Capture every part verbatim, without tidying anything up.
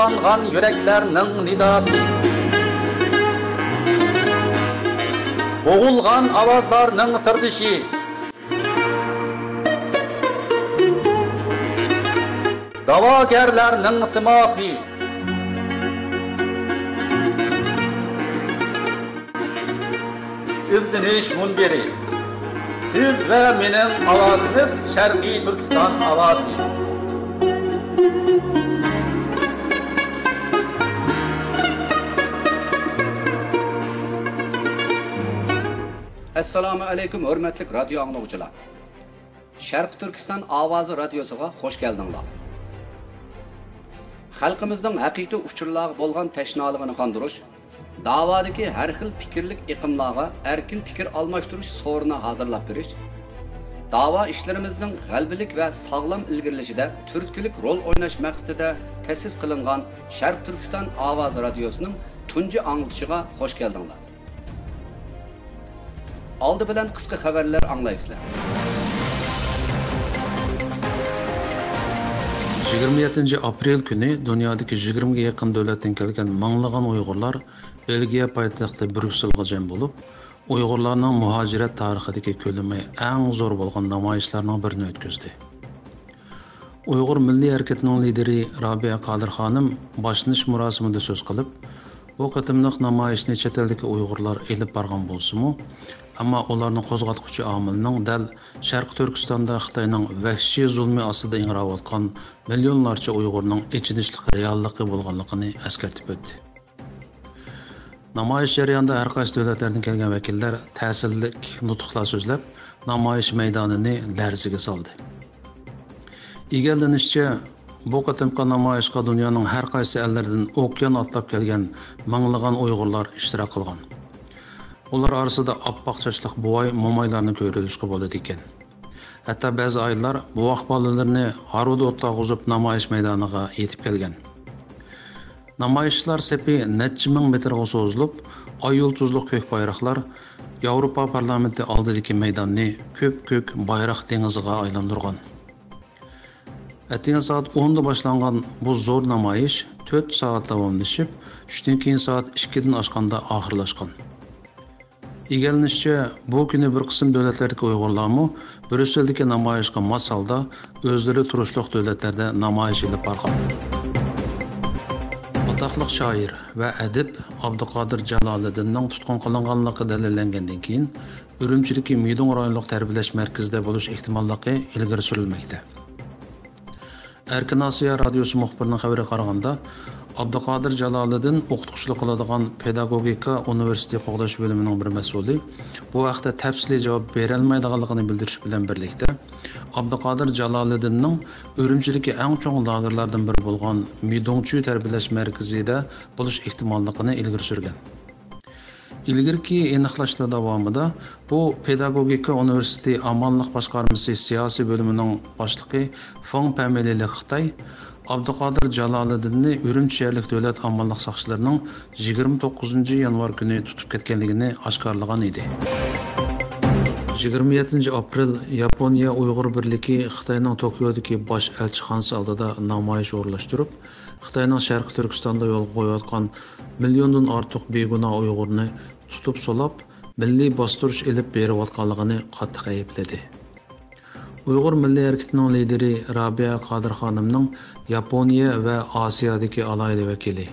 يانغان يۈرەكلەرنىڭ نىداسى، بوغۇلغان ئاۋازلارنىڭ سىردىشى، داۋاگەرلەرنىڭ سىماسى. ئىزدىنىش مۇنبىرى. سىز ۋە مېنىڭ ئاۋازىمىز، شەرقىي تۈركىستان ئاۋازى. ئەسسالامۇ ئەلەيكۇم، ھۆرمەتلىك رادىيو ئاڭلىغۇچىلار! شەرقىي تۈركىستان ئاۋازى رادىيوسىغا خۇش كەلدىڭلار. خەلقىمىزنىڭ ھەقىقىي ئۇچۇرلارغا بولغان تەشنالىقىنى قاندۇرۇش، داۋادىكى ھەر خىل پىكىرلىك ئېقىملارغا ئەركىن پىكىر ئالماشتۇرۇش سورۇنى ھازىرلاپ بېرىش، داۋا ئىشلىرىمىزنىڭ غەلىبىلىك ۋە ساغلام ئىلگىرىلىشىدە تۈرتكىلىك رول ئويناش مەقسىتىدە تەسىس قىلىنغان شەرقىي تۈركىستان ئاۋازى رادىيوسىنىڭ تۇنجى ئاڭلىتىشىغا خۇش كەلدىڭلار. ئالدى بىلەن قىسقا خەۋەرلەر ئاڭلايسىلەر. يىگىرمە يەتتىنچى ئاپرېل كۈنى دۇنيادىكى يىگىرمىگە يېقىن دۆلەتتىن كەلگەن مىڭلىغان ئۇيغۇرلار بېلگىيە پايتەختى بريۇسسېلغا جەم بولۇپ، ئۇيغۇرلارنىڭ مۇھاجىرەت تارىخىدىكى كۆلىمى ئەڭ زور بولغان نامايىشلارنىڭ بىرىنى ئۆتكۈزدى. ئۇيغۇر مىللىي ھەرىكىتىنىڭ لىدىرى رابىيە قادىر خانىم باشلىنىش مۇراسىمىدا سۆز قىلىپ، بۇ قېتىملىق نامايىشنى چەت ئەلدىكى ئۇيغۇرلار ئېلىپ بارغان بولسىمۇ، ئەمما ئۇلارنى قوزغاتقۇچى ئامىلنىڭ دەل شەرقىي تۈركىستاندا خىتاينىڭ ۋەھشىي زۇلمى ئاستىدا ئىڭراۋاتقان مىليونلارچە ئۇيغۇرنىڭ ئېچىنىشلىق رېئاللىقى بولغانلىقىنى ئەسكەرتىپ ئۆتتى. نامايىش جەريانىدا ھەر قايسى دۆلەتلەردىن كەلگەن ۋەكىللەر تەسىرلىك نۇتۇقلار سۆزلەپ، نامايىش مەيدانىنى لەرزىگە سالدى. ئىگىلىنىشىچە، بۇ قېتىمقى نامايىشقا دۇنيانىڭ ھەر قايسى ئەللىرىدىن ئوكيان ئاتلاپ كەلگەن مىڭلىغان ئۇيغۇرلار ئىشتىراك قىلغان. ئۇلار ئارىسىدا ئاپئاق چاچلىق بوۋاي، مومايلارنى كۆرۈۋېلىشقا بولىدىكەن. ھەتتا بەزى ئاياللار بوۋاق بالىلىرىنى ھارۋىدا ئولتۇرغۇزۇپ نامايىش مەيدانىغا يېتىپ كەلگەن. نامايىشچىلار سېپى نەچچە مىڭ مېتىرغا سوزۇلۇپ، ئاي يۇلتۇزلۇق كۆك بايراقلار ياۋروپا پارلامېنتى ئالدىدىكى مەيداننى كۆپكۆك بايراق دېڭىزىغا ئايلاندۇرغان. ئەتىگەن سائەت ئوندا باشلانغان بۇ زور نامايىش تۆت سائەت داۋاملىشىپ، چۈشتىن كېيىن سائەت ئىككىدىن ئاشقاندا ئاخىرلاشقان. ئىگىلىنىشىچە، بۇ كۈنى بىر قىسىم دۆلەتلەردىكى ئۇيغۇرلارمۇ بريۇسسېلدىكى نامايىشقا ماس ھالدا ئۆزلىرى تۇرۇشلۇق دۆلەتلەردە نامايىش ئېلىپ بارغان. ئاتاقلىق شائىر ۋە ئەدىب ئابدۇقادىر جالالىدىننىڭ تۇتقۇن قىلىنغانلىقى دەلىللەنگەندىن كېيىن، ئۈرۈمچىدىكى مىدۇڭ رايونلۇق تەربىيەلەش مەركىزىدە بولۇش ئېھتىماللىقى ئىلگىرى سۈرۈلمەكتە. ئەركىن ئاسىيا رادىيوسى مۇخبىرىنىڭ خەۋىرىگە قارىغاندا، ئابدۇقادىر جالالىدىن ئوقۇتقۇچىلىق قىلىدىغان پېداگوگىكا ئۇنىۋېرسىتېتى قوغداش بۆلۈمىنىڭ بىر مەسئۇلى بۇ ھەقتە تەپسىلىي جاۋاب بېرەلمەيدىغانلىقىنى بىلدۈرۈش بىلەن بىرلىكتە، ئابدۇقادىر جالالىدىننىڭ ئۈرۈمچىدىكى ئەڭ چوڭ لاگېرلاردىن بىرى بولغان مىدۇڭچۈ تەربىيەلەش مەركىزىدە بولۇش ئېھتىماللىقىنى ئىلگىرى سۈرگەن. ئىلگىرىكى ئېنىقلاشلار داۋامىدا بۇ پېداگوگىكا ئۇنىۋېرسىتېتى ئامانلىق باشقارمىسى سىياسىي بۆلۈمىنىڭ باشلىقى فېڭ پەمىلىلىك خىتاي ئابدۇقادىر جالالىدىننى ئۈرۈمچى شەھەرلىك دۆلەت ئامانلىق ساقچىلىرىنىڭ يىگىرمە توققۇزىنچى يانۋار كۈنى تۇتۇپ كەتكەنلىكىنى ئاشكارىلىغان ئىدى. يىگىرمە يەتتىنچى ئاپرېل ياپونىيە ئۇيغۇر بىرلىكى خىتاينىڭ توكيودىكى باش ئەلچىخانىسى ئالدىدا نامايىش ئورۇنلاشتۇرۇپ، خىتاينىڭ شەرقىي تۈركىستاندا يولغا قويۇۋاتقان مىليوندىن ئارتۇق بىگۇناھ ئۇيغۇرنى تۇتۇپ سولاپ، مىللىي باستۇرۇش ئېلىپ بېرىۋاتقانلىقىنى قاتتىق ئەيىبلىدى. ئۇيغۇر مىللىي ھەرىكىتىنىڭ لىدىرى رابىيە قادىر خانىمنىڭ ياپونىيە ۋە ئاسىيادىكى ئالاھىدە ۋەكىلى،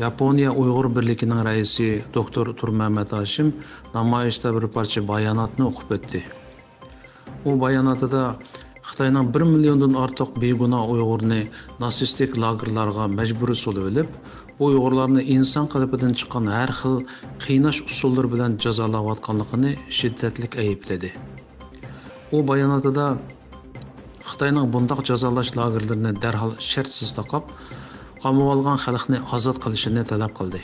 ياپونىيە ئۇيغۇر بىرلىكىنىڭ رەئىسى دوكتور تۇرمەمەت ھاشىم نامايىشتا بىر پارچە باياناتنى ئوقۇپ ئۆتتى. ئۇ باياناتىدا خىتاينىڭ بىر مىليوندىن ئارتۇق بىگۇناھ ئۇيغۇرنى ناتسىستىك لاگېرلارغا مەجبۇرىي سولىۋېلىپ، ئۇيغۇرلارنى ئىنسان قېلىپىدىن چىققان ھەر خىل قىيناش ئۇسۇللىرى بىلەن جازالاۋاتقانلىقىنى شىددەتلىك ئەيىبلىدى. ئۇ باياناتىدا خىتاينىڭ بۇنداق جازالاش لاگېرلىرىنى دەرھال شەرتسىز تاقاپ، قامىۋالغان خەلقنى ئازاد قىلىشىنى تەلەپ قىلدى.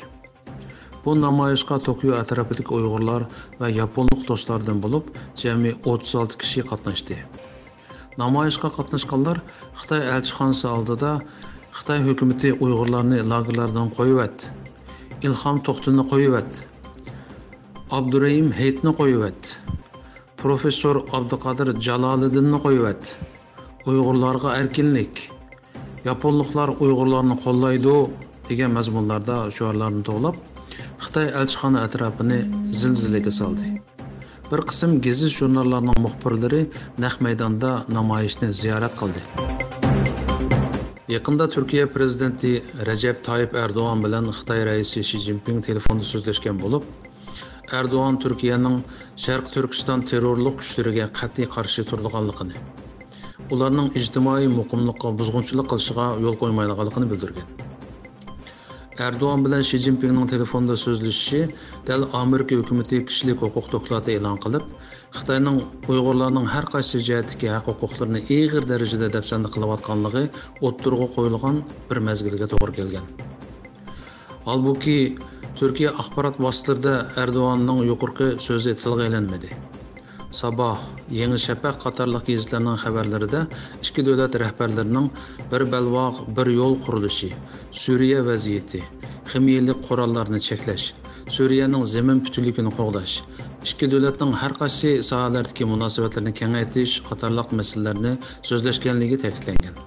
بۇ نامايىشقا توكيو ئەتراپىدىكى ئۇيغۇرلار ۋە ياپونلۇق دوستلاردىن بولۇپ جەمئىي ئوتتۇز ئالتە كىشى قاتناشتى. نامايىشقا قاتناشقانلار خىتاي ئەلچىخانىسى ئالدىدا «خىتاي ھۆكۈمىتى ئۇيغۇرلارنى لاگېرلاردىن قويۇۋەت! ئىلھام توختىنى قويۇۋەت! ئابدۇرېھىم ھېيتنى قويۇۋەت! پروفېسسور ئابدۇقادىر جالالىدىننى قويۇۋەت! ئۇيغۇرلارغا ئەركىنلىك! ياپونلۇقلار ئۇيغۇرلارنى قوللايدۇ» دېگەن مەزمۇنلاردا شوئارلارنى توۋلاپ، خىتاي ئەلچىخانا ئەتراپىنى زىلزىلىگە سالدى. بىر قىسىم گېزىت-ژۇرناللارنىڭ مۇخبىرلىرى نەق مەيداندا نامايىشنى زىيارەت قىلدى. يېقىندا تۈركىيە پىرېزىدېنتى رەجەپ تايىپ ئەردوغان بىلەن خىتاي رەئىسى شى جىنپىڭ تېلېفوندا سۆزلەشكەن بولۇپ، ئەردوغان تۈركىيەنىڭ شەرقىي تۈركىستان تېررورلۇق كۈچلىرىگە قەتئىي قارشى تۇرىدىغانلىقىنى، ئۇلارنىڭ ئىجتىمائىي مۇقىملىققا بۇزغۇنچىلىق قىلىشىغا يول قويمايدىغانلىقىنى بىلدۈرگەن. ئەردوغان بىلەن شى جىنپىڭنىڭ تېلېفوندا سۆزلىشىشى دەل ئامېرىكا ھۆكۈمىتى كىشىلىك ھوقۇق دوكلاتى ئېلان قىلىپ، خىتاينىڭ ئۇيغۇرلارنىڭ ھەر قايسى جەھەتتىكى ھەق-ھوقۇقلىرىنى ئېغىر دەرىجىدە دەپسەندە قىلىۋاتقانلىقى ئوتتۇرىغا قويۇلغان بىر مەزگىلگە توغرا كەلگەن. ھالبۇكى، تۈركىيە ئاخبارات ۋاسىتىلىرىدە ئەردوغاننىڭ يۇقىرىقى سۆزى تىلغا ئېلىنمىدى. ساباھ، يېڭى شەپەق قاتارلىق گېزىتلەرنىڭ خەۋەرلىرىدە ئىككى دۆلەت رەھبەرلىرىنىڭ بىر بەلباغ، بىر يول قۇرۇلۇشى، سۈرىيە ۋەزىيىتى، خىمىيەلىك قوراللارنى چەكلەش، سۈرىيەنىڭ زېمىن پۈتۈنلۈكىنى قوغداش، ئىككى دۆلەتنىڭ ھەر قايسى ساھەلەردىكى مۇناسىۋەتلىرىنى كېڭەيتىش قاتارلىق مەسىلىلەرنى سۆزلەشكەنلىكى تەكىتلەنگەن.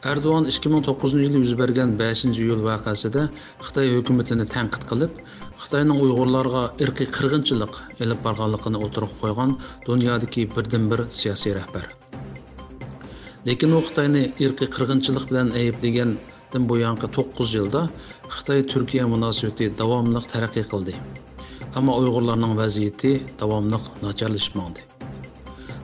ئەردوغان ئىككى مىڭ توققۇزىنچى يىلى يۈز بەرگەن بەشىنچى ئىيۇل ۋەقەسىدە خىتاي ھۆكۈمىتىنى تەنقىد قىلىپ، خىتاينىڭ ئۇيغۇرلارغا ئىرقىي قىرغىنچىلىق ئېلىپ بارغانلىقىنى ئوتتۇرىغا قويغان دۇنيادىكى بىردىنبىر سىياسىي رەھبەر. لېكىن ئۇ خىتاينى ئىرقىي قىرغىنچىلىق بىلەن ئەيىبلىگەندىن بۇيانقى توققۇز يىلدا خىتاي-تۈركىيە مۇناسىۋىتى داۋاملىق تەرەققىي قىلدى. ئەمما ئۇيغۇرلارنىڭ ۋەزىيىتى داۋاملىق ناچارلىشىپ ماڭدى.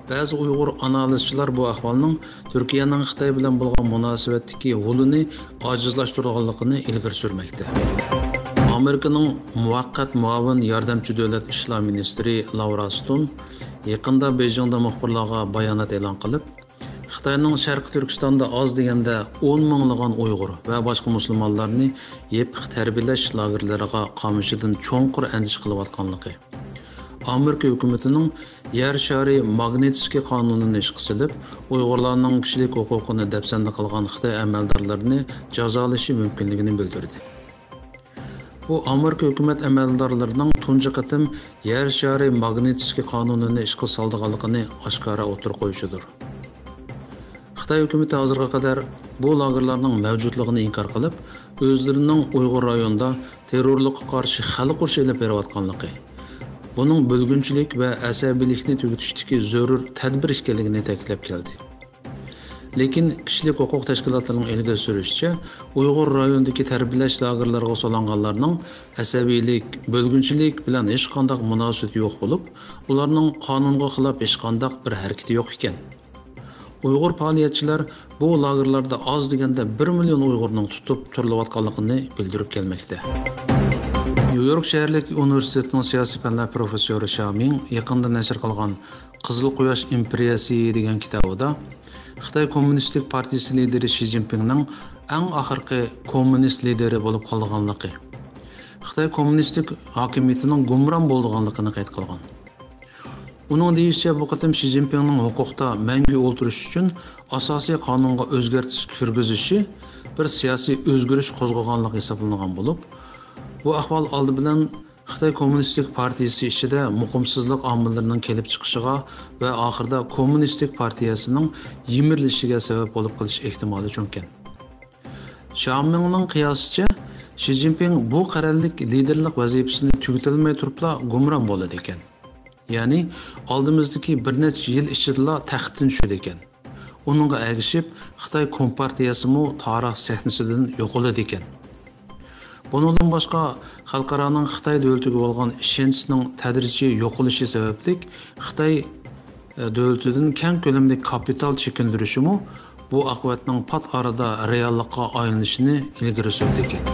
بەزى ئۇيغۇر ئانالىزچىلار بۇ ئەھۋالنىڭ تۈركىيەنىڭ خىتاي بىلەن بولغان مۇناسىۋەتتىكى ھولىنى ئاجىزلاشتۇرىدىغانلىقىنى ئىلگىرى سۈرمەكتە. ئامېرىكىنىڭ مۇۋەققەت مۇئاۋىن ياردەمچى دۆلەت ئىشلار مىنىستىرى لاۋرا ستون يېقىندا بېيجىڭدا مۇخبىرلارغا بايانات ئېلان قىلىپ، خىتاينىڭ شەرقىي تۈركىستاندا ئاز دېگەندە ئون مىڭلىغان ئۇيغۇر ۋە باشقا مۇسۇلمانلارنى يېپىق تەربىيەلەش لاگېرلىرىغا قامىشىدىن چوڭقۇر ئەندىشە قىلىۋاتقانلىقى، ئامېرىكا ھۆكۈمىتىنىڭ يەر شارى ماگنىتسكىي قانۇنىنى ئىشقا سېلىپ، ئۇيغۇرلارنىڭ كىشىلىك ھوقۇقىنى دەپسەندە قىلغان خىتاي ئەمەلدارلىرىنى جازالىشى مۇمكىنلىكىنى بىلدۈردى. بۇ ئامېرىكا ھۆكۈمەت ئەمەلدارلىرىنىڭ تۇنجى قېتىم يەر شارى ماگنىتسكىي قانۇنىنى ئىشقا سالىدىغانلىقىنى ئاشكارا ئوتتۇرىغا قويۇشىدۇر. خىتاي ھۆكۈمىتى ھازىرغا قەدەر بۇ لاگېرلارنىڭ مەۋجۇتلۇقىنى ئىنكار قىلىپ، ئۆزلىرىنىڭ ئۇيغۇر رايونىدا تېررورلۇققا قارشى خەلق ئۇرۇشى ئېلىپ بېرىۋاتقانلىقى، بۇنىڭ بۆلگۈنچىلىك ۋە ئەسەبىيلىكنى تۈگىتىشتىكى زۆرۈر تەدبىر ئىكەنلىكىنى تەكىتلەپ كەلدى. لېكىن كىشىلىك ھوقۇق تەشكىلاتلىرىنىڭ ئىلگىرى سۈرۈشىچە، ئۇيغۇر رايونىدىكى تەربىيەلەش لاگېرلىرىغا سولانغانلارنىڭ ئەسەبىيلىك، بۆلگۈنچىلىك بىلەن ھېچقانداق مۇناسىۋىتى يوق بولۇپ، ئۇلارنىڭ قانۇنغا خىلاپ ھېچقانداق بىر ھەرىكىتى يوق ئىكەن. ئۇيغۇر پائالىيەتچىلەر بۇ لاگېرلاردا ئاز دېگەندە بىر مىليون ئۇيغۇرنىڭ تۇتۇپ تۇرۇلۇۋاتقانلىقىنى بىلدۈرۈپ كەلمەكتە. نيۇ يورك شەھەرلىك ئۇنىۋېرسىتېتىنىڭ سىياسىي پەنلەر پروفېسسورى شياۋ مىڭ يېقىندا نەشر قىلغان قىزىل قۇياش ئىمپېرىيەسى دېگەن كىتابىدا خىتاي كوممۇنىستىك پارتىيىسى لىدىرى شى جىنپىڭنىڭ ئەڭ ئاخىرقى كوممۇنىست لىدىرى بولۇپ قالىدىغانلىقى، خىتاي كوممۇنىستىك ھاكىمىيىتىنىڭ گۇمران بولىدىغانلىقىنى قەيت قىلغان. ئۇنىڭ دېيىشىچە، بۇ قېتىم شى جىنپىڭنىڭ ھوقۇقتا مەڭگۈ ئولتۇرۇش ئۈچۈن ئاساسىي قانۇنغا ئۆزگەرتىش كىرگۈزۈشى بىر سىياسىي ئۆزگىرىش قوزغىغانلىقى ھېسابلىنىدىغان بولۇپ، بۇ ئەھۋال ئالدى بىلەن خىتاي كوممۇنىستىك پارتىيىسى ئىچىدە مۇقىمسىزلىق ئامىللىرىنىڭ كېلىپ چىقىشىغا ۋە ئاخىرىدا كوممۇنىستىك پارتىيەسىنىڭ يىمىرىلىشىگە سەۋەب بولۇپ قېلىش ئېھتىمالى چوڭكەن. شياۋ مىڭنىڭ قىياسىچە، شى جىنپىڭ بۇ قەرەللىك لىدېرلىق ۋەزىپىسىنى تۈگىتەلمەي تۇرۇپلا گۇمران بولىدىكەن. يەنى ئالدىمىزدىكى بىر نەچچە يىل ئىچىدىلا تەختتىن چۈشىدىكەن. ئۇنىڭغا ئەگىشىپ، خىتاي كومپارتىيەسىمۇ تارىخ سەھنىسىدىن يوقىلىدىكەن. بۇنىڭدىن باشقا، خەلقئارانىڭ خىتاي دۆلىتىگە بولغان ئىشەنچىنىڭ تەدرىجىي يوقىلىشى سەۋەبلىك خىتاي، ئە، دۆلىتىدىن كەڭ كۆلەمدىكى كاپىتال چېكىندۈرۈشىمۇ بۇ ئاقىۋەتنىڭ پات ئارىدا رېئاللىققا ئايلىنىشىنى ئىلگىرى سۈردىكەن.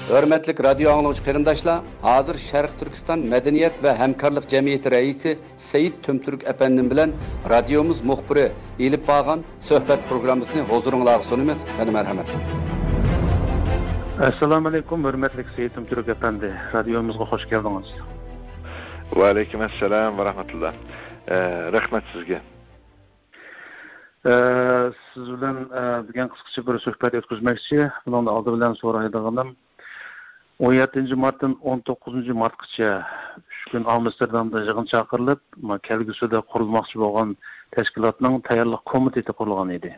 ھۆرمەتلىك رادىيو ئاڭلىغۇچى قېرىنداشلار، ھازىر شەرقىي تۈركىستان مەدەنىيەت ۋە ھەمكارلىق جەمئىيىتى رەئىسى سېيىت تۈمتۈرك ئەپەندىم بىلەن رادىيومىز مۇخبىرى ئېلىپ بارغان سۆھبەت پروگراممىسىنى ھۇزۇرۇڭلارغا سۇنىمىز. قېنى، مەرھەمەت. ئەسسالامۇئەلەيكۇم، ھۆرمەتلىك سېيىت تۈمتۈرك ئەپەندى، رادىيومىزغا خۇش كەلدىڭىز. ۋەئەلەيكۇم ئەسسالام ۋە رەھمەتۇللا. ئە، رەھمەت سىزگە. ئە، سىز بىلەن، ئە، بۈگۈن قىسقىچە بىر سۆھبەت ئۆتكۈزمەكچى. بۇنىڭدا ئالدى بىلەن سورايدىغىنىم، ئون يەتتىنچى مارتتىن ئون توققۇزىنچى مارتقىچە ئۈچ كۈن ئامستېردامدا يىغىن چاقىرىلىپ، ما-، كەلگۈسىدە قۇرۇلماقچى بولغان تەشكىلاتنىڭ تەييارلىق كومىتېتى قۇرۇلغان ئىدى.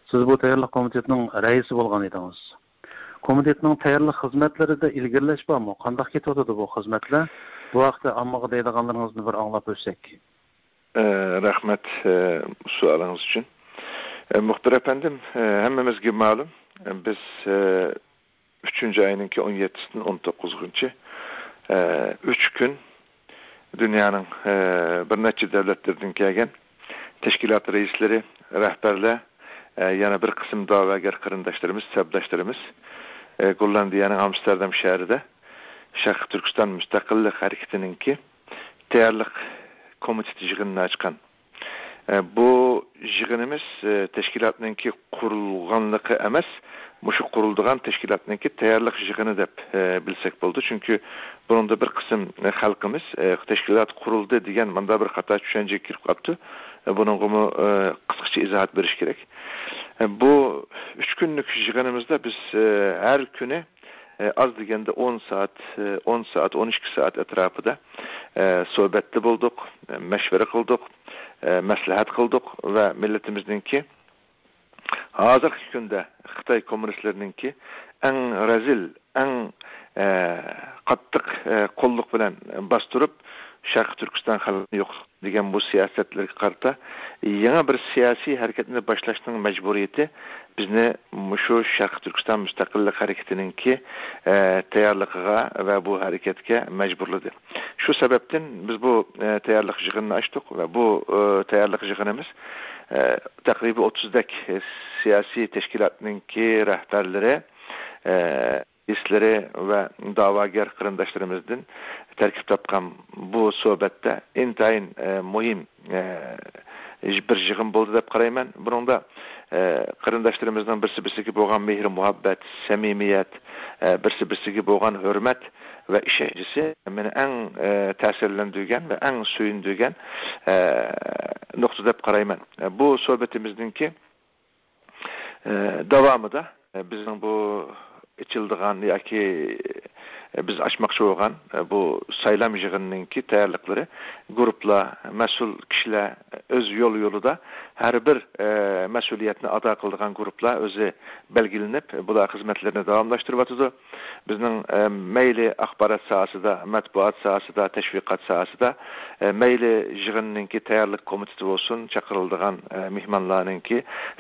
سىز بۇ تەييارلىق كومىتېتىنىڭ رەئىسى بولغان ئىدىڭىز. كومىتېتنىڭ تەييارلىق خىزمەتلىرىدە ئىلگىرىلەش بارمۇ؟ قانداق كېتىۋاتىدۇ بۇ خىزمەتلەر؟ بۇ ھەقتە ئاممىغا دەيدىغانلىرىڭىزنى بىر ئاڭلاپ ئۆتسەك. ئە، رەھمەت، ئە، سوئالىڭىز ئۈچۈن. ئە، مۇخبىر ئەپەندىم، ئە، ھەممىمىزگە مەلۇم، ئە، بىز، ئە، ئۈچىنچى ئاينىڭكى ئون يەتتىسىدىن ئون توققۇزىغىچە، ئە، ئۈچ كۈن دۇنيانىڭ، ئە، بىر نەچچە دۆلەتلىرىدىن كەلگەن تەشكىلات رەئىسلىرى، رەھبەرلەر، ئە، يەنە بىر قىسىم دەۋاگەر قېرىنداشلىرىمىز، سەپداشلىرىمىز، ئە، گوللاندىيەنىڭ ئامستېردام شەھىرىدە شەرقىي تۈركىستان مۇستەقىللىق ھەرىكىتىنىڭكى تەييارلىق كومىتېتى يىغىنىنى ئاچقان. ئە، بۇ يىغىنىمىز، ئە، تەشكىلاتنىڭكى قۇرۇلغانلىقى ئەمەس، مۇشۇ قۇرۇلىدىغان تەشكىلاتنىڭكى تەييارلىق يىغىنى دەپ، ئە، بىلسەك بولىدۇ. چۈنكى بۇنىڭدا بىر قىسىم، ئە، خەلقىمىز، ئە، تەشكىلات قۇرۇلدى دېگەن مۇنداق بىر خاتا چۈشەنچىگە كىرىپ قاپتۇ. ئە، بۇنىڭغىمۇ، ئە، قىسقىچە ئىزاھات بېرىش كېرەك. ئە، بۇ ئۈچ كۈنلۈك يىغىنىمىزدا بىز، ئە، ھەر كۈنى ئاز دېگەندە ئون سائەت، ئون سائەت، ئون ئىككى سائەت ئەتراپىدا، ئە، سۆھبەتتە بولدۇق، مەشۋەرە قىلدۇق، ئە، مەسلىھەت قىلدۇق ۋە مىللىتىمىزنىڭكى ھازىرقى كۈندە خىتاي كوممۇنىستلىرىنىڭكى ئەڭ رەزىل، ئەڭ، ئە، قاتتىق، ئە، قوللۇق بىلەن باستۇرۇپ، شەرقىي تۈركىستان خەلقىنى يوق دېگەن بۇ سىياسەتلىرىگە قارىتا يېڭى بىر سىياسىي ھەرىكەتنى باشلاشنىڭ مەجبۇرىيىتى بىزنى مۇشۇ شەرقىي تۈركىستان مۇستەقىللىق ھەرىكىتىنىڭكى، ئە، تەييارلىقىغا ۋە بۇ ھەرىكەتكە مەجبۇرلىدى. شۇ سەۋەبتىن بىز بۇ، ئە، تەييارلىق يىغىنىنى ئاچتۇق ۋە بۇ، ئە، تەييارلىق يىغىنىمىز، ئە، تەقرىبىي ئوتتۇزدەك، ئە، سىياسىي تەشكىلاتنىڭكى رەھبەرلىرى، ئە، رەئىسلىرى ۋە دەۋاگەر قېرىنداشلىرىمىزدىن تەركىب تاپقان بۇ سۆھبەتتە ئىنتايىن، ئە، مۇھىم، ئە، بىر يىغىن بولدى دەپ قارايمەن. بۇنىڭدا، ئە، قېرىنداشلىرىمىزنىڭ بىرسى-بىرسىگە بولغان مېھىر-مۇھەببەت، سەمىمىيەت، ئە، بىرسى-بىرسىگە بولغان ھۆرمەت ۋە ئىشەنچىسى مېنى ئەڭ، ئە، تەسىرلەندۈرگەن ۋە ئەڭ سۆيۈندۈرگەن، ئە، نۇقتا دەپ قارايمەن. ئە، بۇ سۆھبىتىمىزنىڭكى ئە، داۋامىدا، ئە، بىزنىڭ بۇ ئېچىلىدىغان ياكى، ئە، بىز ئاچماقچى بولغان، ئە، بۇ سايلام يىغىنىنىڭكى تەييارلىقلىرى، گۇرۇپپىلار، مەسئۇل كىشىلەر ئۆز يول-يولىدا ھەر بىر، ئە، مەسئۇلىيەتنى ئادا قىلىدىغان گۇرۇپپىلار ئۆزى بەلگىلىنىپ، بۇلار خىزمەتلىرىنى داۋاملاشتۇرۇۋاتىدۇ. بىزنىڭ، ئە، مەيلى ئاخبارات ساھەسىدە، مەتبۇئات ساھەسىدە، تەشۋىقات ساھەسىدە، ئە، مەيلى يىغىننىڭكى تەييارلىق كومىتېتى بولسۇن، چاقىرىلىدىغان، ئە، مېھمانلارنىڭكى،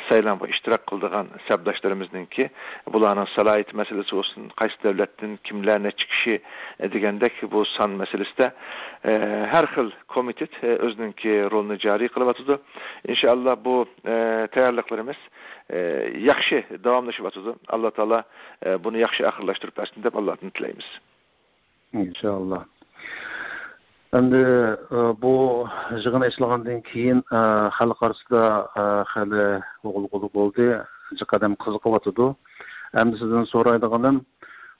سايلامغا ئىشتىراك قىلىدىغان سەپداشلىرىمىزنىڭكى، بۇلارنىڭ سالاھىيىتى مەسىلىسى بولسۇن، قايسى دۆلەتتىن، كىملەر، نەچچە كىشى، ئە، دېگەندەك بۇ سان مەسىلىسىدە، ئە، ھەر خىل كومىتېت، ئە، ئۆزىنىڭكى رولىنى جارى قىلىۋاتىدۇ. ئىنشائاللا بۇ، ئە، تەييارلىقلىرىمىز، ئە، ياخشى داۋاملىشىۋاتىدۇ. ئاللا تائالا، ئە، بۇنى ياخشى ئاخىرلاشتۇرۇپ بەرسۇن دەپ ئاللادىن تىلەيمىز. ئىنشائاللا. ئەمدى، ئە، بۇ يىغىن ئېچىلغاندىن كېيىن، ئە، خەلق ئارىسىدا، ئە، خېلى غۇلغۇلا بولدى، جىق ئادەم قىزىقىۋاتىدۇ. ئەمدى سىزدىن سورايدىغىنىم،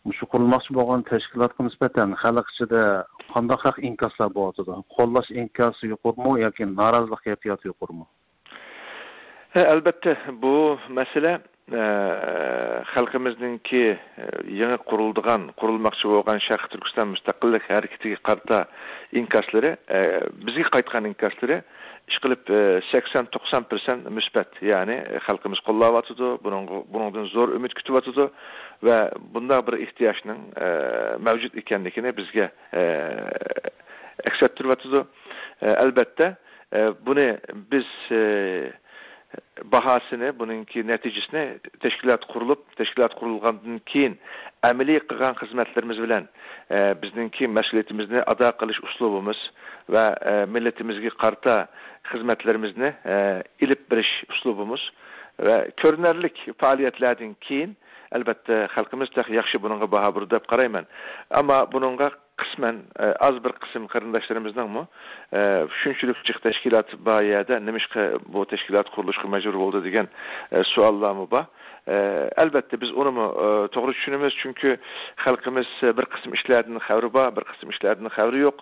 مۇشۇ قۇرۇلماقچى بولغان تەشكىلاتقا نىسبەتەن خەلق ئىچىدە قانداقراق ئىنكاسلار بولۇۋاتىدۇ؟ قوللاش ئىنكاسى يۇقىرىمۇ ياكى نارازىلىق كەيپىياتى يۇقىرىمۇ؟ ھە، ئەلۋەتتە، بۇ مەسىلە، ئە، خەلقىمىزنىڭكى، ئە، يېڭى قۇرۇلىدىغان، قۇرۇلماقچى بولغان شەرقىي تۈركىستان مۇستەقىللىق ھەرىكىتىگە قارىتا ئىنكاسلىرى، ئە، بىزگە قايتقان ئىنكاسلىرى، ئىشقىلىپ، ئە، سەكسەن توقسان پىرسەنت مۇسبەت، يەنى خەلقىمىز قوللاۋاتىدۇ، بۇنىڭغا، بۇنىڭدىن زور ئۈمىد كۈتۈۋاتىدۇ ۋە بۇنداق بىر ئېھتىياجنىڭ، ئە، مەۋجۇت ئىكەنلىكىنى بىزگە، ئە، ئەكس ئەتتۈرۈۋاتىدۇ. ئە، ئەلۋەتتە، ئە، بۇنى بىز، ئە، باھاسىنى، بۇنىڭكى نەتىجىسىنى تەشكىلات قۇرۇلۇپ، تەشكىلات قۇرۇلغاندىن كېيىن ئەمەلىي قىلغان خىزمەتلىرىمىز بىلەن، ئە، بىزنىڭكى مەسئۇلىيىتىمىزنى ئادا قىلىش ئۇسلۇبىمىز ۋە، ئە، مىللىتىمىزگە قارىتا خىزمەتلىرىمىزنى، ئە، ئېلىپ بېرىش ئۇسلۇبىمىز ۋە كۆرۈنەرلىك پائالىيەتلەردىن كېيىن، ئەلۋەتتە، خەلقىمىز تېخى ياخشى بۇنىڭغا باھا بېرىدۇ دەپ قارايمەن. ئەمما بۇنىڭغا قىسمەن، ئە، ئاز بىر قىسىم قېرىنداشلىرىمىزنىڭمۇ، ئە، شۇنچىلىك جىق تەشكىلات بار يەردە نېمىشقا بۇ تەشكىلات قۇرۇلۇشقا مەجبۇر بولدى دېگەن، ئە، سوئاللارمۇ بار. ئەلۋەتتە، بىز ئۇنىمۇ توغرا چۈشىنىمىز، چۈنكى خەلقىمىز بىر قىسىم ئىشلاردىن خەۋىرى بار، بىر قىسىم ئىشلاردىن خەۋىرى يوق.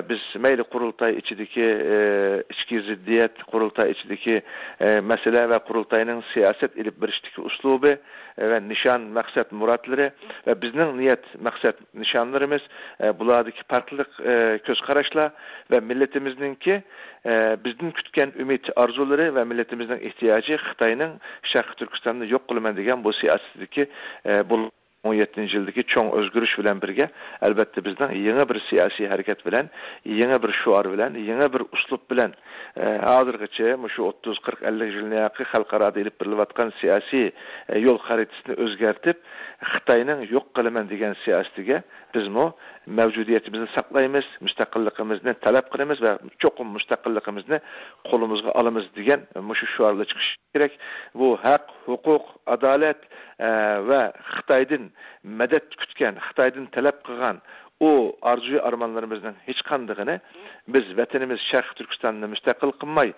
بىز مەيلى قۇرۇلتاي ئىچىدىكى ئىچكى زىددىيەت، قۇرۇلتاي ئىچىدىكى مەسىلە ۋە قۇرۇلتاينىڭ سىياسەت ئېلىپ بېرىشتىكى ئۇسلۇبى ۋە نىشان، مەقسەت، مۇرادلىرى ۋە بىزنىڭ نىيەت، مەقسەت، نىشانلىرىمىز، بۇلاردىكى پەرقلىق كۆز قاراشلار ۋە مىللىتىمىزنىڭكى بىزدىن كۈتكەن ئۈمىد، ئارزۇلىرى ۋە مىللىتىمىزنىڭ ئېھتىياجى خىتاينىڭ شەرقىي تۈركىستاننى يوق قىلىمەن دېگەن بۇ سىياسىتىدىكى، بۇ ئون يەتتىنچى يىلدىكى چوڭ ئۆزگىرىش بىلەن بىرگە، ئەلۋەتتە، بىزنىڭ يېڭى بىر سىياسىي ھەرىكەت بىلەن، يېڭى بىر شوئار بىلەن، يېڭى بىر ئۇسلۇب بىلەن، ھازىرغىچە مۇشۇ ئوتتۇز، قىرىق، ئەللىك يىلنىڭ ياقى خەلقئارادا ئېلىپ بېرىلىۋاتقان سىياسىي يول خەرىتىسىنى ئۆزگەرتىپ، خىتاينىڭ يوق قىلىمەن دېگەن سىياسىتىگە بىزمۇ مەۋجۇدىيىتىمىزنى ساقلايمىز، مۇستەقىللىقىمىزنى تەلەپ قىلىمىز ۋە چوقۇم مۇستەقىللىقىمىزنى قولىمىزغا ئالىمىز دېگەن مۇشۇ شوئارلار چىقىشى كېرەك. بۇ ھەق، ھوقۇق، ئادالەت، ئە، ۋە خىتايدىن مەدەت كۈتكەن، خىتايدىن تەلەپ قىلغان ئۇ ئارزۇ ئارمانلىرىمىزنىڭ ھېچقاندىقىنى بىز ۋەتىنىمىز شەرقىي تۈركىستاننى مۇستەقىل قىلماي،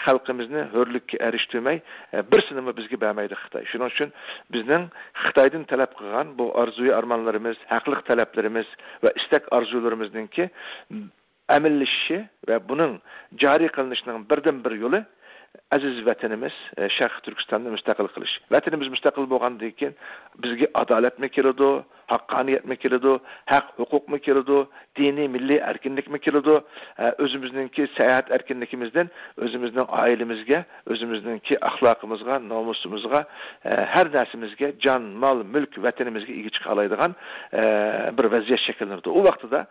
خەلقىمىزنى ھۆرلۈككە ئېرىشتۈرمەي، ئە، بىرسىنىمۇ بىزگە بەرمەيدۇ خىتاي. شۇنىڭ ئۈچۈن بىزنىڭ خىتايدىن تەلەپ قىلغان بۇ ئارزۇ ئارمانلىرىمىز، ھەقلىق تەلەپلىرىمىز ۋە ئىستەك ئارزۇلىرىمىزنىڭكى ئەمەلىيلىشىشى ۋە بۇنىڭ جارى قىلىنىشىنىڭ بىردىنبىر يولى ئەزىز ۋەتىنىمىز، ئە، شەرقىي تۈركىستاننى مۇستەقىل قىلىش. ۋەتىنىمىز مۇستەقىل بولغاندىن كېيىن بىزگە ئادالەتمۇ كېلىدۇ، ھەققانىيەتمۇ كېلىدۇ، ھەق ھوقۇقمۇ كېلىدۇ، دىنىي مىللىي ئەركىنلىكمۇ كېلىدۇ. ئە، ئۆزىمىزنىڭكى ساياھەت ئەركىنلىكىمىزدىن ئۆزىمىزنىڭ ئائىلىمىزگە، ئۆزىمىزنىڭكى ئەخلاقىمىزغا، نومۇسىمىزغا، ئە، ھەر نەرسىمىزگە، جان، مال، مۈلك، ۋەتىنىمىزگە ئىگە چىقالايدىغان، ئە، بىر ۋەزىيەت شەكىللىنىدۇ. ئۇ ۋاقتىدا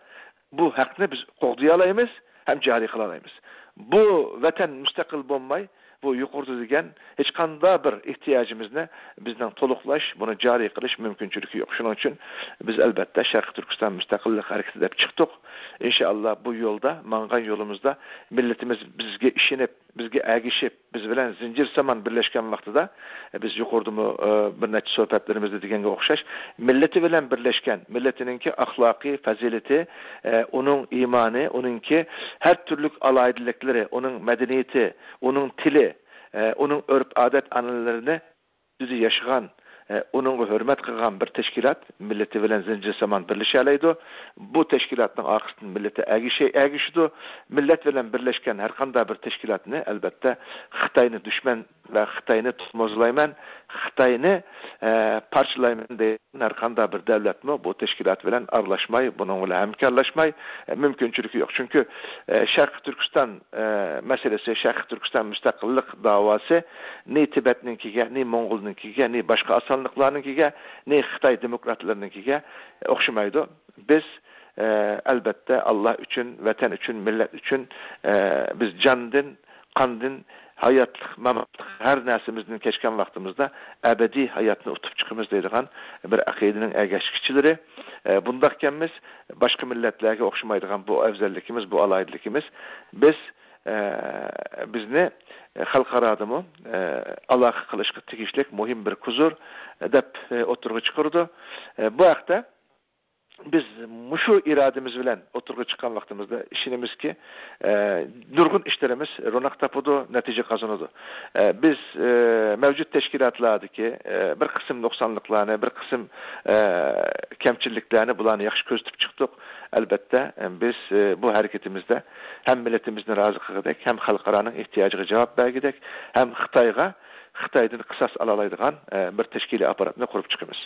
بۇ ھەقنى بىز قوغدىيالايمىز ھەم جارى قىلالايمىز. بۇ ۋەتەن مۇستەقىل بولماي، بۇ يۇقىرىدا دېگەن ھېچقانداق بىر ئېھتىياجىمىزنى بىزنىڭ تولۇقلاش، بۇنى جارى قىلىش مۇمكىنچىلىكى يوق. شۇنىڭ ئۈچۈن بىز، ئەلۋەتتە، شەرقىي تۈركىستان مۇستەقىللىق ھەرىكىتى دەپ چىقتۇق. ئىنشائاللا، بۇ يولدا، ماڭغان يولىمىزدا مىللىتىمىز بىزگە ئىشىنىپ، بىزگە ئەگىشىپ، بىز بىلەن زىنجىرسىمان بىرلەشكەن ۋاقتىدا، بىز يۇقىرىدىمۇ، ئە، بىر نەچچە سۆھبەتلىرىمىزدە دېگەنگە ئوخشاش، مىللىتى بىلەن بىرلەشكەن، مىللىتىنىڭكى ئەخلاقى، پەزىلىتى، ئە، ئۇنىڭ ئىمانى، ئۇنىڭكى ھەر تۈرلۈك ئالاھىدىلىكلىرى، ئۇنىڭ مەدەنىيىتى، ئۇنىڭ تىلى، ئە، ئۇنىڭ ئۆرپ-ئادەت ئانىلىرىنى ئۆزى ياشىغان، ئە، ئۇنىڭغا ھۆرمەت قىلغان بىر تەشكىلات مىللىتى بىلەن زىنجىرسىمان بىرلىشەلەيدۇ. بۇ تەشكىلاتنىڭ ئارقىسىدىن مىللىتى ئەگىشە-، ئەگىشىدۇ. مىللەت بىلەن بىرلەشكەن ھەر قانداق بىر تەشكىلاتنى، ئەلۋەتتە، خىتاينى دۈشمەن ۋە خىتاينى تومۇزلايمەن، خىتاينى، ئە، پارچىلايمەن دەيدىغان ھەر قانداق بىر دۆلەتمۇ بۇ تەشكىلات بىلەن ئارىلاشماي، بۇنىڭ بىلەن ھەمكارلاشماي، ئە، مۇمكىنچىلىكى يوق. چۈنكى، ئە، شەرقىي تۈركىستان، ئە، مەسىلىسى، شەرقىي تۈركىستان مۇستەقىللىق داۋاسى نى تىبەتنىڭكىگە، نى موڭغۇلنىڭكىگە، نى باشقا ئاسانلىقلارنىڭكىگە، نى خىتاي دېموكراتلىرىنىڭكىگە ئوخشىمايدۇ. بىز، ئە، ئەلۋەتتە، ئاللا ئۈچۈن، ۋەتەن ئۈچۈن، مىللەت ئۈچۈن، ئە، بىز جاندىن، قاندىن، ھاياتلىق، ماماتلىق ھەر نەرسىمىزدىن كەچكەن ۋاقتىمىزدا ئەبەدىي ھاياتنى ئۇتۇپ چىقىمىز دەيدىغان بىر ئەقىدىنىڭ ئەگەشكۈچىلىرى. ئە، بۇنداقكەنمىز، باشقا مىللەتلەرگە ئوخشىمايدىغان بۇ ئەۋزەللىكىمىز، بۇ ئالاھىدىلىكىمىز بىز، ئە، بىزنى خەلقئارادىمۇ، ئە، ئالاقە قىلىشقا تېگىشلىك مۇھىم بىر كوزۇر دەپ، ئە، ئوتتۇرىغا چىقىرىدۇ. ئە، بۇ ھەقتە بىز مۇشۇ ئىرادىمىز بىلەن ئوتتۇرىغا چىققان ۋاقتىمىزدا ئىشىنىمىزكى، ئە، نۇرغۇن ئىشلىرىمىز روناق تاپىدۇ، نەتىجە قازىنىدۇ. ئە، بىز، ئە، مەۋجۇت تەشكىلاتلاردىكى، ئە، بىر قىسىم نۇقسانلىقلارنى، بىر قىسىم، ئە، كەمچىلىكلەرنى، بۇلارنى ياخشى كۆزىتىپ چىقتۇق. ئەلۋەتتە، ئە، بىز، ئە، بۇ ھەرىكىتىمىزدە ھەم مىللىتىمىزنى رازى قىلغۇدەك، ھەم خەلقئارانىڭ ئېھتىياجىغا جاۋاب بەرگۈدەك، ھەم خىتايغا، خىتايدىن قىساس ئالالايدىغان، ئە، بىر تەشكىلىي ئاپپاراتنى قۇرۇپ چىقىمىز.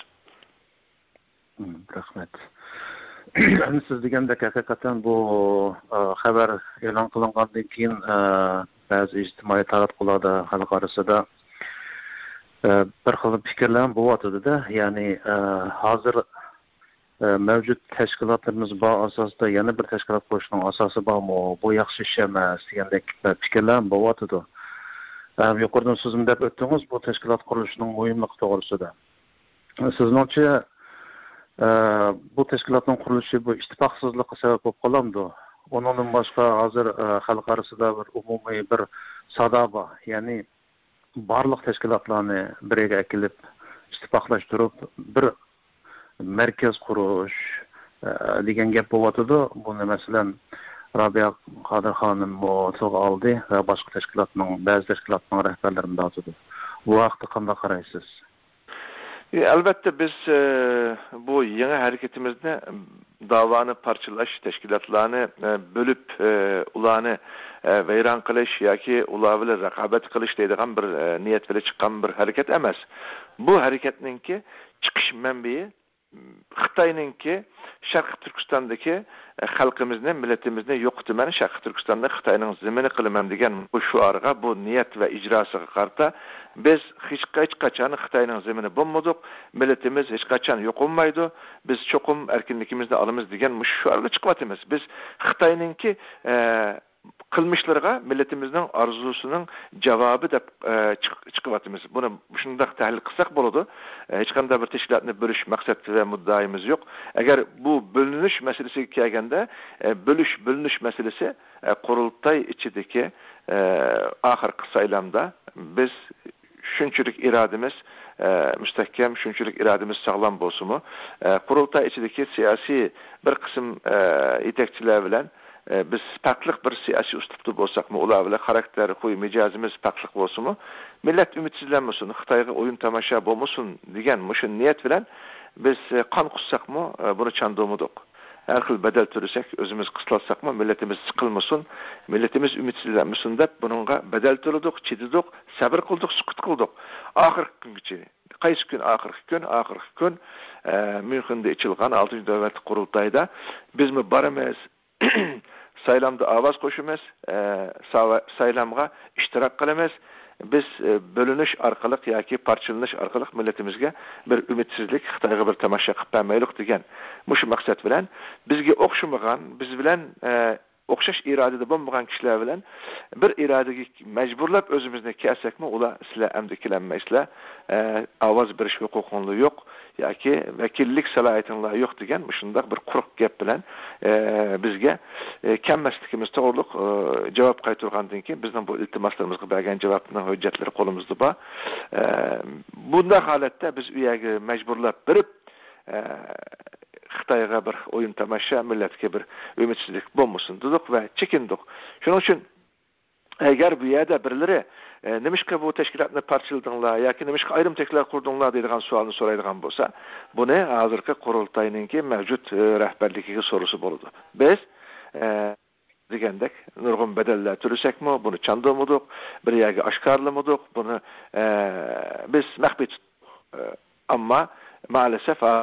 مم، رەھمەت. ئەمدى سىز دېگەندەك، ھەقىقەتەن بۇ، ئە، خەۋەر ئېلان قىلىنغاندىن كېيىن، ئە، بەزى ئىجتىمائىي تاراتقۇلاردا، خەلق ئارىسىدا، ئە، بىر خىل پىكىرلەر بولۇۋاتىدۇ-دە. يەنى، ئە، ھازىر، ئە، مەۋجۇت تەشكىلاتلىرىمىز بار ئاساستا يەنە بىر تەشكىلات قۇرۇشنىڭ ئاساسى بارمۇ؟ بۇ ياخشى ئىش ئەمەس دېگەندەك پىكىرلەر بولۇۋاتىدۇ. ئە، يۇقىرىدىن سىزمۇ دەپ ئۆتتىڭىز بۇ تەشكىلات قۇرۇلۇشىنىڭ مۇھىملىقى توغرىسىدا. سىزنىڭچە، ئە، بۇ تەشكىلاتنىڭ قۇرۇلۇشى بۇ ئىتتىپاقسىزلىققا سەۋەب بولۇپ قالامدۇ؟ ئۇنىڭدىن باشقا، ھازىر، ئە، خەلق ئارىسىدا بىر ئومۇمىي بىر سادا بار، يەنى بارلىق تەشكىلاتلارنى بىر يەرگە ئەكېلىپ، ئىتتىپاقلاشتۇرۇپ، بىر مەركەز قۇرۇش، ئە، دېگەن گەپ بولۇۋاتىدۇ. بۇنى، مەسىلەن، رابىيە قادىر خانىممۇ تىلغا ئالدى ۋە باشقا تەشكىلاتنىڭ، بەزى تەشكىلاتنىڭ رەھبەرلىرىمۇ ئاتىدۇ. بۇ ھەقتە قانداق قارايسىز؟ ئەلۋەتتە، بىز، ئە، بۇ يېڭى ھەرىكىتىمىزنى داۋانى پارچىلاش، تەشكىلاتلارنى، ئە، بۆلۈپ، ئە، ئۇلارنى، ئە، ۋەيران قىلىش ياكى ئۇلار بىلەن رىقابەت قىلىش دەيدىغان بىر، ئە، نىيەت بىلەن چىققان بىر ھەرىكەت ئەمەس. بۇ ھەرىكەتنىڭكى چىقىش مەنبىيى خىتاينىڭكى شەرقىي تۈركىستاندىكى، ئە، خەلقىمىزنى، مىللىتىمىزنى يوقىتىمەن، شەرقىي تۈركىستاننى خىتاينىڭ زېمىنى قىلىمەن دېگەن بۇ شوئارغا، بۇ نىيەت ۋە ئىجراسىغا قارىتا بىز ھېچ، ھېچقاچان خىتاينىڭ زېمىنى بولمىدۇق، مىللىتىمىز ھېچقاچان يوقالمايدۇ، بىز چوقۇم ئەركىنلىكىمىزنى ئالىمىز دېگەن مۇشۇ شوئاردا چىقىۋاتىمىز. بىز خىتاينىڭكى، ئە، قىلمىشلىرىغا مىللىتىمىزنىڭ ئارزۇسىنىڭ جاۋابى دەپ، ئە، چىق-، چىقىۋاتىمىز. بۇنى مۇشۇنداق تەھلىل قىلساق بولىدۇ. ئە، ھېچقانداق بىر تەشكىلاتنى بۆلۈش مەقسەت ۋە مۇددىئايىمىز يوق. ئەگەر بۇ بۆلۈنۈش مەسىلىسىگە كەلگەندە، ئە، بۆلۈش، بۆلۈنۈش مەسىلىسى، ئە، قۇرۇلتاي ئىچىدىكى، ئە، ئاخىرقى سايلامدا بىز شۇنچىلىك ئىرادىمىز، ئە، مۇستەھكەم، شۇنچىلىك ئىرادىمىز ساغلام بولسىمۇ، ئە، قۇرۇلتاي ئىچىدىكى سىياسىي بىر قىسىم، ئە، يېتەكچىلەر بىلەن، ئە، بىز پەرقلىق بىر سىياسىي ئۇسلۇبتا بولساقمۇ، ئۇلار بىلەن خاراكتېر، خۇي مىجەزىمىز پەرقلىق بولسىمۇ، مىللەت ئۈمىدسىزلەنمىسۇن، خىتايغا ئويۇن تاماشا بولمىسۇن دېگەن مۇشۇ نىيەت بىلەن بىز، ئە، قان قۇسساقمۇ، ئە، بۇنى چاندۇرمىدۇق. ھەر خىل بەدەل تۆلىسەك، ئۆزىمىز قىستالساقمۇ، مىللىتىمىز سىقىلمىسۇن، مىللىتىمىز ئۈمىدسىزلەنمىسۇن دەپ، بۇنىڭغا بەدەل تۆلىدۇق، چىدىدۇق، سەبىر قىلدۇق، سۈكۈت قىلدۇق. ئاخىرقى كۈنگىچە. قايسى كۈن ئاخىرقى كۈن؟ ئاخىرقى كۈن، ئە، ميۇنخېندا ئېچىلغان ئالتىنچى نۆۋەتلىك قۇرۇلتايدا بىزمۇ بارىمىز، سايلامدا ئاۋاز قوشىمىز، ئە، ساۋا-، سايلامغا ئىشتىراك قىلىمىز. بىز، ئە، بۆلۈنۈش ئارقىلىق ياكى پارچىلىنىش ئارقىلىق مىللىتىمىزگە بىر ئۈمىدسىزلىك، خىتايغا بىر تاماشا قىلىپ بەرمەيلۇق دېگەن مۇشۇ مەقسەت بىلەن بىزگە ئوخشىمىغان، بىز بىلەن، ئە، ئوخشاش ئىرادىدە بولمىغان كىشىلەر بىلەن بىر ئىرادىگە مەجبۇرلاپ ئۆزىمىزنى كەلسەكمۇ، ئۇلار، «سىلەر ئەمدى كېلەلمەيسىلەر، ئە، ئاۋاز بېرىش ھوقۇقۇڭلار يوق ياكى ۋەكىللىك سالاھىيىتىڭلار يوق» دېگەن مۇشۇنداق بىر قۇرۇق گەپ بىلەن، ئە، بىزگە، ئە، كەلمەسلىكىمىز توغرۇلۇق، ئە، جاۋاب قايتۇرغاندىن كېيىن، بىزنىڭ بۇ ئىلتىماسلىرىمىزغا بەرگەن جاۋابنىڭ ھۆججەتلىرى قولىمىزدا بار. ئە، بۇنداق ھالەتتە بىز ئۇ يەرگە مەجبۇرلاپ بېرىپ، ئە، خىتايغا بىر ئويۇن تاماشا، مىللەتكە بىر ئۈمىدسىزلىك بولمىسۇن دېدۇق ۋە چېكىندۇق. شۇنىڭ ئۈچۈن ئەگەر بۇ يەردە بىرلىرى، ئە، «نېمىشقا بۇ تەشكىلاتنى پارچىلىدىڭلار ياكى نېمىشقا ئايرىم تەشكىلات قۇردۇڭلار؟» دەيدىغان سوئالنى سورايدىغان بولسا، بۇنى ھازىرقى قۇرۇلتاينىڭكى مەۋجۇت، ئە، رەھبەرلىكىگە سورىسا بولىدۇ. بىز، ئە، دېگەندەك نۇرغۇن بەدەللەر تۆلىسەكمۇ، بۇنى چاندۇرمىدۇق، بىر يەرگە ئاشكارىلىمىدۇق، بۇنى، ئە، بىز مەخپىي تۇتتۇق. ئە، ئەمما مائەلەسەف، ئە،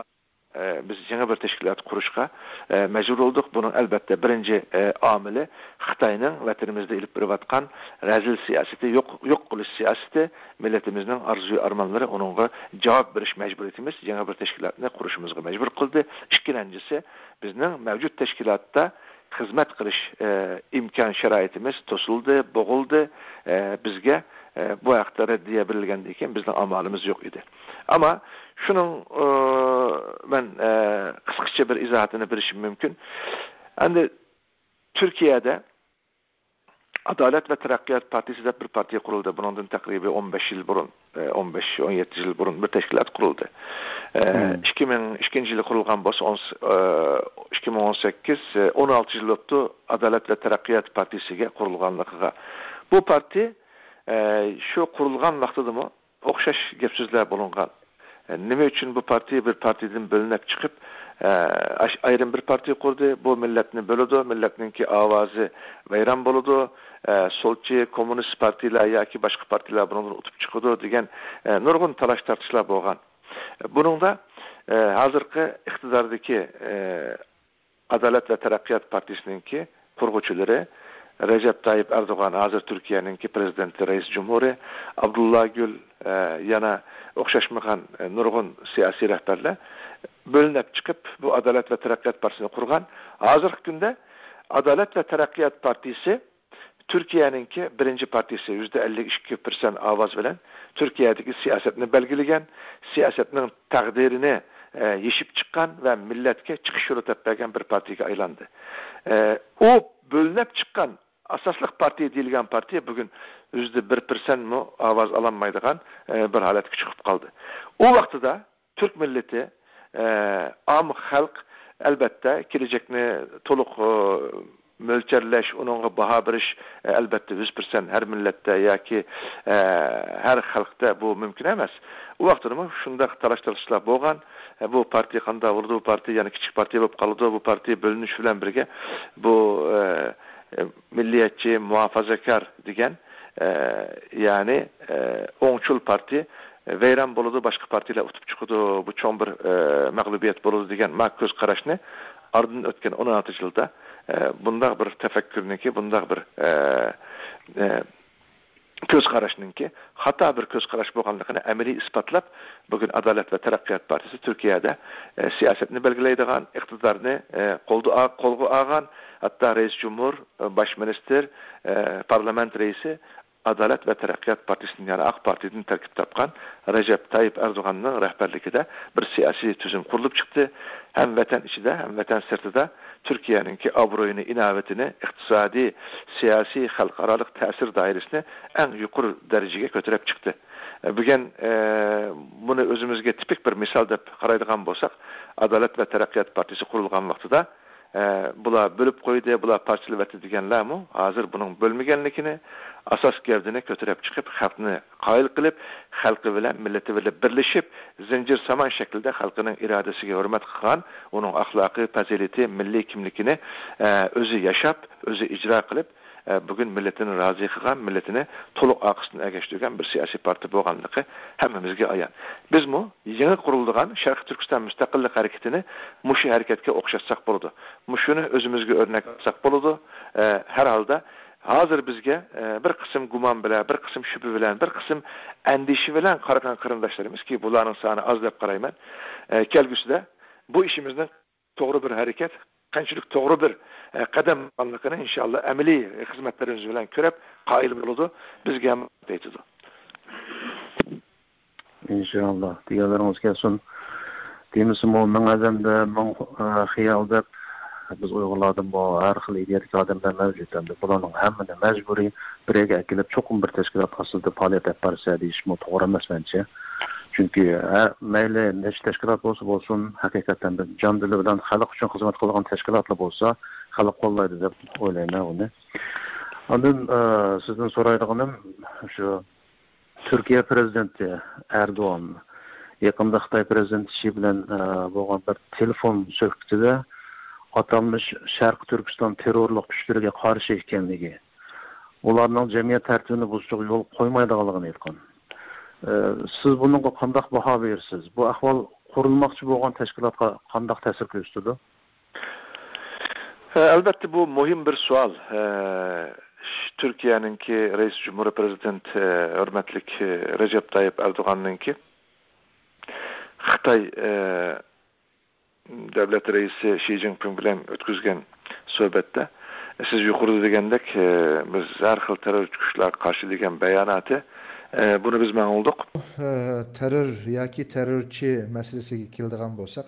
بىز يېڭى بىر تەشكىلات قۇرۇشقا، ئە، مەجبۇر بولدۇق. بۇنىڭ ئەلۋەتتە بىرىنچى، ئە، ئامىلى خىتاينىڭ ۋەتىنىمىزدە ئېلىپ بېرىۋاتقان رەزىل سىياسىتى، يوق، يوق قىلىش سىياسىتى، مىللىتىمىزنىڭ ئارزۇ ئارمانلىرى، ئۇنىڭغا جاۋاب بېرىش مەجبۇرىيىتىمىز يېڭى بىر تەشكىلاتنى قۇرۇشىمىزغا مەجبۇر قىلدى. ئىككىنچىسى، بىزنىڭ مەۋجۇت تەشكىلاتتا خىزمەت قىلىش، ئە، ئىمكان شارائىتىمىز توسۇلدى، بوغۇلدى. ئە، بىزگە، ئە، بۇ ھەقتە رەددىيە بېرىلگەندىن كېيىن بىزنىڭ ئامالىمىز يوق ئىدى. ئەمما شۇنىڭ، ئە، مەن، ئە، قىسقىچە بىر ئىزاھاتىنى بېرىشىم مۇمكىن. ئەمدى تۈركىيەدە ئادالەت ۋە تەرەققىيات پارتىيىسى دەپ بىر پارتىيە قۇرۇلدى. بۇنىڭدىن تەقرىبىي ئون بەش يىل بۇرۇن، ئە، ئون بەش، ئون يەتتە يىل بۇرۇن بىر تەشكىلات قۇرۇلدى. ئە، مم. ئىككى مىڭ ئىككىنچى يىلى قۇرۇلغان بولسا، ئون، ئە، ئىككى مىڭ ئون سەككىز، ئە، ئون ئالتە يىل بوپتۇ ئادالەت ۋە تەرەققىيات پارتىيىسىگە قۇرۇلغانلىقىغا. بۇ پارتىيە، ئە، شۇ قۇرۇلغان ۋاقتىدىمۇ ئوخشاش گەپ-سۆزلەر بولۇنغان. ئە، نېمە ئۈچۈن بۇ پارتىيە بىر پارتىيەدىن بۆلۈنۈپ چىقىپ، ئە، ئاش-، ئايرىم بىر پارتىيە قۇردى؟ بۇ مىللەتنى بۆلىدۇ، مىللەتنىڭكى ئاۋازى ۋەيران بولىدۇ، ئە، سولچى، كوممۇنىست پارتىيەلەر ياكى باشقا پارتىيەلەر بۇنىڭدىن ئۇتۇپ چىقىدۇ دېگەن، ئە، نۇرغۇن تالاش-تارتىشلار بولغان. بۇنىڭدا، ئە، ھازىرقى ئىقتىداردىكى، ئە، ئادالەت ۋە تەرەققىيات پارتىيىسىنىڭكى قۇرغۇچىلىرى رەجەپ تايىپ ئەردوغان، ھازىر تۈركىيەنىڭكى پىرېزىدېنتى، رەئىس جۇمھۇرى، ئابدۇللا گۈل، ئە، يەنە ئوخشاشمىغان، ئە، نۇرغۇن سىياسىي رەھبەرلەر بۆلۈنۈپ چىقىپ، بۇ ئادالەت ۋە تەرەققىيات پارتىيىسىنى قۇرغان. ھازىرقى كۈندە ئادالەت ۋە تەرەققىيات پارتىيىسى تۈركىيەنىڭكى بىرىنچى پارتىيىسى، يۈزدە ئەللىك ئىككى پىرسەنت ئاۋاز بىلەن تۈركىيەدىكى سىياسەتنى بەلگىلىگەن، سىياسەتنىڭ تەقدىرىنى، ئە، يېشىپ چىققان ۋە مىللەتكە چىقىش يولى تېپىپ بەرگەن بىر پارتىيىگە ئايلاندى. ئە، ئۇ بۆلۈنۈپ چىققان ئاساسلىق پارتىيە دېيىلگەن پارتىيە بۈگۈن يۈزدە بىر پىرسەنتمۇ ئاۋاز ئالالمايدىغان، ئە، بىر ھالەتكە چىقىپ قالدى. ئۇ ۋاقتىدا تۈرك مىللىتى، ئە، ئام خەلق، ئەلۋەتتە، كېلەچەكنى تولۇق، ئە، مۆلچەرلەش، ئۇنىڭغا باھا بېرىش، ئە، ئەلۋەتتە، يۈز پىرسەنت ھەر مىللەتتە ياكى، ئە، ھەر خەلقتە بۇ مۇمكىن ئەمەس. ئۇ ۋاقىتتىمۇ شۇنداق تالاش-تارتىشلار بولغان. ئە، بۇ پارتىيە قانداق بولىدۇ؟ بۇ پارتىيە يەنە كىچىك پارتىيە بولۇپ قالىدۇ. بۇ پارتىيە بۆلۈنۈش بىلەن بىرگە بۇ، ئە، ئە، مىللىيەتچى، مۇھاپازەكار دېگەن، ئە، يەنى، ئە، ئوڭچۇل پارتىيە ۋەيران بولىدۇ، باشقا پارتىيەلەر ئۇتۇپ چىقىدۇ، بۇ چوڭ بىر، ئە، مەغلۇبىيەت بولىدۇ دېگەن ما كۆز قاراشنى ئاردىن ئۆتكەن ئون ئالتە يىلدا، ئە، بۇنداق بىر تەپەككۇرنىڭكى، بۇنداق بىر، ئە، ئە، كۆز قاراشنىڭكى خاتا بىر كۆز قاراش بولغانلىقىنى ئەمەلىي ئىسپاتلاپ، بۈگۈن ئادالەت ۋە تەرەققىيات پارتىيىسى تۈركىيەدە، ئە، سىياسەتنى بەلگىلەيدىغان، ئىقتىدارنى، ئە، قولدا، قولغا ئالغان، ھەتتا رەئىس جۇمھۇر، ئە، باش مىنىستىر، ئە، پارلامېنت رەئىسى، ئادالەت ۋە تەرەققىيات پارتىيىسىدىن، يەنى ئاق پارتىيىدىن تەركىب تاپقان رەجەپ تايىپ ئەردوغاننىڭ رەھبەرلىكىدە بىر سىياسىي تۈزۈم قۇرۇلۇپ چىقتى. ھەم ۋەتەن ئىچىدە، ھەم ۋەتەن سىرتىدا تۈركىيەنىڭكى ئابرۇيىنى، ئىناۋىتىنى، ئىقتىسادىي، سىياسىي، خەلقئارالىق تەسىر دائىرىسىنى ئەڭ يۇقىرى دەرىجىگە كۆتۈرۈپ چىقتى. بۈگۈن، ئە، بۇنى ئۆزىمىزگە تىپىك بىر مىسال دەپ قارايدىغان بولساق، ئادالەت ۋە تەرەققىيات پارتىيىسى قۇرۇلغان ۋاقتىدا، ئە، بۇلار بۆلۈپ قويدى، بۇلار پارچىلىۋەتتى دېگەنلەرمۇ ھازىر بۇنىڭ بۆلمىگەنلىكىنى، ئاساس گەۋدىنى كۆتۈرۈپ چىقىپ، خەلقنى قايىل قىلىپ، خەلقى بىلەن، مىللىتى بىلەن بىرلىشىپ، زەنجىرسامان شەكىلدە خەلقىنىڭ ئىرادىسىگە ھۆرمەت قىلغان، ئۇنىڭ ئەخلاقى، پەزىلىتى، مىللىي كىملىكىنى، ئە، ئۆزى ياشاپ، ئۆزى ئىجرا قىلىپ، ئە، بۈگۈن مىللىتىنى رازى قىلغان، مىللىتىنى تولۇق ئارقىسىدىن ئەگەشتۈرگەن بىر سىياسىي پارتىيە بولغانلىقى ھەممىمىزگە ئايان. بىزمۇ يېڭى قۇرۇلىدىغان شەرقىي تۈركىستان مۇستەقىللىق ھەرىكىتىنى مۇشۇ ھەرىكەتكە ئوخشاتساق بولىدۇ. مۇشۇنى ئۆزىمىزگە ئۆرنەك ئالساق بولىدۇ. ئە، ھەر ھالدا ھازىر بىزگە، ئە، بىر قىسىم گۇمان بىلەن، بىر قىسىم شۈبھە بىلەن، بىر قىسىم ئەندىشە بىلەن قارىغان قېرىنداشلىرىمىزكى، بۇلارنىڭ سانى ئاز دەپ قارايمەن. ئە، كەلگۈسىدە بۇ ئىشىمىزنىڭ توغرا بىر ھەرىكەت، قانچىلىك توغرا بىر، ئە، قەدەم بولغانلىقىنى ئىنشاللا ئەمەلىي خىزمەتلىرىمىز بىلەن كۆرۈپ قايىل بولىدۇ، بىزگە ھەم ئېيتىدۇ. ئىنشاللا، دېگەنلىرىڭىز كەلسۇن. دېمىسىمۇ، مىڭ ئادەمدە مىڭ، ئە، خىيال دەپ، بىز ئۇيغۇرلاردىمۇ ھەر خىل ئىدىيەدىكى ئادەملەر مەۋجۇت. ئەمدى بۇلارنىڭ ھەممىنى مەجبۇرىي بىر يەرگە ئەكېلىپ، چوقۇم بىر تەشكىلات ئاستىدا پائالىيەت ئېلىپ بارسا دېيىشمۇ توغرا ئەمەس مەنچە. چۈنكى ھە، مەيلى نەچچە تەشكىلات بولسا بولسۇن، ھەقىقەتەن بىر جان دىلى بىلەن خەلق ئۈچۈن خىزمەت قىلىدىغان تەشكىلاتلا بولسا، خەلق قوللايدۇ دەپ ئويلايمەن ئۇنى. ئاندىن، ئە، سىزدىن سورايدىغىنىم شۇ، تۈركىيە پىرېزىدېنتى ئەردوغان يېقىندا خىتاي پىرېزىدېنتى شى بىلەن، ئە، بولغان بىر تېلېفون سۆھبىتىدە ئاتالمىش شەرقىي تۈركىستان تېررورلۇق كۈچلىرىگە قارشى ئىكەنلىكى، ئۇلارنىڭ جەمئىيەت تەرتىپىنى بۇزۇشىغا يول قويمايدىغانلىقىنى ئېيتقان. ئە، سىز بۇنىڭغا قانداق باھا بېرىسىز؟ بۇ ئەھۋال قۇرۇلماقچى بولغان تەشكىلاتقا قانداق تەسىر كۆرسىتىدۇ؟ ئە، ئەلۋەتتە، بۇ مۇھىم بىر سوئال. ئە، ش-، تۈركىيەنىڭكى رەئىس جۇمھۇرى پىرېزىدېنت، ئە، ھۆرمەتلىك، ئە، رەجەپ تايىپ ئەردوغاننىڭكى خىتاي، ئە، دۆلەت رەئىسى شى جىنپىڭ بىلەن ئۆتكۈزگەن سۆھبەتتە، سىز يۇقىرىدا دېگەندەك، ئە، بىز ھەر خىل تېررورچى كۈچلەرگە قارشى دېگەن باياناتى، ئە، بۇنى بىز ماڭغۇلدۇق. ئە، تېررور ياكى تېررورچى مەسىلىسىگە كېلىدىغان بولساق،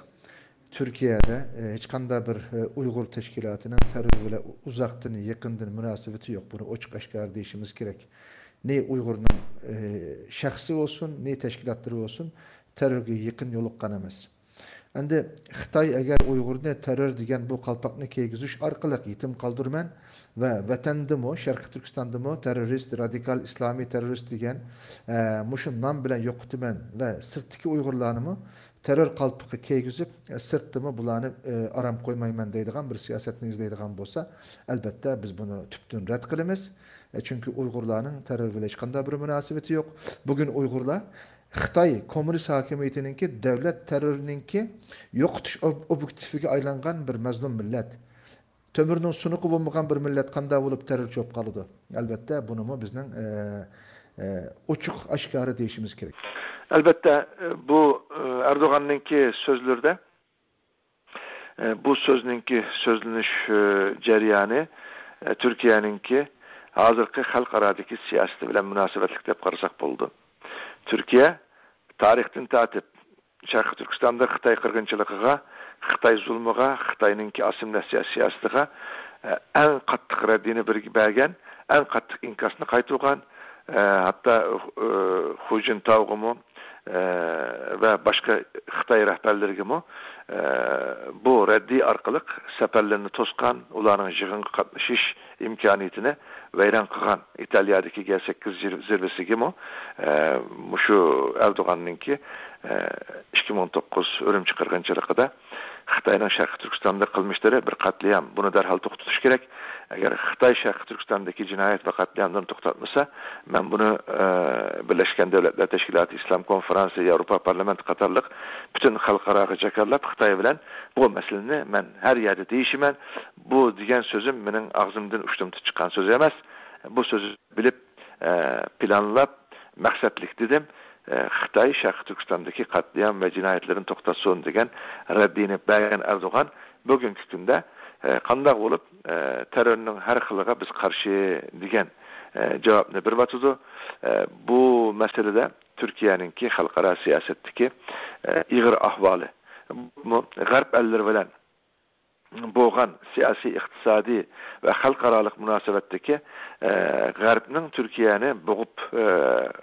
تۈركىيەدە، ئە، ھېچقانداق بىر، ئە، ئۇيغۇر تەشكىلاتىنىڭ تېررور بىلەن ئۇزاقتىن، يېقىندىن مۇناسىۋىتى يوق. بۇنى ئوچۇق ئاشكارا دېيىشىمىز كېرەك. نى ئۇيغۇرنىڭ، ئە، شەخسى بولسۇن، نى تەشكىلاتلىرى بولسۇن، تېررورغا يېقىن يولۇققان ئەمەس. ئەمدى خىتاي ئەگەر ئۇيغۇرنى تېررور دېگەن بۇ قالپاقنى كىيگۈزۈش ئارقىلىق يېتىم قالدۇرىمەن ۋە ۋەتەندىمۇ، شەرقىي تۈركىستاندىمۇ تېررورىست، رادىكال ئىسلامىي تېررورىست دېگەن، ئە، مۇشۇ نام بىلەن يوقىتىمەن ۋە سىرتتىكى ئۇيغۇرلارنىمۇ تېررور قالپىقى كىيگۈزۈپ، سىرتتىمۇ بۇلارنى، ئارام قويمايمەن دەيدىغان بىر سىياسەتنى ئىزدەيدىغان بولسا، ئەلۋەتتە، بىز بۇنى تۈپتىن رەت قىلىمىز. چۈنكى ئۇيغۇرلارنىڭ تېررور بىلەن ھېچقانداق بىر مۇناسىۋىتى يوق. بۈگۈن ئۇيغۇرلار خىتاي كوممۇنىست ھاكىمىيىتىنىڭكى دۆلەت تېررورىنىڭكى يوقىتىش ئوب-، ئوبيېكتىپىگە ئايلانغان بىر مەزلۇم مىللەت. تۆمۈرنىڭ سۇنۇقى بولمىغان بىر مىللەت قانداق بولۇپ تېررورچى بولۇپ قالىدۇ؟ ئەلۋەتتە، بۇنىمۇ بىزنىڭ، ئە، ئە، ئوچۇق ئاشكارا دېيىشىمىز كېرەك. ئەلۋەتتە، بۇ، ئەردوغاننىڭكى سۆزلىرىدە، بۇ سۆزنىڭكى سۆزلىنىش، جەريانى، تۈركىيەنىڭكى ھازىرقى خەلقئارادىكى سىياسىتى بىلەن مۇناسىۋەتلىك دەپ قارىساق بولىدۇ. تۈركىيە تارىختىن تارتىپ شەرقىي تۈركىستاندا خىتاي قىرغىنچىلىقىغا، خىتاي زۇلمىغا، خىتاينىڭكى ئاسسىمىلياتسىيە سىياسىتىغا، ئە، ئەڭ قاتتىق رەددىنى بىر-، بەرگەن، ئەڭ قاتتىق ئىنكاسنى قايتۇرغان، ئە، ھەتتا، ئە، خۇ جىنتاۋغىمۇ، ئە، ۋە باشقا خىتاي رەھبەرلىرىگىمۇ، ئە، بۇ رەددىيە ئارقىلىق سەپەرلىرىنى توسقان، ئۇلارنىڭ يىغىنغا قاتنىشىش ئىمكانىيىتىنى ۋەيران قىلغان ئىتالىيەدىكى گې سەككىز زىر-، زىرۋىسىگىمۇ، ئە، مۇشۇ ئەردوغاننىڭكى، ئە، ئىككى مىڭ توققۇز ئۈرۈمچى قىرغىنچىلىقىدا خىتاينىڭ شەرقىي تۈركىستاندا قىلمىشلىرى بىر قەتلىئام. بۇنى دەرھال توختىتىش كېرەك. ئەگەر خىتاي شەرقىي تۈركىستاندىكى جىنايەت ۋە قەتلىئاملىرىنى توختاتمىسا، مەن بۇنى، ئە، بىرلەشكەن دۆلەتلەر تەشكىلاتى، ئىسلام كونفرانسى، ياۋروپا پارلامېنتى قاتارلىق پۈتۈن خەلقئاراغا جاكارلاپ، خىتاي بىلەن بۇ مەسىلىنى مەن ھەر يەردە دېيىشىمەن. بۇ دېگەن سۆزۈم مېنىڭ ئاغزىمدىن ئۇشتۇمتۇت چىققان سۆز ئەمەس. بۇ سۆزنى بىلىپ، ئە، پىلانلاپ، مەقسەتلىك دېدىم. ئە، خىتاي شەرقىي تۈركىستاندىكى قەتلىئام ۋە جىنايەتلىرىنى توختاتسۇن دېگەن رەددىيىنى بەرگەن ئەردوغان بۈگۈنكى كۈندە، ئە، قانداق بولۇپ، ئە، تېررورنىڭ ھەر خىلىغا بىز قارشى دېگەن، ئە، جاۋابنى بېرىۋاتىدۇ. ئە، بۇ مەسىلىدە تۈركىيەنىڭكى خەلقئارا سىياسەتتىكى، ئە، ئېغىر ئەھۋالى، بۇ غەرب ئەللىرى بىلەن بولغان سىياسىي، ئىقتىسادىي ۋە خەلقئارالىق مۇناسىۋەتتىكى، ئە، غەربنىڭ تۈركىيەنى بوغۇپ، ئە،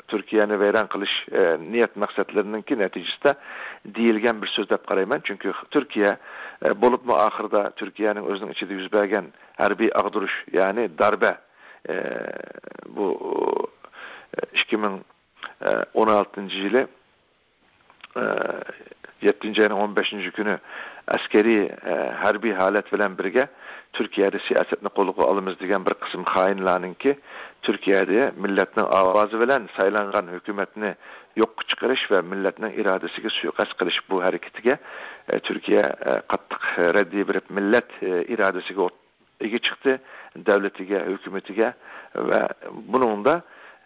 تۈركىيەنى ۋەيران قىلىش، ئە، نىيەت مەقسەتلىرىنىڭكى نەتىجىسىدە دېيىلگەن بىر سۆز دەپ قارايمەن. چۈنكى تۈركىيە، ئە، بولۇپمۇ ئاخىرىدا تۈركىيەنىڭ ئۆزىنىڭ ئىچىدە يۈز بەرگەن ھەربىي ئاغدۇرۇش، يەنى داربە، ئە، بۇ، ئە، ئىككى مىڭ ئون ئالتىنچى يىلى، ئە، يەتتىنچى ئاينىڭ ئون بەشىنچى كۈنى ئەسكەرىي، ئە، ھەربىي ھالەت بىلەن بىرگە تۈركىيەدە سىياسەتنى قولغا ئالىمىز دېگەن بىر قىسىم خائىنلارنىڭكى تۈركىيەدە مىللەتنىڭ ئاۋازى بىلەن سايلانغان ھۆكۈمەتنى يوققا چىقىرىش ۋە مىللەتنىڭ ئىرادىسىگە سۇيىقەست قىلىش بۇ ھەرىكىتىگە، ئە، تۈركىيە، ئە، قاتتىق رەددىيە بېرىپ، مىللەت، ئە، ئىرادىسىگە ئىگە چىقتى، دۆلىتىگە، ھۆكۈمىتىگە ۋە بۇنىڭدا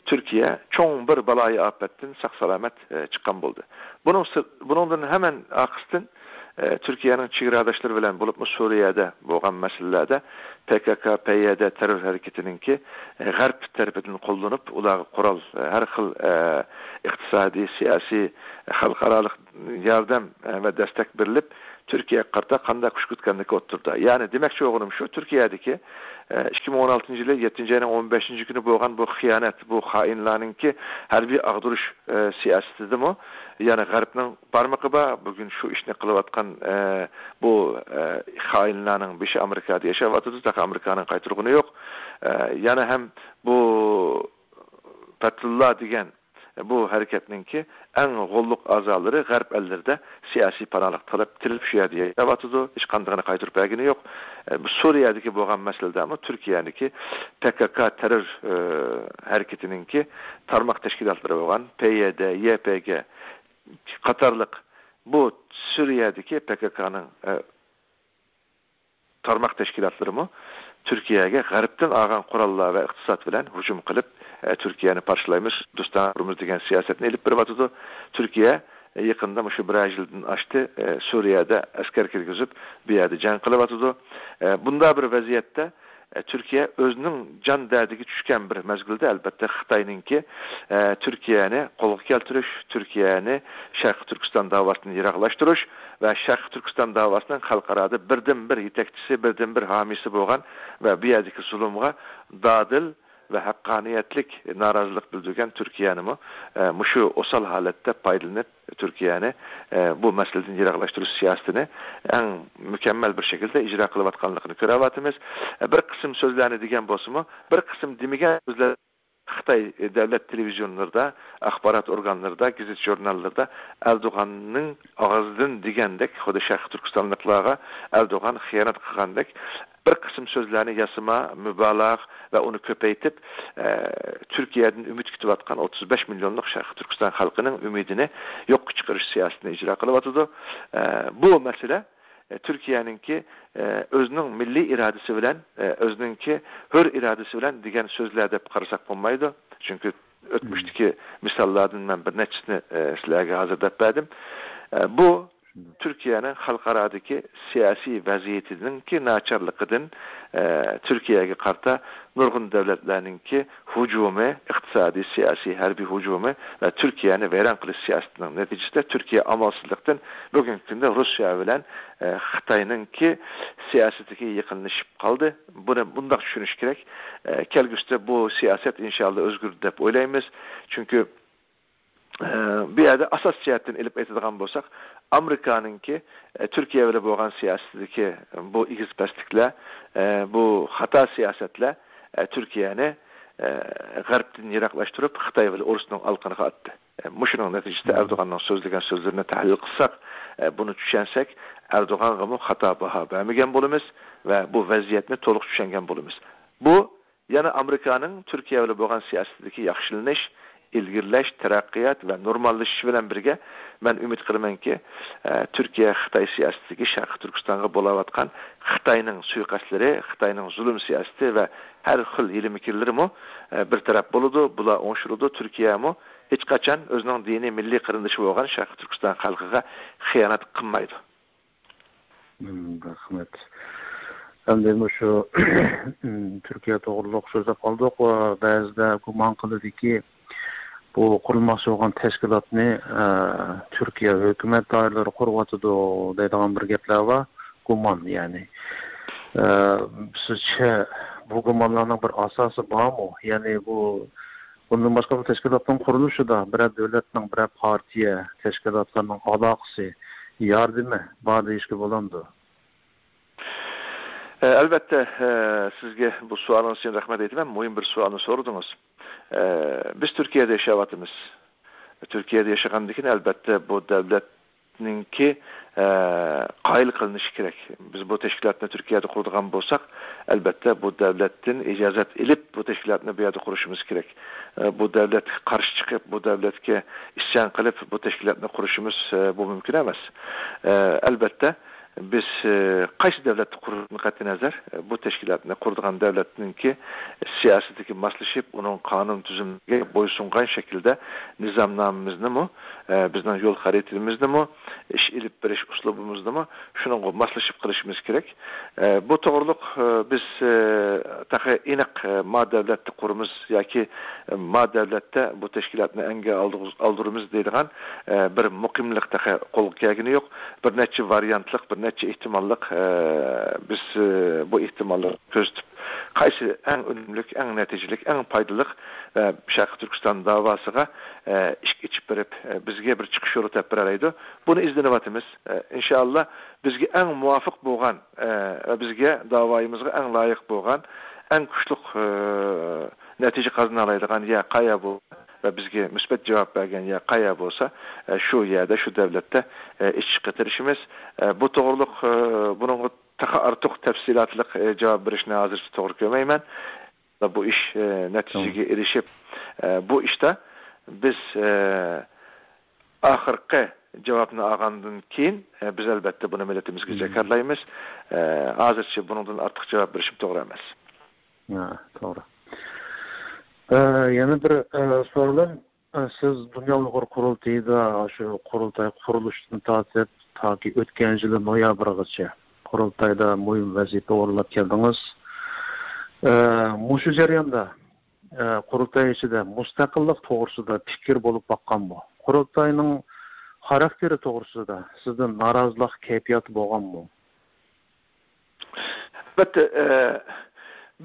تۈركىيە چوڭ بىر بالايىئاپەتتىن ساق-سالامەت، ئە، چىققان بولدى. بۇنىڭ سىر-، بۇنىڭدىن ھەمەن ئارقىسىدىن، ئە، تۈركىيەنىڭ چېگراداشلىرى بىلەن بولۇپمۇ سۈرىيەدە بولغان مەسىلىلەردە پكك، پيد تېررور ھەرىكىتىنىڭكى، ئە، غەرب تەرىپىدىن قوللىنىپ، ئۇلارغا قورال، ئە، ھەر خىل، ئە، ئىقتىسادىي، سىياسىي، خەلقئارالىق ياردەم، ئە، ۋە دەستەك بېرىلىپ، تۈركىيەگە قارىتا قانداق كۈچ كۈتكەنلىكى ئوتتۇرىدا. يەنى دېمەكچى بولغىنىم شۇ، تۈركىيەدىكى، ئە، ئىككى مىڭ ئون ئالتىنچى يىلى يەتتىنچى ئاينىڭ ئون بەشىنچى كۈنى بولغان بۇ خىيانەت، بۇ خائىنلارنىڭكى ھەربىي ئاغدۇرۇش، ئە، سىياسىتىدىمۇ يەنە غەربنىڭ بارمىقى بار. بۈگۈن شۇ ئىشنى قىلىۋاتقان، ئە، بۇ، ئە، خائىنلارنىڭ بېشى ئامېرىكادا ياشاۋاتىدۇ، تېخى ئامېرىكانىڭ قايتۇرغىنى يوق. ئە، يەنە ھەم بۇ پەتھۇللا دېگەن بۇ ھەرىكەتنىڭكى ئەڭ غوللۇق ئەزالىرى غەرب ئەللىرىدە سىياسىي پاناھلىق تەلەپ قىلىپ، شۇ يەردە ياشاۋاتىدۇ، ھېچقاندىقىنى قايتۇرۇپ بەرگىنى يوق. ئە، بۇ سۈرىيەدىكى بولغان مەسىلىدەمۇ تۈركىيەنىڭكى پكك تېررور، ئە، ھەرىكىتىنىڭكى تارماق تەشكىلاتلىرى بولغان پيد، يپگ قاتارلىق بۇ سۈرىيەدىكى پككنىڭ، ئە، تارماق تەشكىلاتلىرىمۇ تۈركىيەگە غەربتىن ئالغان قوراللار ۋە ئىقتىساد بىلەن ھۇجۇم قىلىپ، ئە، تۈركىيەنى پارچىلايمىز، دوستانە قۇرىمىز دېگەن سىياسەتنى ئېلىپ بېرىۋاتىدۇ. تۈركىيە، ئە، يېقىندا مۇشۇ بىرەر يىلدىن ئاشتى، ئە، سۈرىيەدە ئەسكەر كىرگۈزۈپ، بۇ يەردە جەڭ قىلىۋاتىدۇ. ئە، بۇنداق بىر ۋەزىيەتتە، ئە، تۈركىيە ئۆزىنىڭ جان دەردىگە چۈشكەن بىر مەزگىلدە، ئەلبەتتە، خىتاينىڭكى، ئە، تۈركىيەنى قولغا كەلتۈرۈش، تۈركىيەنى شەرقىي تۈركىستان داۋاسىدىن يىراقلاشتۇرۇش ۋە شەرقىي تۈركىستان داۋاسىنىڭ خەلقئارادا بىردىنبىر يېتەكچىسى، بىردىنبىر ھامىيسى بولغان ۋە بۇ يەردىكى زۇلۇمغا دادىل ۋە ھەققانىيەتلىك نارازىلىق بىلدۈرگەن تۈركىيەنىمۇ، ئە، مۇشۇ ئوسال ھالەتتە پايدىلىنىپ، تۈركىيەنى، ئە، بۇ مەسىلىدىن يىراقلاشتۇرۇش سىياسىتىنى ئەڭ مۇكەممەل بىر شەكىلدە ئىجرا قىلىۋاتقانلىقىنى كۆرۈۋاتىمىز. ئە، بىر قىسىم سۆزلەرنى دېگەن بولسىمۇ، بىر قىسىم دېمىگەن سۆزلەر خىتاي دەۋلەت تېلېۋىزىيونلىرىدا، ئاخبارات ئورگانلىرىدا، گېزىت ژۇرناللىرىدا ئەردوغاننىڭ ئاغزىدىن دېگەندەك، خۇددى شەرقىي تۈركىستانلىقلارغا ئەردوغان خىيانەت قىلغاندەك بىر قىسىم سۆزلەرنى ياسىما، مۇبالىغە ۋە ئۇنى كۆپەيتىپ، ئە، تۈركىيەدىن ئۈمىد كۈتۈۋاتقان ئوتتۇز بەش مىليونلۇق شەرقىي تۈركىستان خەلقىنىڭ ئۈمىدىنى يوققا چىقىرىش سىياسىتىنى ئىجرا قىلىۋاتىدۇ. ئە، بۇ مەسىلە، ئە، تۈركىيەنىڭكى، ئە، ئۆزىنىڭ مىللىي ئىرادىسى بىلەن، ئە، ئۆزىنىڭكى ھۆر ئىرادىسى بىلەن دېگەن سۆزلەر دەپ قارىساق بولمايدۇ. چۈنكى ئۆتمۈشتىكى مىساللاردىن مەن بىر نەچچىسىنى، ئە، سىلەرگە ھازىر دەپ بەردىم. ئە، بۇ تۈركىيەنىڭ خەلقئارادىكى سىياسىي ۋەزىيىتىنىڭكى ناچارلىقىدىن، ئە، تۈركىيەگە قارىتا نۇرغۇن دۆلەتلەرنىڭكى ھۇجۇمى، ئىقتىسادىي، سىياسىي، ھەربىي ھۇجۇمى ۋە تۈركىيەنى ۋەيران قىلىش سىياسىتىنىڭ نەتىجىسىدە تۈركىيە ئامالسىزلىقتىن بۈگۈنكى كۈندە رۇسىيە بىلەن، ئە، خىتاينىڭكى سىياسىتىگە يېقىنلىشىپ قالدى. بۇنى بۇنداق چۈشىنىش كېرەك. ئە، كەلگۈسىدە بۇ سىياسەت ئىنشائاللا ئۆزگىرىدۇ دەپ ئويلايمىز. چۈنكى ئە، بۇ يەردە ئاساس جەھەتتىن ئېلىپ ئېيتىدىغان بولساق، ئامېرىكانىڭكى، ئە، تۈركىيە بىلەن بولغان سىياسىتىدىكى بۇ ئېگىز-پەسلىكلەر، ئە، بۇ خاتا سىياسەتلەر، ئە، تۈركىيەنى، ئە، غەربتىن يىراقلاشتۇرۇپ، خىتاي بىلەن ئورۇسنىڭ ئالىقىنىغا ئاتتى. ئە، مۇشۇنىڭ نەتىجىسىدە ئەردوغاننىڭ سۆزلىگەن سۆزلىرىنى تەھلىل قىلساق، ئە، بۇنى چۈشەنسەك، ئەردوغانغىمۇ خاتا باھا بەرمىگەن بولىمىز ۋە بۇ ۋەزىيەتنى تولۇق چۈشەنگەن بولىمىز. بۇ يەنە ئامېرىكانىڭ تۈركىيە بىلەن بولغان سىياسىتىدىكى ياخشىلىنىش، ئىلگىرىلەش، تەرەققىيات ۋە نورماللىشىش بىلەن بىرگە، مەن ئۈمىد قىلىمەنكى، ئە، تۈركىيە خىتاي سىياسىتىدىكى شەرقىي تۈركىستانغا بولاۋاتقان خىتاينىڭ سۇيىقەستلىرى، خىتاينىڭ زۇلۇم سىياسىتى ۋە ھەر خىل ھىيلە-مىكىرلىرىمۇ، ئە، بىر تەرەپ بولىدۇ، بۇلار ئوڭشىلىدۇ. تۈركىيەمۇ ھېچقاچان ئۆزىنىڭ دىنىي مىللىي قېرىندىشى بولغان شەرقىي تۈركىستان خەلقىگە خىيانەت قىلمايدۇ. مم، رەھمەت. ئەمدى مۇشۇ تۈركىيە توغرۇلۇق سۆزلەپ قالدۇق ۋە بەزىدە گۇمان قىلىدۇكى، بۇ قۇرۇلماقچى بولغان تەشكىلاتنى، ئە، تۈركىيە ھۆكۈمەت دائىرىلىرى قۇرۇۋاتىدۇ دەيدىغان بىر گەپلەر بار. گۇمان، يەنى. ئە، سىزچە بۇ گۇمانلارنىڭ بىر ئاساسى بارمۇ؟ يەنى بۇ، بۇندىن باشقا بۇ تەشكىلاتنىڭ قۇرۇلۇشىدا بىرەر دۆلەتنىڭ، بىرەر پارتىيە، تەشكىلاتلارنىڭ ئالاقىسى، ياردىمى بار دېيىشكە بولامدۇ؟ ئە، ئەلۋەتتە، ئە، سىزگە بۇ سوئالىڭىز ئۈچۈن رەھمەت ئېيتىمەن. مۇھىم بىر سوئالنى سورىدىڭىز. ئە، بىز تۈركىيەدە ياشاۋاتىمىز. تۈركىيەدە ياشىغاندىن كېيىن، ئەلۋەتتە، بۇ دۆلەتنىڭكى، ئە، قايىل قىلىنىشى كېرەك. بىز بۇ تەشكىلاتنى تۈركىيەدە قۇرىدىغان بولساق، ئەلۋەتتە، بۇ دۆلەتتىن ئىجازەت ئېلىپ، بۇ تەشكىلاتنى بۇ يەردە قۇرۇشىمىز كېرەك. ئە، بۇ دۆلەتكە قارشى چىقىپ، بۇ دۆلەتكە ئىسيان قىلىپ، بۇ تەشكىلاتنى قۇرۇشىمىز، ئە، بۇ مۇمكىن ئەمەس. ئە، ئەلۋەتتە، بىز، ئە، قايسى دۆلەتتە قۇرۇشىدىن قەتئىينەزەر، ئە، بۇ تەشكىلاتنى قۇرىدىغان دۆلەتنىڭكى سىياسىتىگە ماسلىشىپ، ئۇنىڭ قانۇن تۈزۈمىگە بويسۇنغان شەكىلدە نىزامنامىمىزنىمۇ، ئە، بىزنىڭ يول خەرىتىمىزنىمۇ، ئىش ئېلىپ بېرىش ئۇسلۇبىمىزنىمۇ شۇنىڭغا ماسلىشىپ قىلىشىمىز كېرەك. ئە، بۇ توغرۇلۇق، ئە، بىز، ئە، تېخى ئېنىق، ئە، ما دۆلەتتە قۇرىمىز ياكى، ئە، ما دۆلەتتە بۇ تەشكىلاتنى ئەنگە ئالدۇرىمىز دەيدىغان، ئە، بىر مۇقىملىق تېخى قولغا كەلگىنى يوق. بىر نەچچە ۋارىيانتلىق، بىر نەچچە ئېھتىماللىق، ئە، بىز، ئە، بۇ ئېھتىماللىقنى كۆزىتىپ، قايسى ئەڭ ئۈنۈملۈك، ئەڭ نەتىجىلىك، ئەڭ پايدىلىق ۋە شەرقىي تۈركىستان داۋاسىغا، ئە، ئىشىك ئېچىپ بېرىپ، ئە، بىزگە بىر چىقىش يولى تېپىپ بېرەلەيدۇ. بۇنى ئىزدىنىۋاتىمىز. ئە، ئىنشائاللا، بىزگە ئەڭ مۇۋاپىق بولغان، ئە، ۋە بىزگە، داۋايىمىزغا ئەڭ لايىق بولغان، ئەڭ كۈچلۈك، ئە، نەتىجە قازىنالايدىغان يەر قايا بولسا ۋە بىزگە مۇسبەت جاۋاب بەرگەن يەر قايا بولسا، ئە، شۇ يەردە، شۇ دۆلەتتە، ئە، ئىشقا تىرىشىمىز. ئە، بۇ توغرۇلۇق، ئە، بۇنىڭغا تېخى ئارتۇق تەپسىلاتلىق، ئە، جاۋاب بېرىشنى ھازىرچە توغرا كۆرمەيمەن. بۇ ئىش، ئە، نەتىجىگە ئېرىشىپ، ئە، بۇ ئىشتا بىز، ئە، ئاخىرقى جاۋابنى ئالغاندىن كېيىن، ئە، بىز ئەلۋەتتە بۇنى مىللىتىمىزگە جاكارلايمىز. ئە، ھازىرچە بۇنىڭدىن ئارتۇق جاۋاب بېرىشىم توغرا ئەمەس. ھە، توغرا. ئە، يەنە بىر، ئە، سوئالىم، ئە، سىز دۇنيا ئۇيغۇر قۇرۇلتىيىدا شۇ قۇرۇلتاي قۇرۇلۇشىدىن تارتىپ تاكى ئۆتكەن يىلى نويابىرغىچە قۇرۇلتايدا مۇھىم ۋەزىپە ئورۇنلاپ كەلدىڭىز. ئە، مۇشۇ جەرياندا، ئە، قۇرۇلتاي ئىچىدە مۇستەقىللىق توغرىسىدا پىكىر بولۇپ باققانمۇ؟ قۇرۇلتاينىڭ خاراكتېرى توغرىسىدا سىزدە نارازىلىق كەيپىياتى بولغانمۇ؟ ئەلۋەتتە، ئە،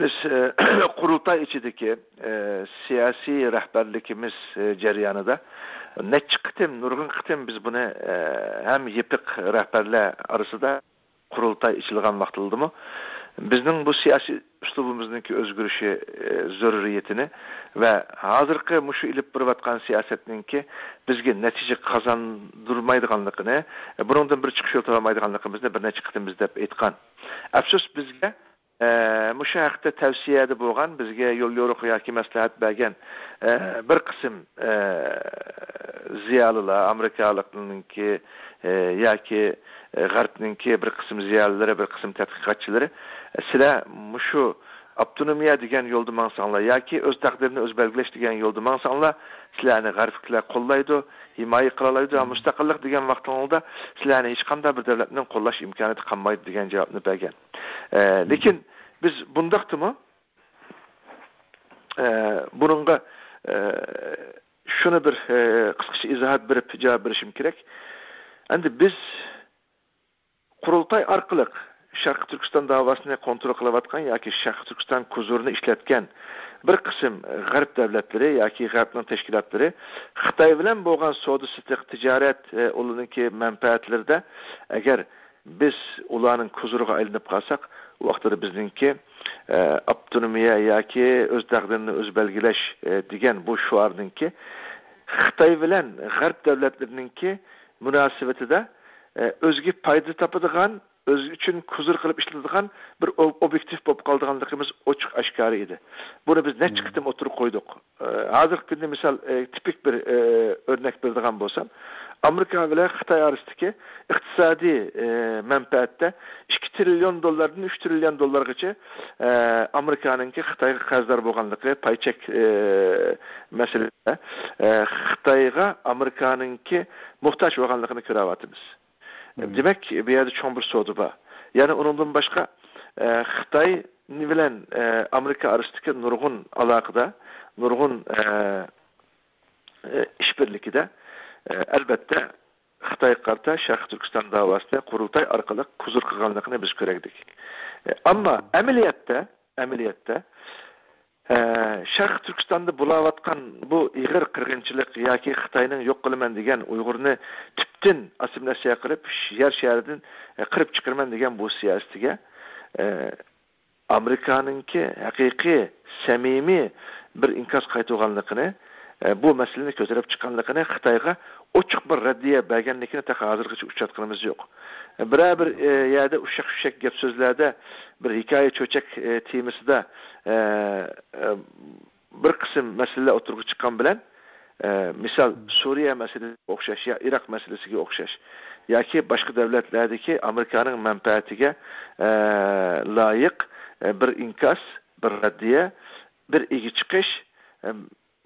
بىز، ئە، قۇرۇلتاي ئىچىدىكى، ئە، سىياسىي رەھبەرلىكىمىز، ئە، جەريانىدا نەچچە قېتىم، نۇرغۇن قېتىم بىز بۇنى، ئە، ھەم يېپىق رەھبەرلەر ئارىسىدا قۇرۇلتاي ئېچىلغان ۋاقتىدىمۇ بىزنىڭ بۇ سىياسىي ئۇسلۇبىمىزنىڭكى ئۆزگىرىشى، ئە، زۆرۈرىيىتىنى ۋە ھازىرقى مۇشۇ ئېلىپ بېرىۋاتقان سىياسەتنىڭكى بىزگە نەتىجە قازاندۇرمايدىغانلىقىنى، بۇنىڭدىن بىر چىقىش يول تاپالمايدىغانلىقىمىزنى بىر نەچچە قېتىم بىز دەپ ئېيتقان. ئەپسۇس، بىزگە، ئە، مۇشۇ ھەقتە تەۋسىيەدە بولغان، بىزگە يول يورۇق ياكى مەسلىھەت بەرگەن، ئە، بىر قىسىم، ئە، زىيالىيلار، ئامېرىكالىقنىڭكى، ئە، ياكى، ئە، غەربنىڭكى بىر قىسىم زىيالىيلىرى، بىر قىسىم تەتقىقاتچىلىرى، سىلەر مۇشۇ ئاپتونومىيە دېگەن يولدا ماڭساڭلار ياكى ئۆز تەقدىرىنى ئۆزى بەلگىلەش دېگەن يولدا ماڭساڭلار، سىلەرنى غەربلىكلەر قوللايدۇ، ھىمايە قىلالايدۇ. مۇستەقىللىق دېگەن ۋاقتىڭلاردا سىلەرنى ھېچقانداق بىر دۆلەتنىڭ قوللاش ئىمكانىيىتى قالمايدۇ دېگەن جاۋابنى بەرگەن. ئە، لېكىن بىز بۇنداقتىمۇ، ئە، بۇنىڭغا، ئە، شۇنى بىر، ئە، قىسقىچە ئىزاھات بېرىپ جاۋاب بېرىشىم كېرەك. ئەمدى بىز قۇرۇلتاي ئارقىلىق شەرقىي تۈركىستان داۋاسىنى كونترول قىلىۋاتقان ياكى شەرقىي تۈركىستان كوزۇرىنى ئىشلەتكەن بىر قىسىم غەرب دۆلەتلىرى ياكى غەربنىڭ تەشكىلاتلىرى خىتاي بىلەن بولغان سودا سېتىق، تىجارەت، ئە، ئۇلارنىڭكى مەنپەئەتلىرىدە ئەگەر بىز ئۇلارنىڭ كوزۇرىغا ئايلىنىپ قالساق، ئۇ ۋاقىتتا بىزنىڭكى، ئە، ئاپتونومىيە ياكى ئۆز تەقدىرىنى ئۆزى بەلگىلەش، ئە، دېگەن بۇ شوئارنىڭكى خىتاي بىلەن غەرب دۆلەتلىرىنىڭكى مۇناسىۋىتىدە، ئە، ئۆزىگە پايدا تاپىدىغان، ئۆزى ئۈچۈن كوزۇر قىلىپ ئىشلىتىدىغان بىر ئو-، ئوبيېكتىپ بولۇپ قالىدىغانلىقىمىز ئوچۇق ئاشكارا ئىدى. بۇنى بىز نەچچە قېتىم ئوتتۇرىغا قويدۇق. ئە، ھازىرقى كۈندە مىسال، ئە، تىپىك بىر، ئە، ئۆرنەك بېرىدىغان بولسام، ئامېرىكا بىلەن خىتاي ئارىسىدىكى ئىقتىسادىي، ئە، مەنپەئەتتە ئىككى تىرىليون دوللاردىن ئۈچ تىرىليون دوللارغىچە، ئە، ئامېرىكانىڭكى خىتايغا قەرزدار بولغانلىقى، پاي چەك، ئە، مەسىلىسىدە، ئە، خىتايغا ئامېرىكانىڭكى موھتاج بولغانلىقىنى كۆرۈۋاتىمىز. دېمەك، بۇ يەردە چوڭ بىر سودا بار. يەنە ئۇنىڭدىن باشقا، ئە، خىتاي بىلەن، ئە، ئامېرىكا ئارىسىدىكى نۇرغۇن ئالاقىدە، نۇرغۇن، ئە، ئە، ئىشبىرلىكىدە، ئە، ئەلبەتتە، خىتايغا قارىتا شەرقىي تۈركىستان داۋاسىنى قۇرۇلتاي ئارقىلىق كۇزۇر قىلغانلىقىنى بىز كۆرەگدىك. ئە، ئەمما ئەمەلىيەتتە، ئەمەلىيەتتە، ئە، شەرقىي تۈركىستاندا بولاۋاتقان بۇ ئېغىر قىرغىنچىلىق ياكى خىتاينىڭ يوق قىلىمەن دېگەن ئۇيغۇرنى تۈپتىن ئاسسىمىلياتسىيە قىلىپ، يەر شارىدىن، ئە، قىرىپ چىقىرىمەن دېگەن بۇ سىياسىتىگە، ئە، ئامېرىكانىڭكى ھەقىقىي، سەمىمىي بىر ئىنكاس قايتۇرغانلىقىنى، ئە، بۇ مەسىلىنى كۆتۈرۈپ چىققانلىقىنى خىتايغا ئوچۇق بىر رەددىيە بەرگەنلىكىنى تېخى ھازىرغىچە ئۇچراتقىنىمىز يوق. بىرەر بىر، ئە، يەردە ئۇششاق-چۈششەك گەپ-سۆزلەردە، بىر ھېكايە-چۆچەك، ئە، تېمىسىدا، ئە، ئە، بىر قىسىم مەسىلىلەر ئوتتۇرىغا چىققان بىلەن، ئە، مىسال، سۈرىيە مەسىلىسىگە ئوخشاش يا ئىراق مەسىلىسىگە ئوخشاش ياكى باشقا دۆلەتلەردىكى ئامېرىكانىڭ مەنپەئەتىگە، ئە، لايىق، ئە، بىر ئىنكاس، بىر رەددىيە، بىر ئىگە چىقىش، ئە،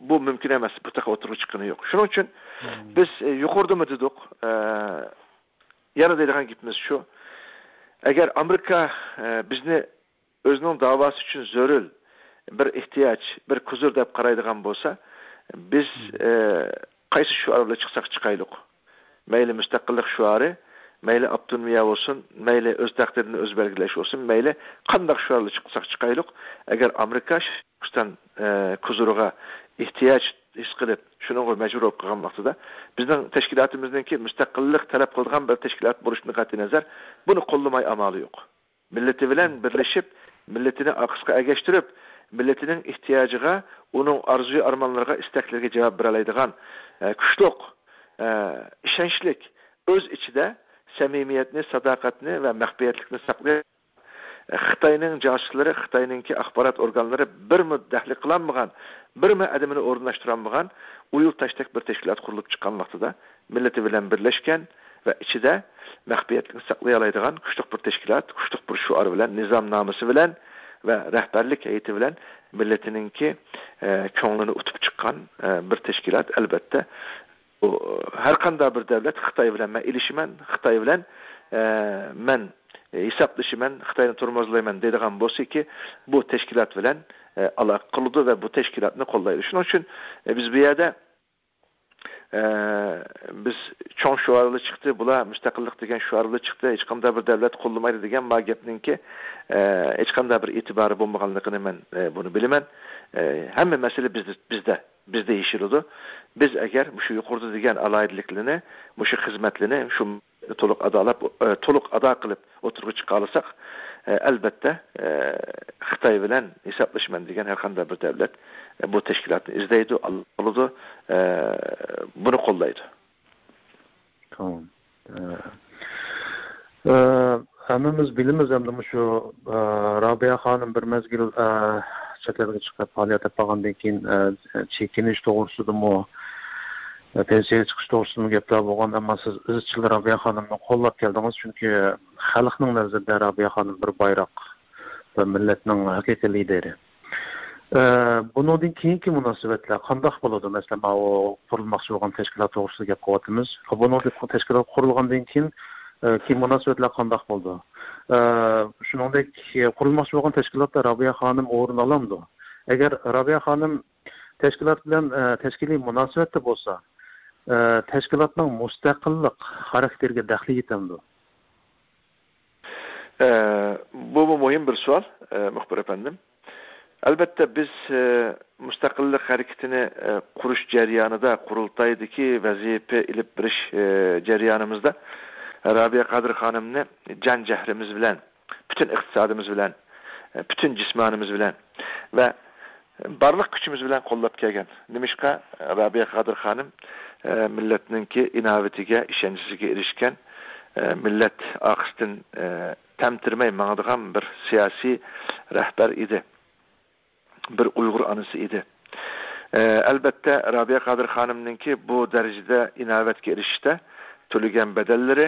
بۇ مۇمكىن ئەمەس، بۇ تېخى ئوتتۇرىغا چىققىنى يوق. شۇنىڭ ئۈچۈن بىز، ئە، يۇقىرىدىمۇ دېدۇق، ئە، يەنە دەيدىغان گېپىمىز شۇ، ئەگەر ئامېرىكا، ئە، بىزنى ئۆزىنىڭ داۋاسى ئۈچۈن زۆرۈر بىر ئېھتىياج، بىر كوزۇر دەپ قارايدىغان بولسا، بىز، ئە، قايسى شوئار بىلەن چىقساق چىقايلۇق، مەيلى مۇستەقىللىق شوئارى، مەيلى ئاپتونومىيە بولسۇن، مەيلى ئۆز تەقدىرىنى ئۆزى بەلگىلەش بولسۇن، مەيلى قانداق شوئار بىلەن چىقساق چىقايلۇق، ئەگەر ئامېرىكا تۈركىستان، ئە، كوزۇرىغا ئېھتىياج ھېس قىلىپ، شۇنىڭغا مەجبۇر بولۇپ قالغان ۋاقتىدا، بىزنىڭ تەشكىلاتىمىزنىڭكى مۇستەقىللىق تەلەپ قىلىدىغان بىر تەشكىلات بولۇشىدىن قەتئىينەزەر، بۇنى قوللىماي ئامالى يوق. مىللىتى بىلەن بىرلىشىپ، مىللىتىنى ئارقىسىغا ئەگەشتۈرۈپ، مىللىتىنىڭ ئېھتىياجىغا، ئۇنىڭ ئارزۇ-ئارمانلىرىغا، ئىستەكلىرىگە جاۋاب بېرەلەيدىغان، ئە، كۈچلۈك، ئە، ئىشەنچلىك، ئۆز ئىچىدە سەمىمىيەتنى، ساداقەتنى ۋە مەخپىيەتلىكنى ساقلىيالايدىغان، خىتاينىڭ جاسۇسلىرى، خىتاينىڭكى ئاخبارات ئورگانلىرى بىرمۇ دەخلى قىلالمىغان، بىرمۇ ئادىمىنى ئورۇنلاشتۇرالمىغان ئۇيۇل تاشتەك بىر تەشكىلات قۇرۇلۇپ چىققان ۋاقتىدا، مىللىتى بىلەن بىرلەشكەن ۋە ئىچىدە مەخپىيەتلىكنى ساقلىيالايدىغان كۈچلۈك بىر تەشكىلات، كۈچلۈك بىر شوئار بىلەن، نىزامنامىسى بىلەن ۋە رەھبەرلىك ھەيئىتى بىلەن مىللىتىنىڭكى، ئە، كۆڭلىنى ئۇتۇپ چىققان، ئە، بىر تەشكىلات، ئەلۋەتتە. بۇ، ھەر قانداق بىر دۆلەت خىتاي بىلەن مەن ئېلىشىمەن، خىتاي بىلەن، ئە، مەن ھېسابلىشىمەن، خىتاينى تورمۇزلايمەن دەيدىغان بولسىكى، بۇ تەشكىلات بىلەن، ئە، ئالاقە قىلىدۇ ۋە بۇ تەشكىلاتنى قوللايدۇ. شۇنىڭ ئۈچۈن، ئە، بىز بۇ يەردە، ئە، بىز چوڭ شوئارلا چىقتى، بۇلار مۇستەقىللىق دېگەن شوئارلا چىقتى، ھېچقانداق بىر دەۋلەت قوللىمايدۇ دېگەن ما گەپنىڭكى، ئە، ھېچقانداق بىر ئېتىبارى بولمىغانلىقىنى مەن، ئە، بۇنى بىلىمەن. ئە، ھەممە مەسىلە بىزدە، بىزدە، بىزدە يېشىلىدۇ. بىز ئەگەر مۇشۇ يۇقىرىدا دېگەن ئالاھىدىلىكلىرىنى، مۇشۇ خىزمەتلىرىنى شۇ تولۇق ئادالاپ، ئە، تولۇق ئادا قىلىپ ئوتتۇرىغا چىقالىساق، ئە، ئەلبەتتە، ئە، خىتاي بىلەن ھېسابلىشىمەن دېگەن ھەر قانداق بىر دەۋلەت، ئە، بۇ تەشكىلاتنى ئىزدەيدۇ، ئالىدۇ، ئە، بۇنى قوللايدۇ. تامام. ئە، ئە، ھەممىمىز بىلىمىز ئەمدى مۇشۇ، ئە، رابىيە خانىم بىر مەزگىل، ئە، چەت ئەلگە چىقىپ پائالىيەت ئېلىپ بارغاندىن كېيىن، ئە، چېكىنىش توغرىسىدىمۇ، ئە، پېنسىيەگە چىقىش توغرىسىدىمۇ گەپلەر بولغان، ئەمما سىز ئىزچىل رابىيە خانىمنى قوللاپ كەلدىڭىز، چۈنكى خەلقنىڭ نەزىرىدە رابىيە خانىم بىر بايراق ۋە مىللەتنىڭ ھەقىقىي لىدېرى. ئە، بۇنىڭدىن كېيىنكى مۇناسىۋەتلەر قانداق بولىدۇ؟ مەسىلەن، ماۋۇ قۇرۇلماقچى بولغان تەشكىلات توغرىسىدا گەپ قىلىۋاتىمىز. بۇنىڭدىن تەشكىلات قۇرۇلغاندىن كېيىن، ئە، كېيىن مۇناسىۋەتلەر قانداق بولىدۇ؟ ئە، شۇنىڭدەك قۇرۇلماقچى بولغان تەشكىلاتتا رابىيە خانىم ئورۇن ئالامدۇ؟ ئەگەر رابىيە خانىم تەشكىلات بىلەن، ئە، تەشكىلىي مۇناسىۋەتتە بولسا، ئە، تەشكىلاتنىڭ مۇستەقىللىق خاراكتېرىگە دەخلى يېتەمدۇ؟ ئە، بۇمۇ مۇھىم بىر سوئال، ئە، مۇخبىر ئەپەندىم. ئەلبەتتە، بىز، ئە، مۇستەقىللىق ھەرىكىتىنى، ئە، قۇرۇش جەريانىدا قۇرۇلتايدىكى ۋەزىپە ئېلىپ بېرىش، ئە، جەريانىمىزدا رابىيە قادىر خانىمنى جان جەھلىمىز بىلەن، پۈتۈن ئىقتىسادىمىز بىلەن، ئە، پۈتۈن جىسمانىمىز بىلەن ۋە بارلىق كۈچىمىز بىلەن قوللاپ كەلگەن. نېمىشقا؟ رابىيە قادىر خانىم، ئە، مىللەتنىڭكى ئىناۋىتىگە، ئىشەنچىسىگە ئېرىشكەن، ئە، مىللەت ئارقىسىدىن، ئە، تەمتىرىمەي ماڭىدىغان بىر سىياسىي رەھبەر ئىدى. بىر ئۇيغۇر ئانىسى ئىدى. ئە، ئەلبەتتە، رابىيە قادىر خانىمنىڭكى بۇ دەرىجىدە ئىناۋەتكە ئېرىشىشتە تۆلىگەن بەدەللىرى،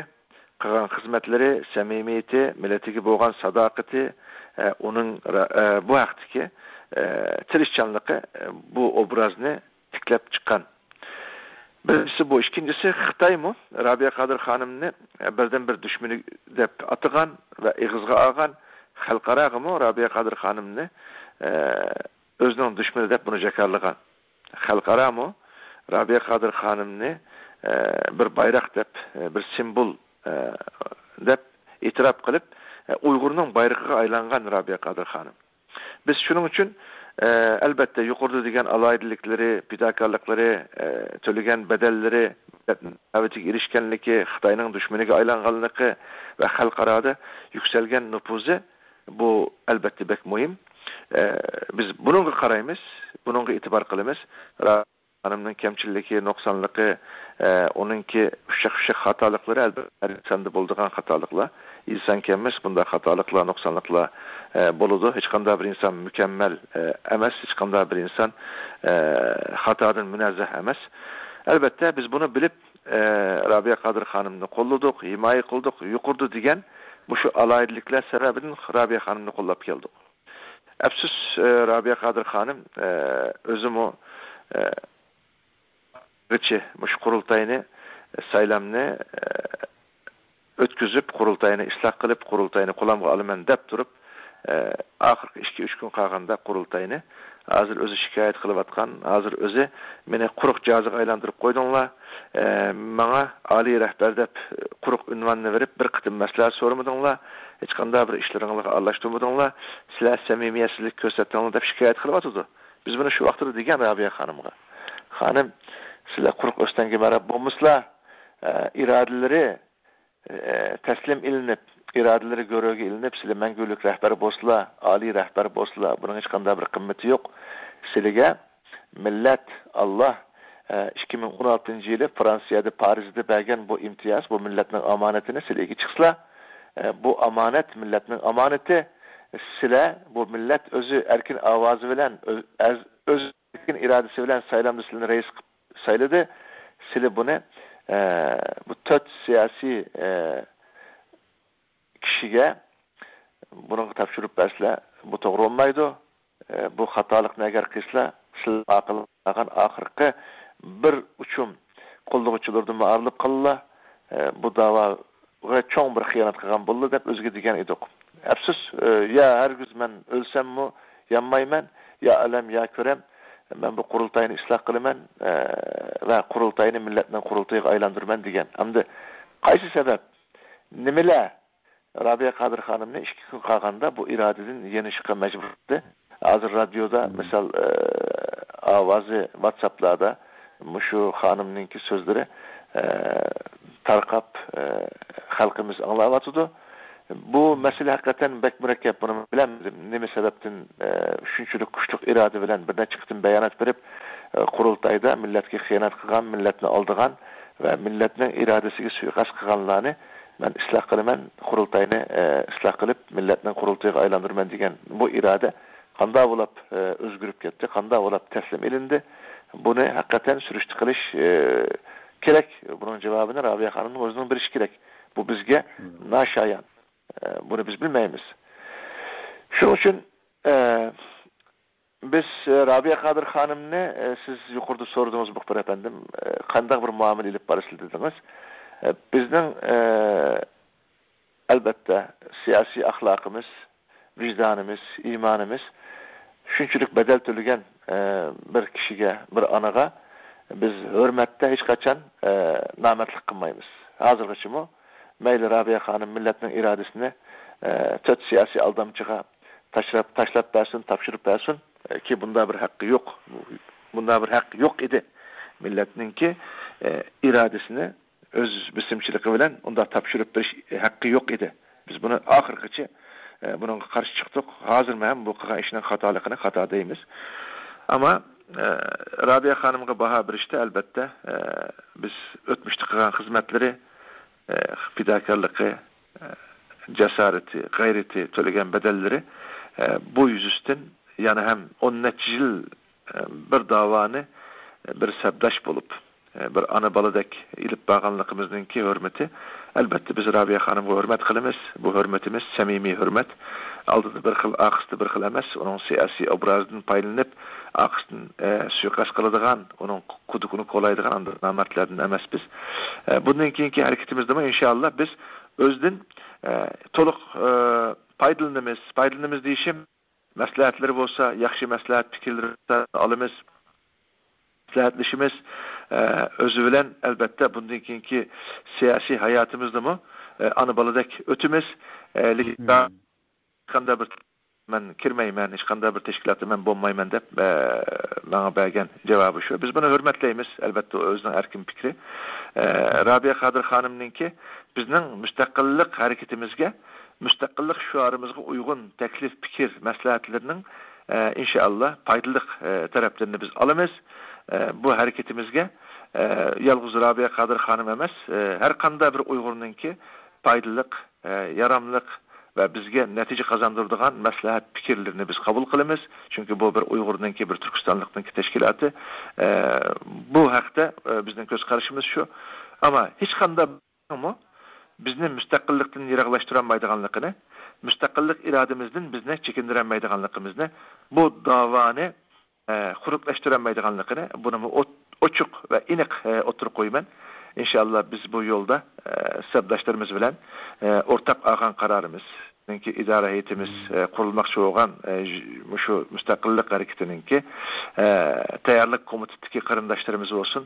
قىلغان خىزمەتلىرى، سەمىمىيىتى، مىللىتىگە بولغان ساداقىتى، ئە، ئۇنىڭ را-، ئە، بۇ ھەقتىكى، ئە، تىرىشچانلىقى، ئە، بۇ ئوبرازنى تىكلەپ چىققان. بىرىنچىسى بۇ. ئىككىنچىسى، خىتايمۇ رابىيە قادىر خانىمنى، ئە، بىردىنبىر دۈشمىنى دەپ ئاتىغان ۋە ئېغىزغا ئالغان، خەلقئاراغىمۇ رابىيە قادىر خانىمنى، ئە، ئۆزىنىڭ دۈشمىنى دەپ بۇنى جاكارلىغان. خەلقئارامۇ رابىيە قادىر خانىمنى، ئە، بىر بايراق دەپ، ئە، بىر سىمۋول، ئە، دەپ ئېتىراپ قىلىپ، ئە، ئۇيغۇرنىڭ بايرىقىغا ئايلانغان رابىيە قادىر خانىم. بىز شۇنىڭ ئۈچۈن، ئە، ئەلبەتتە، يۇقىرىدا دېگەن ئالاھىدىلىكلىرى، پىداكارلىقلىرى، ئە، تۆلىگەن بەدەللىرى، ئىناۋىتىگە ئېرىشكەنلىكى، خىتاينىڭ دۈشمىنىگە ئايلانغانلىقى ۋە خەلقئارادا يۈكسەلگەن نوپۇزى، بۇ، ئەلبەتتە، بەك مۇھىم. ئە، بىز بۇنىڭغا قارايمىز، بۇنىڭغا ئېتىبار قىلىمىز. خانىمنىڭ كەمچىللىكى، نۇقسانلىقى، ئە، ئۇنىڭكى ئۇششاق-ئۇششاق خاتالىقلىرى، ئەلبەتتە، ھەر ئىنساندا بولىدىغان خاتالىقلار. ئىنسان كەممىز، بۇنداق خاتالىقلار، نۇقسانلىقلار، ئە، بولىدۇ. ھېچقانداق بىر ئىنسان مۇكەممەل، ئە، ئەمەس، ھېچقانداق بىر ئىنسان، ئە، خاتادىن مۇنەززەھ ئەمەس. ئەلبەتتە، بىز بۇنى بىلىپ، ئە، رابىيە قادىر خانىمنى قوللىدۇق، ھىمايە قىلدۇق، يۇقىرىدا دېگەن مۇشۇ ئالاھىدىلىكلەر سەۋەبىدىن رابىيە خانىمنى قوللاپ كەلدۇق. ئەپسۇس، ئە، رابىيە قادىر خانىم، ئە، ئۆزىمۇ، ئە، غىچى مۇشۇ قۇرۇلتاينى، سايلامنى، ئە، ئۆتكۈزۈپ، قۇرۇلتاينى ئىسلاھ قىلىپ، قۇرۇلتاينى قولۇمغا ئالىمەن دەپ تۇرۇپ، ئە، ئاخىرقى ئىككى، ئۈچ كۈن قالغاندا قۇرۇلتاينى، ھازىر ئۆزى شىكايەت قىلىۋاتقان، ھازىر ئۆزى مېنى قۇرۇق جازىغا ئايلاندۇرۇپ قويدۇڭلار، ئە، ماڭا ئالىي رەھبەر دەپ قۇرۇق ئۇنۋاننى بېرىپ، بىر قېتىم مەسلىھەت سورىمىدىڭلار، ھېچقانداق بىر ئىشلىرىڭلارغا ئارىلاشتۇرمىدىڭلار، سىلەر سەمىمىيەتسىزلىك كۆرسەتتىڭلار دەپ شىكايەت قىلىۋاتىدۇ. بىز بۇنى شۇ ۋاقتىدا دېگەن رابىيە خانىمغا. خانىم، سىلەر قۇرۇق ئۆستەڭگە ماراپ بولمىسىلا، ئە، ئىرادىلىرى، ئە، تەسلىم ئېلىنىپ، ئىرادىلىرى گۆرۈگە ئېلىنىپ، سىلەر مەڭگۈلۈك رەھبەر بولسىلا، ئالىي رەھبەر بولسىلا، بۇنىڭ ھېچقانداق بىر قىممىتى يوق. سىلىگە مىللەت، ئاللا، ئە، ئىككى مىڭ ئون ئالتىنچى يىلى فرانسىيەدە، پارىژدا بەرگەن بۇ ئىمتىياز، بۇ مىللەتنىڭ ئامانىتىنى سىلەر ئىگە چىقسىلا، ئە، بۇ ئامانەت مىللەتنىڭ ئامانىتى. سىلەر، بۇ مىللەت ئۆزى ئەركىن ئاۋازى بىلەن، ئۆز، ئەز-، ئۆز ئەركىن ئىرادىسى بىلەن سايلامدا سىلەرنى رەئىس قىلىپ سايلىدى. سىلەر بۇنى، ئە، بۇ تۆت سىياسىي، ئە، كىشىگە بۇنىڭغا تاپشۇرۇپ بەرسىلەر، بۇ توغرا بولمايدۇ. ئە، بۇ خاتالىقنى ئەگەر قىلسىلەر، سىلەر ئاقىل قىلغان ئاخىرقى بىر ئۇچۇم قوللىغۇچىلىرىدىنمۇ ئايرىلىپ قالىلا، ئە، بۇ داۋاغا چوڭ بىر خىيانەت قىلغان بولىدۇ دەپ ئۆزىگە دېگەن ئىدۇق. ئەپسۇس، ئە، يا ھەرگىز مەن ئۆلسەممۇ يانمايمەن، يا ئۆلەم، يا كۆرەم، مەن بۇ قۇرۇلتاينى ئىسلاھ قىلىمەن، ئە، ۋە قۇرۇلتاينى مىللەتنىڭ قۇرۇلتىيىغا ئايلاندۇرىمەن دېگەن. ئەمدى قايسى سەۋەب، نېمىلەر رابىيە قادىر خانىمنى ئىككى كۈن قالغاندا بۇ ئىرادىدىن يېنىشقا مەجبۇر قىلدى؟ ھازىر رادىيودا، مىسال، ئە، ئاۋازى، ۋاتساپلاردا مۇشۇ خانىمنىڭكى سۆزلىرى، ئە، تارقاپ، ئە، خەلقىمىز ئاڭلاۋاتىدۇ. بۇ مەسىلە ھەقىقەتەن بەك مۇرەككەپ، بۇنى بىلەلمىدىم. نېمە سەۋەبتىن، ئە، شۇنچىلىك كۈچلۈك ئىرادە بىلەن بىر نەچچە قېتىم بايانات بېرىپ، ئە، قۇرۇلتايدا مىللەتكە خىيانەت قىلغان، مىللەتنى ئالدىغان ۋە مىللەتنىڭ ئىرادىسىگە سۇيىقەست قىلغانلارنى مەن ئىسلاھ قىلىمەن، قۇرۇلتاينى، ئە، ئىسلاھ قىلىپ، مىللەتنىڭ قۇرۇلتىيىغا ئايلاندۇرىمەن دېگەن بۇ ئىرادە قانداق بولاپ، ئە، ئۆزگىرىپ كەتتى، قانداق بولاپ تەسلىم ئېلىندى؟ بۇنى ھەقىقەتەن سۈرۈشتە قىلىش، ئە، كېرەك. بۇنىڭ جاۋابىنى رابىيە خانىمنىڭ ئۆزىنىڭ بېرىشى كېرەك. بۇ بىزگە ناشايان. ئە، بۇنى بىز بىلمەيمىز. شۇنىڭ ئۈچۈن، ئە، بىز، ئە، رابىيە قادىر خانىمنى، ئە، سىز يۇقىرىدا سورىدىڭىز، مۇخبىر ئەپەندىم، ئە، قانداق بىر مۇئامىلە ئېلىپ بارىسىلەر دېدىڭىز. ئە، بىزنىڭ، ئە، ئەلبەتتە، سىياسىي ئەخلاقىمىز، ۋىجدانىمىز، ئىمانىمىز شۇنچىلىك بەدەل تۆلىگەن، ئە، بىر كىشىگە، بىر ئانىغا بىز ھۆرمەتتە ھېچقاچان، ئە، نامەردلىك قىلمايمىز. ھازىرغىچىمۇ مەيلى رابىيە خانىم مىللەتنىڭ ئىرادىسىنى، ئە، تۆت سىياسىي ئالدامچىغا تاشلاپ، تاشلاپ بەرسۇن، تاپشۇرۇپ بەرسۇن، ئە، كى بۇنداق بىر ھەققى يوق. بۇنداق بىر ھەق يوق ئىدى. مىللەتنىڭكى، ئە، ئىرادىسىنى ئۆز بېسىمچىلىقى بىلەن ئۇنداق تاپشۇرۇپ بېرىش ھەققى يوق ئىدى. بىز بۇنى ئاخىرقىچە، ئە، بۇنىڭغا قارشى چىقتۇق. ھازىرمۇ ھەم بۇ قىلغان ئىشىنىڭ خاتالىقىنى خاتا دەيمىز. ئەمما، ئە، رابىيە خانىمغا باھا بېرىشتە، ئەلبەتتە، ئە، بىز ئۆتمۈشتە قىلغان خىزمەتلىرى، ئە، پىداكارلىقى، ئە، جاسارىتى، غەيرىتى، تۆلىگەن بەدەللىرى، ئە، بۇ يۈزىسىدىن يەنە ھەم ئون نەچچە يىل، ئە، بىر داۋانى، ئە، بىر سەپداش بولۇپ، ئە، بىر ئانا بالىدەك ئېلىپ بارغانلىقىمىزنىڭكى ھۆرمىتى. ئەلبەتتە، بىز رابىيە خانىمغا ھۆرمەت قىلىمىز. بۇ ھۆرمىتىمىز سەمىمىي ھۆرمەت. ئالدىدا بىر خىل، ئارقىسىدا بىر خىل ئەمەس. ئۇنىڭ سىياسىي ئوبرازىدىن پايدىلىنىپ، ئارقىسىدىن، ئە، سۇيىقەست قىلىدىغان، ئۇنىڭ كۇدۇكىنى كولايدىغان ئانداق نامەردلەردىن ئەمەس بىز. ئە، بۇندىن كېيىنكى ھەرىكىتىمىزدىمۇ ئىنشائاللا بىز ئۆزىدىن، ئە، تولۇق، ئە، پايدىلىنىمىز. پايدىلىنىمىز دېيىشىم، مەسلىھەتلىرى بولسا، ياخشى مەسلىھەت پىكىرلىرى بولسا ئالىمىز، مەسلىھەتلىشىمىز. ئە، ئۆزى بىلەن ئەلبەتتە بۇندىن كېيىنكى سىياسىي ھاياتىمىزنىمۇ، ئە، ئانا بالىدەك ئۆتىمىز. ئە، لېكىن ھېچقانداق بىر، مەن كىرمەيمەن، ھېچقانداق بىر تەشكىلاتتا مەن بولمايمەن دەپ، ئە، ماڭا بەرگەن جاۋابى شۇ. بىز بۇنى ھۆرمەتلەيمىز، ئەلبەتتە، ئۇ ئۆزىنىڭ ئەركىن پىكرى. ئە، رابىيە قادىر خانىمنىڭكى بىزنىڭ مۇستەقىللىق ھەرىكىتىمىزگە، مۇستەقىللىق شوئارىمىزغا ئۇيغۇن تەكلىپ، پىكىر، مەسلىھەتلىرىنىڭ، ئە، ئىنشائاللا پايدىلىق، ئە، تەرەپلىرىنى بىز ئالىمىز. ئە، بۇ ھەرىكىتىمىزگە، ئە، يالغۇز رابىيە قادىر خانىم ئەمەس، ئە، ھەر قانداق بىر ئۇيغۇرنىڭكى پايدىلىق، ئە، ياراملىق ۋە بىزگە نەتىجە قازاندۇرىدىغان مەسلىھەت پىكىرلىرىنى بىز قوبۇل قىلىمىز. چۈنكى بۇ بىر ئۇيغۇرنىڭكى، بىر تۈركىستانلىقنىڭكى تەشكىلاتى. ئە، بۇ ھەقتە، ئە، بىزنىڭ كۆز قارىشىمىز شۇ. ئەمما ھېچقانداق بىزنى مۇستەقىللىقتىن يىراقلاشتۇرالمايدىغانلىقىنى، مۇستەقىللىق ئىرادىمىزدىن بىزنى چېكىندۈرەلمەيدىغانلىقىمىزنى، بۇ داۋانى، ئە، خۇنۈكلەشتۈرەلمەيدىغانلىقىنى، بۇنىمۇ ئوت-، ئوچۇق ۋە ئېنىق، ئە، ئوتتۇرىغا قويىمەن. ئىنشائاللا، بىز بۇ يولدا، ئە، سەپداشلىرىمىز بىلەن، ئە، ئورتاق ئالغان قارارىمىز، ئىدارە ھەيئىتىمىز، ئە، قۇرۇلماقچى بولغان، ئە، ژ-، مۇشۇ مۇستەقىللىق ھەرىكىتىنىڭكى، ئە، تەييارلىق كومىتېتىدىكى قېرىنداشلىرىمىز بولسۇن،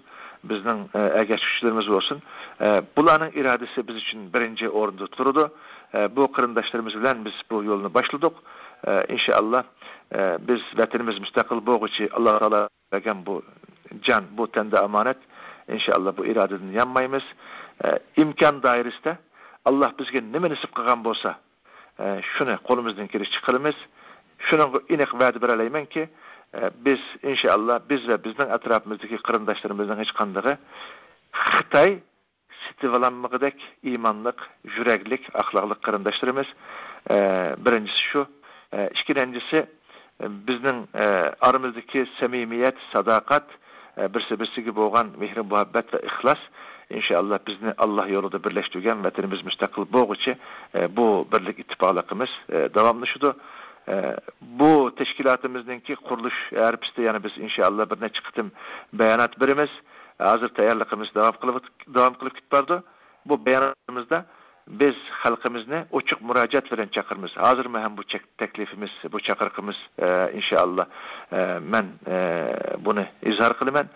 بىزنىڭ، ئە، ئەگەشكۈچىلىرىمىز بولسۇن، ئە، بۇلارنىڭ ئىرادىسى بىز ئۈچۈن بىرىنچى ئورۇندا تۇرىدۇ. ئە، بۇ قېرىنداشلىرىمىز بىلەن بىز بۇ يولنى باشلىدۇق. ئە، ئىنشائاللا، ئە، بىز ۋەتىنىمىز مۇستەقىل بولغۇچە، ئاللا تائالا بەرگەن بۇ جان، بۇ تەندە ئامانەت. ئىنشائاللا، بۇ ئىرادىدىن يانمايمىز. ئە، ئىمكان دائىرىسىدە ئاللا بىزگە نېمە نېسىپ قىلغان بولسا، ئە، شۇنى قولىمىزدىن كېلىشىچە قىلىمىز. شۇنىڭغا ئېنىق ۋەدە بېرەلەيمەنكى، ئە، بىز، ئىنشائاللا، بىز ۋە بىزنىڭ ئەتراپىمىزدىكى قېرىنداشلىرىمىزنىڭ ھېچقاندىقى خىتاي سېتىۋالالمىغۇدەك ئىمانلىق، يۈرەكلىك، ئەخلاقلىق قېرىنداشلىرىمىز. ئە، بىرىنچىسى شۇ. ئە، ئىككىنچىسى، بىزنىڭ، ئە، ئارىمىزدىكى سەمىمىيەت، ساداقەت، ئە، بىرسى-بىرسىگە بولغان مېھرى-مۇھەببەت ۋە ئىخلاس، ئىنشائاللا، بىزنى ئاللا يولىدا بىرلەشتۈرگەن، ۋەتىنىمىز مۇستەقىل بولغۇچە، ئە، بۇ بىرلىك، ئىتتىپاقلىقىمىز، ئە، داۋاملىشىدۇ. ئە، بۇ تەشكىلاتىمىزنىڭكى قۇرۇلۇش ھارپىسىدا يەنە بىز، ئىنشائاللا، بىر نەچچە قېتىم بايانات بېرىمىز. ھازىر تەييارلىقىمىز داۋام قىلىپ، داۋام قىلىپ كېتىپ بارىدۇ. بۇ باياناتىمىزدا بىز خەلقىمىزنى ئوچۇق مۇراجىئەت بىلەن چاقىرىمىز. ھازىرمۇ ھەم بۇ چەك-، تەكلىپىمىز، بۇ چاقىرىقىمىز، ئە، ئىنشائاللا، ئە، مەن، ئە، بۇنى ئىزھار قىلىمەن.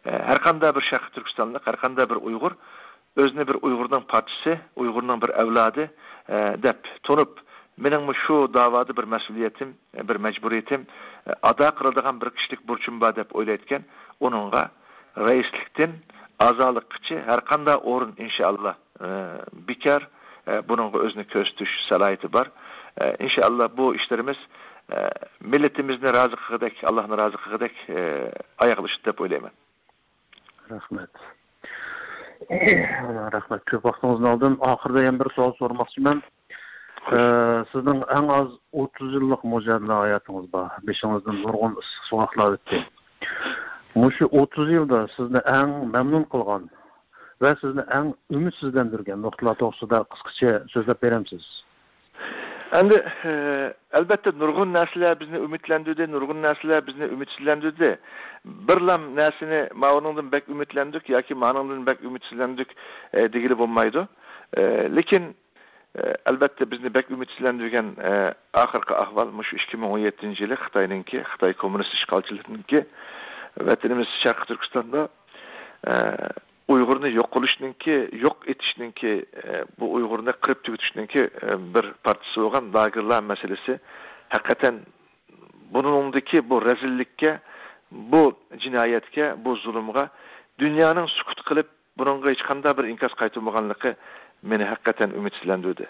ئە، ھەر قانداق بىر شەرقىي تۈركىستانلىق، ھەر قانداق بىر ئۇيغۇر ئۆزىنى بىر ئۇيغۇرنىڭ پارچىسى، ئۇيغۇرنىڭ بىر ئەۋلادى، ئە، دەپ تونۇپ، مېنىڭمۇ شۇ داۋادا بىر مەسئۇلىيىتىم، بىر مەجبۇرىيىتىم، ئە، ئادا قىلىدىغان بىر كىشىلىك بۇرچۇم بار دەپ ئويلايدىكەن، ئۇنىڭغا رەئىسلىكتىن ئەزالىققىچە ھەر قانداق ئورۇن، ئىنشائاللا، ئە، بىكار، ئە، بۇنىڭغا ئۆزىنى كۆرسىتىش سالاھىيىتى بار. ئە، ئىنشائاللا، بۇ ئىشلىرىمىز، ئە، مىللىتىمىزنى رازى قىلغۇدەك، ئاللانى رازى قىلغۇدەك، ئە، ئاياغلىشىدۇ دەپ ئويلايمەن. رەھمەت. رەھمەت. كۆپ ۋاقتىڭىزنى ئالدىم. ئاخىرىدا يەنە بىر سوئال سورىماقچىمەن. ئە، سىزنىڭ ئەڭ ئاز ئوتتۇز يىللىق مۇجادىلە ھاياتىڭىز بار. بېشىڭىزدىن نۇرغۇن ئىسسىق سوغۇقلار ئۆتتى. مۇشۇ ئوتتۇز يىلدا سىزنى ئەڭ مەمنۇن قىلغان ۋە سىزنى ئەڭ ئۈمىدسىزلەندۈرگەن نۇقتىلار توغرىسىدا قىسقىچە سۆزلەپ بېرەمسىز؟ ئەمدى، ئە، ئەلبەتتە، نۇرغۇن نەرسىلەر بىزنى ئۈمىدلەندۈردى، نۇرغۇن نەرسىلەر بىزنى ئۈمىدسىزلەندۈردى. بىرلام نەرسىنى، ماۋۇنىڭدىن بەك ئۈمىدلەندۇق ياكى مانىڭدىن بەك ئۈمىدسىزلەندۇق، ئە، دېگىلى بولمايدۇ. ئە، لېكىن، ئە، ئەلبەتتە، بىزنى بەك ئۈمىدسىزلەندۈرگەن، ئە، ئاخىرقى ئەھۋال مۇشۇ ئىككى مىڭ ئون يەتتىنچى يىلى خىتاينىڭكى، خىتاي كوممۇنىست ئىشغالچىلىرىنىڭكى ۋەتىنىمىز شەرقىي تۈركىستاندا، ئە، ئۇيغۇرنى يوق قىلىشنىڭكى، يوق ئېتىشنىڭكى، ئە، بۇ ئۇيغۇرنى قىرىپ تۈگىتىشنىڭكى، ئە، بىر پارچىسى بولغان لاگېرلار مەسىلىسى ھەقىقەتەن بۇنىڭدىكى بۇ رەزىللىككە، بۇ جىنايەتكە، بۇ زۇلۇمغا دۇنيانىڭ سۈكۈت قىلىپ، بۇنىڭغا ھېچقانداق بىر ئىنكاس قايتۇرمىغانلىقى مېنى ھەقىقەتەن ئۈمىدسىزلەندۈردى.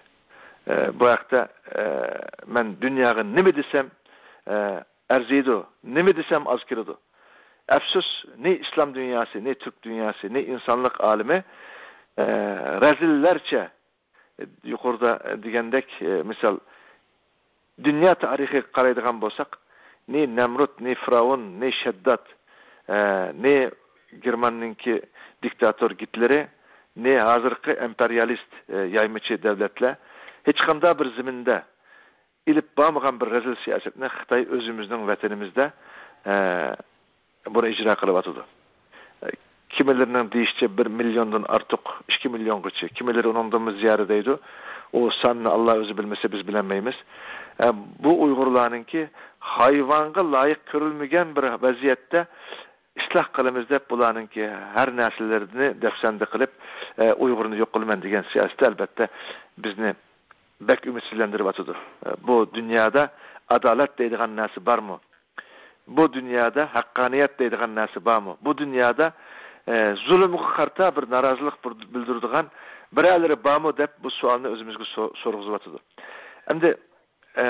ئە، بۇ ھەقتە، ئە، مەن دۇنياغا نېمە دېسەم، ئە، ئەرزىيدۇ، نېمە دېسەم ئاز كېلىدۇ. ئەپسۇس، نى ئىسلام دۇنياسى، نى تۈرك دۇنياسى، نى ئىنسانلىق ئالىمى، ئە، رەزىللەرچە، يۇقىرىدا دېگەندەك، ئە، مىسال، دۇنيا تارىخىغا قارايدىغان بولساق، نى نەمرۇت، نى فىرئەۋن، نى شەدداد، ئە، نى گېرماننىڭكى دىكتاتور گىتلېرى، نى ھازىرقى ئىمپېرىيالىست، ئە، يايمىچى دۆلەتلەر ھېچقانداق بىر زېمىندا ئېلىپ بارمىغان بىر رەزىل سىياسەتنى خىتاي ئۆزىمىزنىڭ ۋەتىنىمىزدە، ئە، بۇنى ئىجرا قىلىۋاتىدۇ. ئە، كىمىلىرىنىڭ دېيىشىچە بىر مىليوندىن ئارتۇق، ئىككى مىليونغىچە، كىمىلىرى ئۇنىڭدىنمۇ زىيادە دەيدۇ. ئۇ ساننى ئاللا ئۆزى بىلمىسە، بىز بىلەلمەيمىز. ئە، بۇ ئۇيغۇرلارنىڭكى ھايۋانغا لايىق كۆرۈلمىگەن بىر ۋەزىيەتتە ئىسلاھ قىلىمىز دەپ، بۇلارنىڭكى ھەر نەرسىلىرىنى دەپسەندە قىلىپ، ئە، ئۇيغۇرنى يوق قىلىمەن دېگەن سىياسىتى، ئەلبەتتە، بىزنى بەك ئۈمىدسىزلەندۈرۈۋاتىدۇ. بۇ دۇنيادا ئادالەت دەيدىغان نەرسە بارمۇ؟ بۇ دۇنيادا ھەققانىيەت دەيدىغان نەرسە بارمۇ؟ بۇ دۇنيادا، ئە، زۇلۇمغا قارىتا بىر نارازىلىق بىر-، بىلدۈرىدىغان بىرەرلىرى بارمۇ دەپ بۇ سوئالنى ئۆزىمىزگە سو-، سورغۇزۇۋاتىدۇ. ئەمدى، ئە،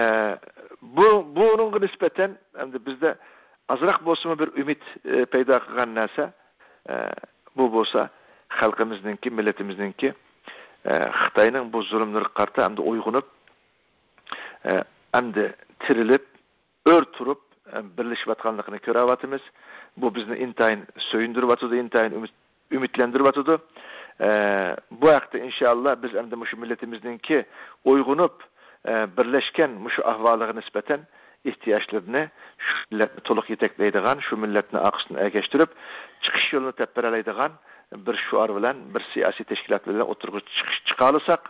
بۇ، بۇنىڭغا نىسبەتەن ئەمدى بىزدە ئازراق بولسىمۇ بىر ئۈمىد، ئە، پەيدا قىلغان نەرسە، ئە، بۇ بولسا خەلقىمىزنىڭكى، مىللىتىمىزنىڭكى، ئە، خىتاينىڭ بۇ زۇلۇملىرىغا قارىتا ئەمدى ئويغىنىپ، ئە، ئەمدى تىرىلىپ، ئۆر تۇرۇپ، ئە، بىرلىشىۋاتقانلىقىنى كۆرۈۋاتىمىز. بۇ بىزنى ئىنتايىن سۆيۈندۈرۈۋاتىدۇ، ئىنتايىن ئۈمىد، ئۈمىدلەندۈرۈۋاتىدۇ. ئە، بۇ ھەقتە ئىنشائاللا بىز ئەمدى مۇشۇ مىللىتىمىزنىڭكى ئويغىنىپ، ئە، بىرلەشكەن مۇشۇ ئەھۋالىغا نىسبەتەن ئېھتىياجلىرىنى شۇ مىللەتنى تولۇق يېتەكلەيدىغان، شۇ مىللەتنى ئارقىسىدىن ئەگەشتۈرۈپ، چىقىش يولىنى تېپىپ بېرەلەيدىغان بىر شوئار بىلەن، بىر سىياسىي تەشكىلات بىلەن ئوتتۇرىغا چىقىش، چىقالىساق،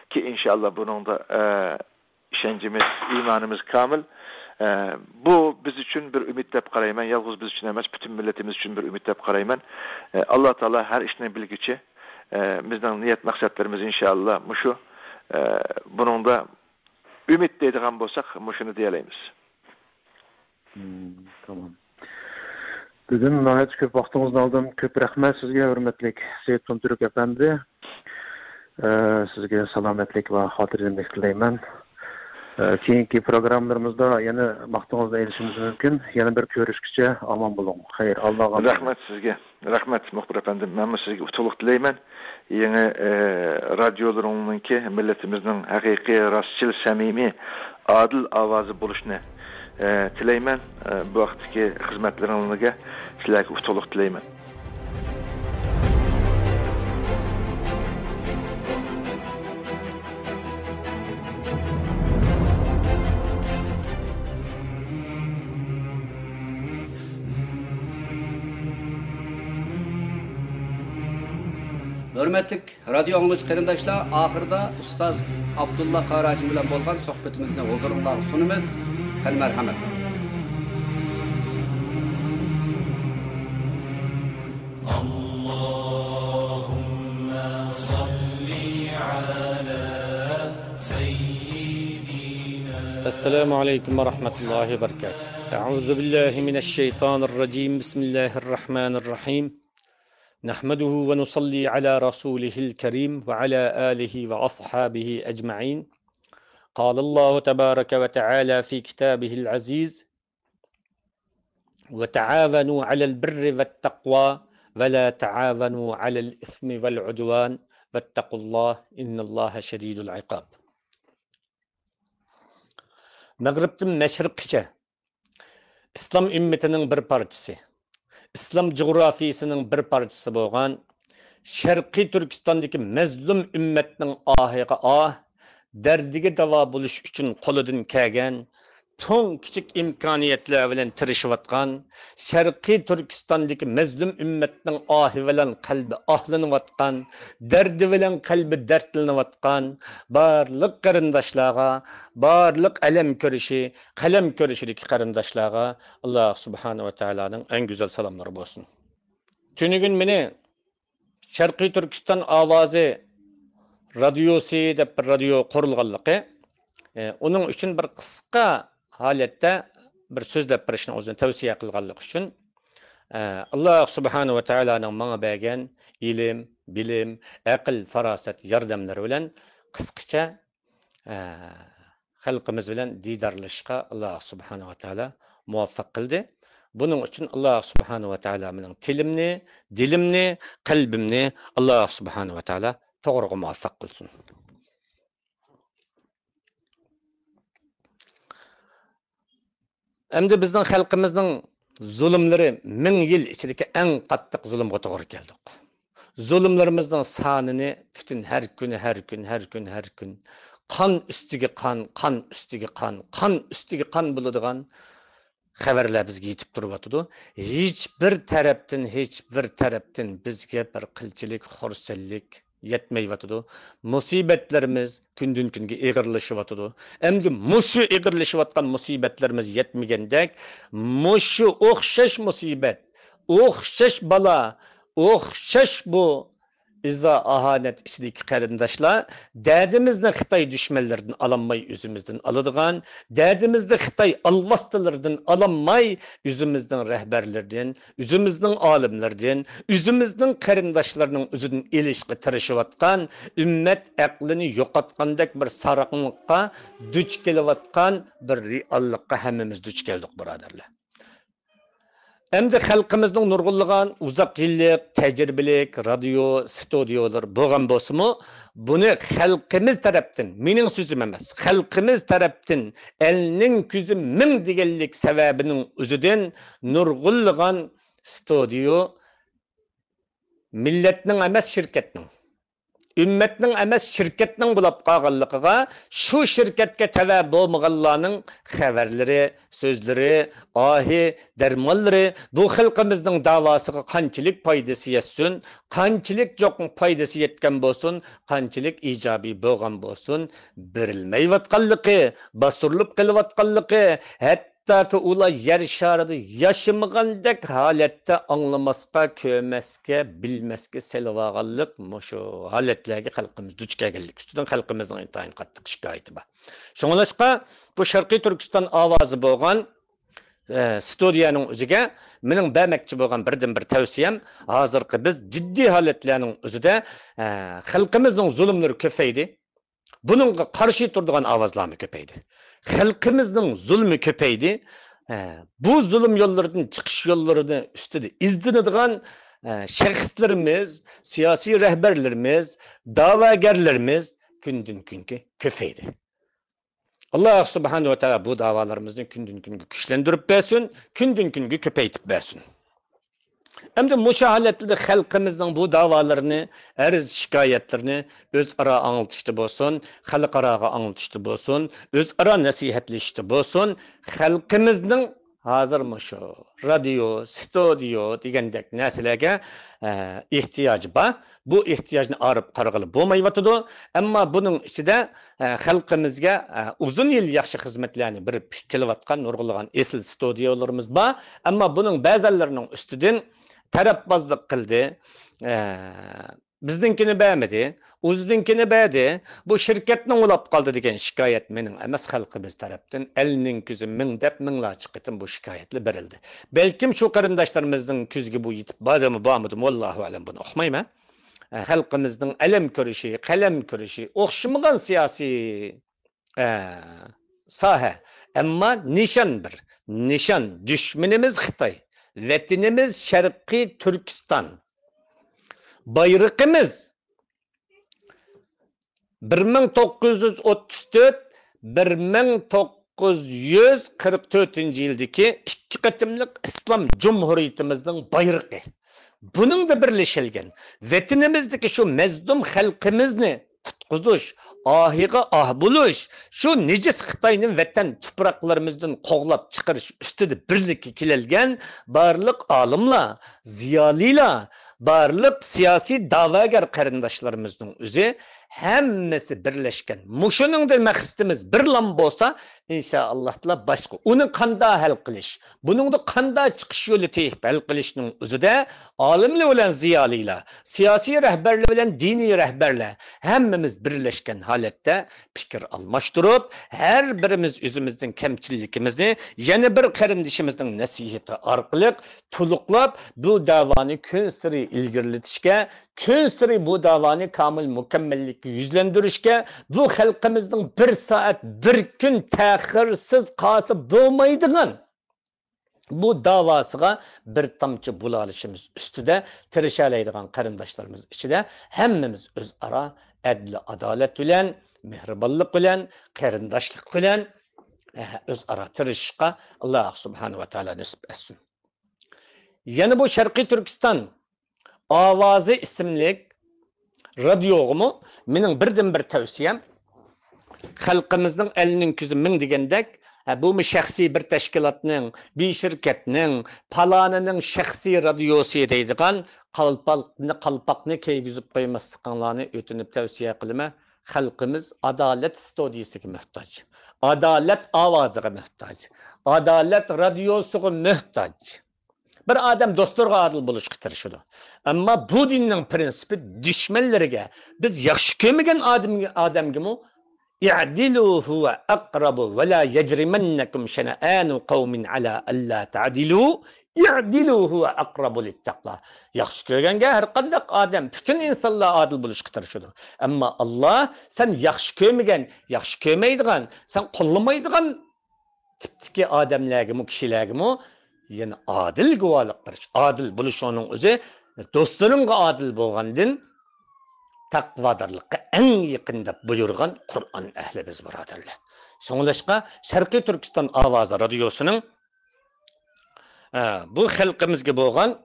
كېيىن ئىنشائاللا بۇنىڭدا، ئە، ئىشەنچىمىز، ئىمانىمىز كامىل. ئە، بۇ بىز ئۈچۈن بىر ئۈمىد دەپ قارايمەن. يالغۇز بىز ئۈچۈن ئەمەس، پۈتۈن مىللىتىمىز ئۈچۈن بىر ئۈمىد دەپ قارايمەن. ئە، ئاللا تائالا ھەر ئىشنى بىلگۈچى. ئە، بىزنىڭ نىيەت مەقسەتلىرىمىز ئىنشائاللا مۇشۇ. ئە، بۇنىڭدا ئۈمىد دەيدىغان بولساق، مۇشۇنى دېيەلەيمىز. مم، تامام. بۈگۈن ناھايىتى كۆپ ۋاقتىڭىزنى ئالدىم. كۆپ رەھمەت سىزگە، ھۆرمەتلىك سېيىت تۇنتۈرك ئەپەندى. ئە، سىزگە سالامەتلىك ۋە خاتىرجەملىك تىلەيمەن. ئە، كېيىنكى پروگراممىلىرىمىزدا يەنە ۋاقتىڭىزنى ئېلىشىمىز مۇمكىن. يەنە بىر كۆرۈشكىچە ئامان بولۇڭ. خەير، ئاللاغا ئامانەت. رەھمەت سىزگە. رەھمەت، مۇخبىر ئەپەندىم. مەنمۇ سىزگە ئۇتۇقلۇق تىلەيمەن. يېڭى، ئە، رادىيولىرىڭنىڭكى مىللىتىمىزنىڭ ھەقىقىي، راستچىل، سەمىمىي، ئادىل ئاۋازى بولۇشىنى، ئە، تىلەيمەن. ئە، بۇ ھەقتىكى خىزمەتلىرىڭلارغا سىلەرگە ئۇتۇقلۇق تىلەيمەن. ھۆرمەتلىك رادىيو ئاڭلىغۇچى قېرىنداشلار، ئاخىرىدا ئۇستاز ئابدۇللا قاراچىم بىلەن بولغان سۆھبىتىمىزنى ھۇزۇرۇڭلارغا سۇنىمىز. قېنى، مەرھەمەت. اللهم صل على سيدنا. السلام عليكم ورحمة الله وبركاته. أعوذ بالله من الشيطان الرجيم. بسم الله الرحمن الرحيم. نحمده ونصلي على رسوله الكريم وعلى آله وأصحابه أجمعين. قال الله تبارك وتعالى في كتابه العزيز: وتعاونوا على البر والتقوى ولا تعاونوا على الإثم والعدوان واتقوا الله إن الله شديد العقاب. مەغرىبتىن مەشرىققىچە ئىسلام ئۈممىتىنىڭ بىر پارچىسى، ئىسلام جۇغراپىيىسىنىڭ بىر پارچىسى بولغان شەرقىي تۈركىستاندىكى مەزلۇم ئۈممەتنىڭ ئاھىغا ئاھ، دەردىگە داۋا بولۇش ئۈچۈن قولىدىن كەلگەن چوڭ كىچىك ئىمكانىيەتلەر بىلەن تىرىشىۋاتقان، شەرقىي تۈركىستاندىكى مەزلۇم ئۈممەتنىڭ ئاھى بىلەن قەلبى ئاھلىنىۋاتقان، دەردى بىلەن قەلبى دەردلىنىۋاتقان بارلىق قېرىنداشلارغا، بارلىق ئەلەم كۈرىشى، قەلەم كۈرىشىدىكى قېرىنداشلارغا ئاللا سۇبھانەھۇ ۋە تائالانىڭ ئەڭ گۈزەل سالاملىرى بولسۇن. تۈنۈگۈن مېنى شەرقىي تۈركىستان ئاۋازى رادىيوسى دەپ بىر رادىيو قۇرۇلغانلىقى، ئۇنىڭ ئۈچۈن بىر قىسقا ھالەتتە بىر سۆزلەپ بېرىشنى ئۆزىنى تەۋسىيە قىلغانلىقى ئۈچۈن، ئاللا سۇبھانەھۇ ۋە تائالانىڭ ماڭا بەرگەن ئىلىم، بىلىم، ئەقىل، پاراسەت ياردەملىرى بىلەن قىسقىچە خەلقىمىز بىلەن دىدارلىشىشقا ئاللا سۇبھانەھۇ ۋە تائالا مۇۋەپپەق قىلدى. بۇنىڭ ئۈچۈن ئاللا سۇبھانەھۇ ۋە تائالا مېنىڭ تىلىمنى، دىلىمنى، قەلبىمنى ئاللا سۇبھانەھۇ ۋە تائالا توغرىغا مۇۋەپپەق قىلسۇن. ئەمدى بىزنىڭ خەلقىمىزنىڭ زۇلۇملىرى مىڭ يىل ئىچىدىكى ئەڭ قاتتىق زۇلۇمغا توغرا كەلدۇق. زۇلۇملىرىمىزنىڭ سانىنى پۈتۈن ھەر كۈنى، ھەر كۈن، ھەر كۈن، ھەر كۈن قان ئۈستىگە قان، قان ئۈستىگە قان، قان ئۈستىگە قان بولىدىغان خەۋەرلەر بىزگە يېتىپ تۇرۇۋاتىدۇ. ھېچ بىر تەرەپتىن، ھېچ بىر تەرەپتىن بىزگە بىر قىلچىلىك خۇرسەنلىك يەتمەيۋاتىدۇ. مۇسىبەتلىرىمىز كۈندىن-كۈنگە ئېغىرلىشىۋاتىدۇ. ئەمدى مۇشۇ ئېغىرلىشىۋاتقان مۇسىبەتلىرىمىز يەتمىگەندەك، مۇشۇ ئوخشاش مۇسىبەت، ئوخشاش بالا، ئوخشاش بۇ ئىزا-ئاھانەت ئىچىدىكى قېرىنداشلار دەردىمىزنى خىتاي دۈشمەنلىرىدىن ئالالماي ئۆزىمىزدىن ئالىدىغان، دەردىمىزنى خىتاي ئالۋاستىلىرىدىن ئالالماي ئۆزىمىزنىڭ رەھبەرلىرىدىن، ئۆزىمىزنىڭ ئالىملىرىدىن، ئۆزىمىزنىڭ قېرىنداشلىرىنىڭ ئۆزىدىن ئېلىشقا تىرىشىۋاتقان، ئۈممەت ئەقلىنى يوقاتقاندەك بىر ساراڭلىققا دۇچ كېلىۋاتقان بىر رېئاللىققا ھەممىمىز دۇچ كەلدۇق، بۇرادەرلەر. ئەمدى خەلقىمىزنىڭ نۇرغۇنلىغان ئۇزاق يىللىق تەجرىبىلىك رادىيو، ستۇدىيولىرى بولغان بولسىمۇ، بۇنى خەلقىمىز تەرەپتىن، مېنىڭ سۆزۈم ئەمەس، خەلقىمىز تەرەپتىن ئەلنىڭ كۆزى مىڭ دېگەنلىك سەۋەبىنىڭ ئۆزىدىن نۇرغۇنلىغان ستۇدىيو مىللەتنىڭ ئەمەس، شىركەتنىڭ، ئۈممەتنىڭ ئەمەس، شىركەتنىڭ بولاپ قالغانلىقىغا، شۇ شىركەتكە تەۋە بولمىغانلارنىڭ خەۋەرلىرى، سۆزلىرى، ئاھى، دەرمانلىرى بۇ خەلقىمىزنىڭ داۋاسىغا قانچىلىك پايدىسى يەتسۇن، قانچىلىك چوڭ پايدىسى يەتكەن بولسۇن، قانچىلىك ئىجابىي بولغان بولسۇن، بېرىلمەيۋاتقانلىقى، باستۇرۇلۇپ قېلىۋاتقانلىقى، ھەتتا ھەتتاكى ئۇلار يەر شارىدا ياشىمىغاندەك ھالەتتە ئاڭلىماسقا، كۆرمەسكە، بىلمەسكە سېلىۋالغانلىق مۇشۇ ھالەتلەرگە خەلقىمىز دۇچ كەلگەنلىك ئۈستىدىن خەلقىمىزنىڭ ئىنتايىن قاتتىق شىكايىتى بار. شۇڭلاشقا بۇ شەرقىي تۈركىستان ئاۋازى بولغان، ئە، ستۇدىيەنىڭ ئۆزىگە مېنىڭ بەرمەكچى بولغان بىردىنبىر تەۋسىيەم، ھازىرقى بىز جىددىي ھالەتلەرنىڭ ئۆزىدە، ئە، خەلقىمىزنىڭ زۇلۇملىرى كۆپەيدى. بۇنىڭغا قارشى تۇرىدىغان ئاۋازلارمۇ كۆپەيدى. خەلقىمىزنىڭ زۇلمى كۆپەيدى. ئە، بۇ زۇلۇم يوللىرىدىن چىقىش يوللىرىنى ئۈستىدە ئىزدىنىدىغان، ئە، شەخسلىرىمىز، سىياسىي رەھبەرلىرىمىز، دەۋاگەرلىرىمىز كۈندىن-كۈنگە كۆپەيدى. ئاللا سۇبھانەھۇ ۋە تائالا بۇ دەۋالىرىمىزنى كۈندىن-كۈنگە كۈچلەندۈرۈپ بەرسۇن، كۈندىن-كۈنگە كۆپەيتىپ بەرسۇن. ئەمدى مۇشۇ ھالەتتە خەلقىمىزنىڭ بۇ دەۋالىرىنى، ئەرز شىكايەتلىرىنى ئۆزئارا ئاڭلىتىشتا بولسۇن، خەلقئاراغا ئاڭلىتىشتا بولسۇن، ئۆزئارا نەسىھەتلىشىشتە بولسۇن، خەلقىمىزنىڭ ھازىر مۇشۇ رادىيو، ستۇدىيو دېگەندەك نەرسىلەرگە، ئە، ئېھتىياجى بار. بۇ ئېھتىياجنى ئايرىپ قارىغىلى بولمايۋاتىدۇ. ئەمما بۇنىڭ ئىچىدە، ئە، خەلقىمىزگە، ئە، ئۇزۇن يىل ياخشى خىزمەتلەرنى بېرىپ كېلىۋاتقان نۇرغۇنلىغان ئېسىل ستۇدىيولىرىمىز بار. ئەمما بۇنىڭ بەزەنلىرىنىڭ ئۈستىدىن تەرەپبازلىق قىلدى. ئە، بىزنىڭكىنى بەرمىدى، ئۆزىنىڭكىنى بەردى، بۇ شىركەتنىڭ ئۇلاپ قالدى دېگەن شىكايەت مېنىڭ ئەمەس، خەلقىمىز تەرەپتىن ئەلنىڭ كۆزى مىڭ دەپ مىڭلارچە قېتىم بۇ شىكايەتلەر بېرىلدى. بەلكىم شۇ قېرىنداشلىرىمىزنىڭ كۆزىگە بۇ يېتىپ باردىمۇ، بارمىدىمۇ، ۋاللاھۇ ئەلەم، بۇنى ئۇقمايمەن. ئە، خەلقىمىزنىڭ ئەلەم كۆرۈشى، قەلەم كۆرۈشى ئوخشىمىغان سىياسىي، ئە، ساھە. ئەمما نىشان بىر. نىشان، دۈشمىنىمىز خىتاي. ۋەتىنىمىز شەرقىي تۈركىستان. بايرىقىمىز بىر مىڭ توققۇز يۈز ئوتتۇز تۆت، بىر مىڭ توققۇز يۈز قىرىق تۆتىنچى يىلدىكى ئىككى قېتىملىق ئىسلام جۇمھۇرىيىتىمىزنىڭ بايرىقى. بۇنىڭدا بىرلىشىلگەن ۋەتىنىمىزدىكى شۇ مەزلۇم خەلقىمىزنى قۇتقۇزۇش، ئاھىغا ئاھ بولۇش، شۇ نىجىس خىتاينى ۋەتەن تۇپراقلىرىمىزدىن قوغلاپ چىقىرىش ئۈستىدە بىرلىككە كېلەلگەن بارلىق ئالىملار، زىيالىيلار، بارلىق سىياسىي دەۋاگەر قېرىنداشلىرىمىزنىڭ ئۆزى ھەممىسى بىرلەشكەن. مۇشۇنىڭدا مەقسىتىمىز بىرلام بولسا، ئىنشائاللاھ تائالا باشقا ئۇنى قاندا ھەل قىلىش، بۇنىڭدا قاندا چىقىش يولى تېپىپ ھەل قىلىشنىڭ ئۆزىدە ئالىملار بىلەن زىيالىيلار، سىياسىي رەھبەرلەر بىلەن دىنىي رەھبەرلەر ھەممىمىز بىرلەشكەن ھالەتتە پىكىر ئالماشتۇرۇپ، ھەر بىرىمىز ئۆزىمىزنىڭ كەمچىللىكىمىزنى يەنە بىر قېرىندىشىمىزنىڭ نەسىھىتى ئارقىلىق تولۇقلاپ، بۇ دەۋانى كۈنسېرى ئىلگىرىلىتىشكە، كۈنسېرى بۇ دەۋانى كامىل مۇكەممەللىككە يۈزلەندۈرۈشكە، بۇ خەلقىمىزنىڭ بىر سائەت، بىر كۈن تەخىرسىز قالسا بولمايدىغان بۇ داۋاسىغا بىر تامچە بولالىشىمىز ئۈستىدە تىرىشالايدىغان قېرىنداشلىرىمىز ئىچىدە ھەممىمىز ئۆزئارا ئەدلى ئادالەت بىلەن، مېھرىبانلىق بىلەن، قېرىنداشلىق بىلەن، ئە، ئۆزئارا تىرىشىشقا ئاللاھ سۇبھانەھۇ ۋە تائالا نېسىپ ئەتسۇن. يەنە بۇ شەرقىي تۈركىستان ئاۋازى ئىسىملىك رادىيوغىمۇ مېنىڭ بىردىنبىر تەۋسىيەم، خەلقىمىزنىڭ ئەلنىڭ كۆزى مىڭ دېگەندەك، ھە، بۇمۇ شەخسىي بىر تەشكىلاتنىڭ، بىر شىركەتنىڭ، پالانىنىڭ شەخسىي رادىيوسى دەيدىغان قالپاقنى، قالپاقنى كىيگۈزۈپ قويماسلىقىڭلارنى ئۆتۈنۈپ تەۋسىيە قىلىمەن. خەلقىمىز ئادالەت ستۇدىيىسىگە موھتاج. ئادالەت ئاۋازىغا موھتاج. ئادالەت رادىيوسىغا موھتاج. بىر ئادەم دوستلىرىغا ئادىل بولۇشقا تىرىشىدۇ. ئەمما بۇ دىننىڭ پرىنسىپى دۈشمەنلىرىگە، بىز ياخشى كۆرمىگەن ئادەمگە، ئادەمگىمۇ «ئىئدىلۇ ھۇۋە ئەقرەبۇ ۋە لا يەجرىمەننەكۇم شەنەئانۇ قەۋمىن ئەلا ئەللا تەئدىلۇ، ئىئدىلۇ ھۇۋە ئەقرەبۇ لىتتەقۋا.» ياخشى كۆرگەنگە ھەر قانداق ئادەم، پۈتۈن ئىنسانلار ئادىل بولۇشقا تىرىشىدۇ. ئەمما ئاللاھ سەن ياخشى كۆرمىگەن، ياخشى كۆرمەيدىغان، سەن قوللىمايدىغان تىپتىكى ئادەملەرگىمۇ، كىشىلەرگىمۇ يەنە ئادىل گۇۋاھلىق بېرىش. ئادىل بولۇشۇڭنىڭ ئۆزى، دوستلىرىڭغا ئادىل بولغاندىن تەقۋادارلىققا ئەڭ يېقىن دەپ بۇيرۇغان قۇرئان ئەھلى بىز، بۇرادەرلەر. شۇڭلاشقا شەرقىي تۈركىستان ئاۋازى رادىيوسىنىڭ، ئە، بۇ خەلقىمىزگە بولغان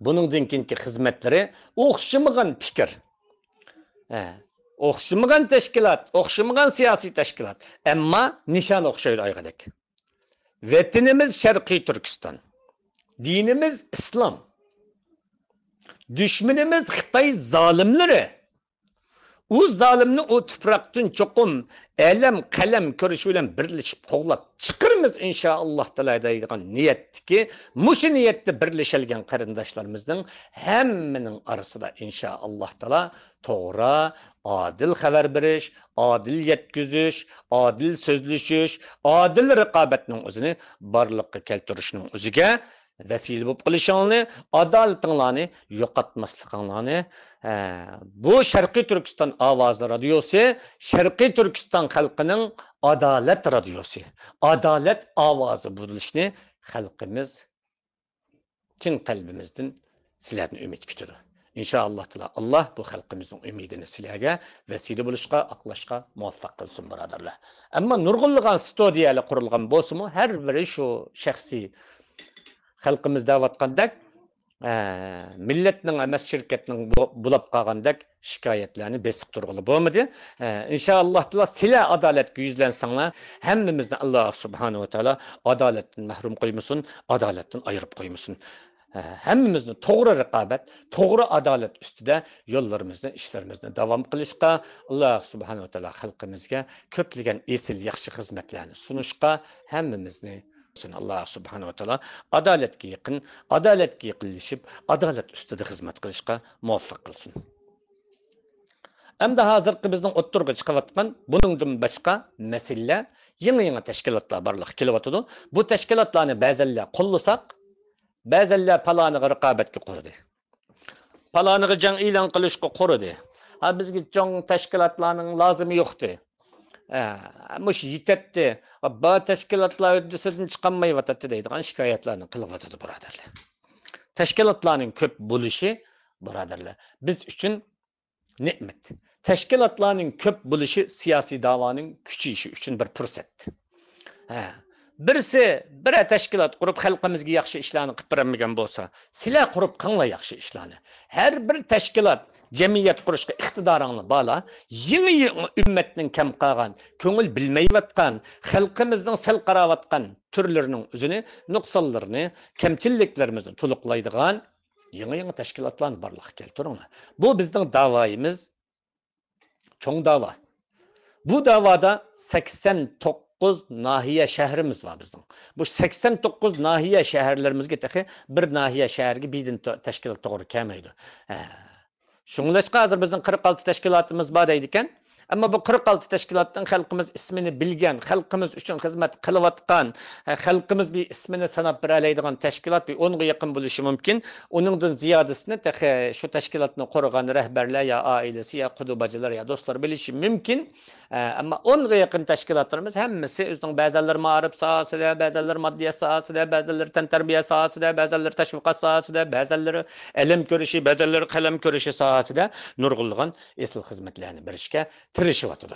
بۇنىڭدىن كېيىنكى خىزمەتلىرى ئوخشىمىغان پىكىر. ھە، ئوخشىمىغان تەشكىلات، ئوخشىمىغان سىياسىي تەشكىلات. ئەمما نىشان ئوخشايدۇ ئايغىدەك. ۋەتىنىمىز شەرقىي تۈركىستان. دىنىمىز ئىسلام. دۈشمىنىمىز خىتاي زالىملىرى. ئۇ زالىمنى ئۇ تۇپراقتىن چوقۇم ئەلەم قەلەم كۈرىشى بىلەن بىرلىشىپ قوغلاپ چىقىرىمىز ئىنشائاللاھ تائالا دەيدىغان نىيەتتىكى، مۇشۇ نىيەتتە بىرلىشەلگەن قېرىنداشلىرىمىزنىڭ ھەممىنىڭ ئارىسىدا ئىنشائاللاھ تائالا توغرا، ئادىل خەۋەر بېرىش، ئادىل يەتكۈزۈش، ئادىل سۆزلىشىش، ئادىل رىقابەتنىڭ ئۆزىنى بارلىققا كەلتۈرۈشنىڭ ئۆزىگە ۋەسىلە بولۇپ قېلىشىڭلارنى، ئادالىتىڭلارنى يوقاتماسلىقىڭلارنى، ھە، بۇ شەرقىي تۈركىستان ئاۋازى رادىيوسى، شەرقىي تۈركىستان خەلقىنىڭ ئادالەت رادىيوسى، ئادالەت ئاۋازى بولۇشنى خەلقىمىز چىن قەلبىمىزدىن سىلەردىن ئۈمىد كۈتىدۇ. ئىنشائاللاھ تائالا، ئاللاھ بۇ خەلقىمىزنىڭ ئۈمىدىنى سىلەرگە ۋەسىلە بولۇشقا، ئاقلاشقا مۇۋەپپەق قىلسۇن، بۇرادەرلەر. ئەمما نۇرغۇنلىغان ستۇدىيەلەر قۇرۇلغان بولسىمۇ، ھەر بىرى شۇ شەخسىي خەلقىمىز دەۋاتقاندەك، ئە، مىللەتنىڭ ئەمەس، شىركەتنىڭ بو-، بولاپ قالغاندەك شىكايەتلەرنى بېسىپ تۇرغىلى بولمىدى. ئە، ئىنشائاللاھ تائالا سىلەر ئادالەتكە يۈزلەنسەڭلار، ھەممىمىزنى ئاللاھ سۇبھانەھۇ ۋە تائالا ئادالەتتىن مەھرۇم قويمىسۇن، ئادالەتتىن ئايرىپ قويمىسۇن. ئە، ھەممىمىزنى توغرا رىقابەت، توغرا ئادالەت ئۈستىدە يوللىرىمىزنى، ئىشلىرىمىزنى داۋام قىلىشقا، ئاللاھ سۇبھانەھۇ ۋە تائالا خەلقىمىزگە كۆپلىگەن ئېسىل ياخشى خىزمەتلەرنى سۇنۇشقا ھەممىمىزنى ئاللاھ سۇبھانەھۇ ۋە تائالا ئادالەتكە يېقىن، ئادالەتكە يېقىنلىشىپ، ئادالەت ئۈستىدە خىزمەت قىلىشقا مۇۋەپپەق قىلسۇن. ئەمدى ھازىرقى بىزنىڭ ئوتتۇرىغا چىقىۋاتقان بۇنىڭدىن باشقا مەسىلىلەر، يېڭى-يېڭى تەشكىلاتلار بارلىققا كېلىۋاتىدۇ. بۇ تەشكىلاتلارنى بەزەنلەر قوللىساق، بەزەنلەر پالانىغا رىقابەتكە قۇردى. پالانىغا جەڭ ئېلان قىلىشقا قۇردى. ھا، بىزگە چوڭ تەشكىلاتلارنىڭ لازىمى يوقتى. ھە، مۇشۇ يېتەتتى. بار تەشكىلاتلار ھۆددىسىدىن چىقالمايۋاتاتتى دەيدىغان شىكايەتلەرنى قىلىۋاتىدۇ، بۇرادەرلەر. تەشكىلاتلارنىڭ كۆپ بولۇشى، بۇرادەرلەر، بىز ئۈچۈن نېمەت. تەشكىلاتلارنىڭ كۆپ بولۇشى سىياسىي داۋانىڭ كۈچىيىشى ئۈچۈن بىر پۇرسەت. ھە. بىرسى بىرەر تەشكىلات قۇرۇپ، خەلقىمىزگە ياخشى ئىشلارنى قىلىپ بېرەلمىگەن بولسا، سىلەر قۇرۇپ قىلىڭلار ياخشى ئىشلارنى. ھەر بىر تەشكىلات، جەمئىيەت قۇرۇشقا ئىقتىدارىڭلار بارلا، يېڭى، يېڭى ئۈممەتنىڭ كەم قالغان، كۆڭۈل بۆلمەيۋاتقان، خەلقىمىزنىڭ سەل قاراۋاتقان تۈرلىرىنىڭ ئۆزىنى، نۇقسانلىرىنى، كەمچىلىكلىرىمىزنى تولۇقلايدىغان يېڭى، يېڭى تەشكىلاتلارنى بارلىققا كەلتۈرۈڭلار. بۇ بىزنىڭ داۋايىمىز. چوڭ داۋا. بۇ داۋادا سەكسەن توققۇز ناھىيە شەھىرىمىز بار بىزنىڭ. بۇ سەكسەن توققۇز ناھىيە شەھەرلىرىمىزگە تېخى بىر ناھىيە شەھەرگە بىردىن تو-، تەشكىلات توغرا كەلمەيدۇ. ھە. شۇڭلاشقا ھازىر بىزنىڭ قىرىق ئالتە تەشكىلاتىمىز بار دەيدىكەن. ئەمما بۇ قىرىق ئالتە تەشكىلاتنىڭ خەلقىمىز ئىسمىنى بىلگەن، خەلقىمىز ئۈچۈن خىزمەت قىلىۋاتقان، ھە، خەلقىمىز بىر ئىسمىنى ساناپ بېرەلەيدىغان تەشكىلات بىر ئونغا يېقىن بولۇشى مۇمكىن. ئۇنىڭدىن زىيادىسىنى تېخى شۇ تەشكىلاتنى قۇرغان رەھبەرلەر يا ئائىلىسى يا قۇدۇ باجىلىرى يا دوستلىرى بىلىشى مۇمكىن. ئە، ئەمما ئونغا يېقىن تەشكىلاتلىرىمىز ھەممىسى ئۆزىنىڭ بەزەنلىرى مائارىپ ساھەسىدە، بەزەنلىرى ماددىيات ساھەسىدە، بەزەنلىرى تەنتەربىيە ساھەسىدە، بەزەنلىرى تەشۋىقات ساھەسىدە، بەزەنلىرى ئەلەم كۈرىشى، بەزەنلىرى قەلەم كۈرىشى ساھەسىدە نۇرغۇنلىغان ئېسىل خىزمەتلەرنى بېرىشكە تىرىشىۋاتىدۇ.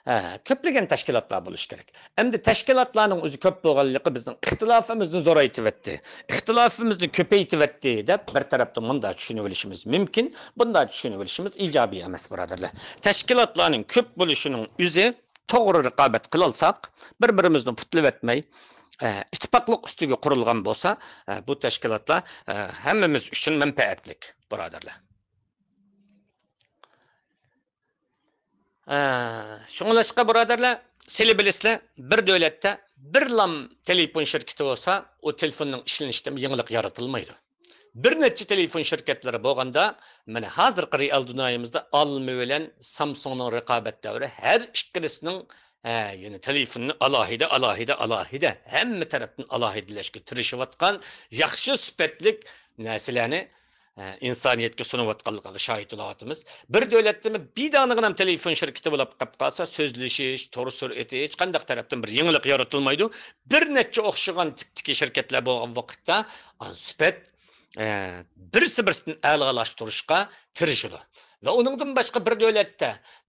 ھە، كۆپلىگەن تەشكىلاتلار بولۇشى كېرەك. ئەمدى تەشكىلاتلارنىڭ ئۆزى كۆپ بولغانلىقى بىزنىڭ ئىختىلاپىمىزنى زورايتىۋەتتى، ئىختىلاپىمىزنى كۆپەيتىۋەتتى دەپ بىر تەرەپتىن مۇنداق چۈشىنىۋېلىشىمىز مۇمكىن، بۇنداق چۈشىنىۋېلىشىمىز ئىجابىي ئەمەس، بۇرادەرلەر. تەشكىلاتلارنىڭ كۆپ بولۇشىنىڭ ئۆزى توغرا رىقابەت قىلالساق، بىر-بىرىمىزنى پۇتلىۋەتمەي، ئە، ئىتتىپاقلىق ئۈستىگە قۇرۇلغان بولسا، ئە، بۇ تەشكىلاتلار، ئە، ھەممىمىز ئۈچۈن مەنپەئەتلىك، بۇرادەرلەر. ئە، شۇڭلاشقا، بۇرادەرلەر، سىلى بىلىسىلەر، بىر دۆلەتتە بىر لام تېلېفون شىركىتى بولسا، ئۇ تېلېفوننىڭ ئىشلىنىشىدە يېڭىلىق يارىتىلمايدۇ. بىر نەچچە تېلېفون شىركەتلىرى بولغاندا، مانا ھازىرقى رېئال دۇنيايىمىزدا ئالما بىلەن سامسۇڭنىڭ رىقابەت دەۋرى، ھەر ئىككىلىسىنىڭ، ھە، يەنى تېلېفوننى ئالاھىدە، ئالاھىدە، ئالاھىدە ھەممە تەرەپتىن ئالاھىدىلەشكە تىرىشىۋاتقان ياخشى سۈپەتلىك نەرسىلەرنى، ھە، ئىنسانىيەتكە سۇنۇۋاتقانلىقىغا شاھىت بولۇۋاتىمىز. بىر دۆلەتتىمۇ بىر دانىغىنام تېلېفون شىركىتى بولاپ قېلىپ قالسا، سۆزلىشىش، تور سۈرئىتى، ھېچقانداق تەرەپتىن بىر يېڭىلىق يارىتىلمايدۇ. بىر نەچچە ئوخشىغان تىپتىكى شىركەتلەر بولغان ۋاقىتتا، ئا، سۈپەت، ئە، بىرسى بىرسىدىن ئەلالاشتۇرۇشقا تىرىشىدۇ. ۋە ئۇنىڭدىن باشقا بىر دۆلەتتە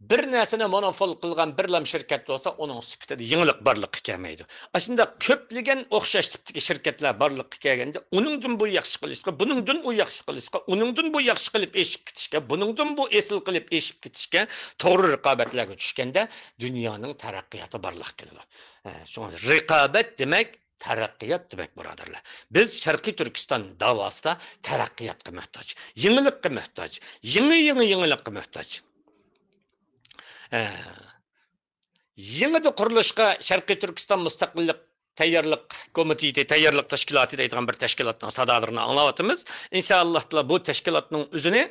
بىر نەرسىنى مونوپول قىلغان بىر لام شىركەت بولسا، ئۇنىڭ سۈپىتىدە يېڭىلىق بارلىققا كەلمەيدۇ. ئاشۇنداق كۆپلىگەن ئوخشاش تىپتىكى شىركەتلەر بارلىققا كەلگەندە، ئۇنىڭدىن بۇ ياخشى قىلىشقا، بۇنىڭدىن ئۇ ياخشى قىلىشقا، ئۇنىڭدىن بۇ ياخشى قىلىپ ئېشىپ كېتىشكە، بۇنىڭدىن بۇ ئېسىل قىلىپ ئېشىپ كېتىشكە، توغرا رىقابەتلەرگە چۈشكەندە، دۇنيانىڭ تەرەققىياتى بارلىققا كېلىدۇ. ھە، شۇڭا رىقابەت دېمەك، تەرەققىيات دېمەك، بۇرادەرلەر. بىز شەرقىي تۈركىستان داۋاسىدا تەرەققىياتقا موھتاج، يېڭىلىققا موھتاج، يېڭى، يېڭى يېڭىلىققا موھتاج. ئە، يېڭىدا قۇرۇلۇشقا شەرقىي تۈركىستان مۇستەقىللىق تەييارلىق كومىتېتى، تەييارلىق تەشكىلاتى دەيدىغان بىر تەشكىلاتنىڭ سادالىرىنى ئاڭلاۋاتىمىز. ئىنشائاللاھ تائالا بۇ تەشكىلاتنىڭ ئۆزىنى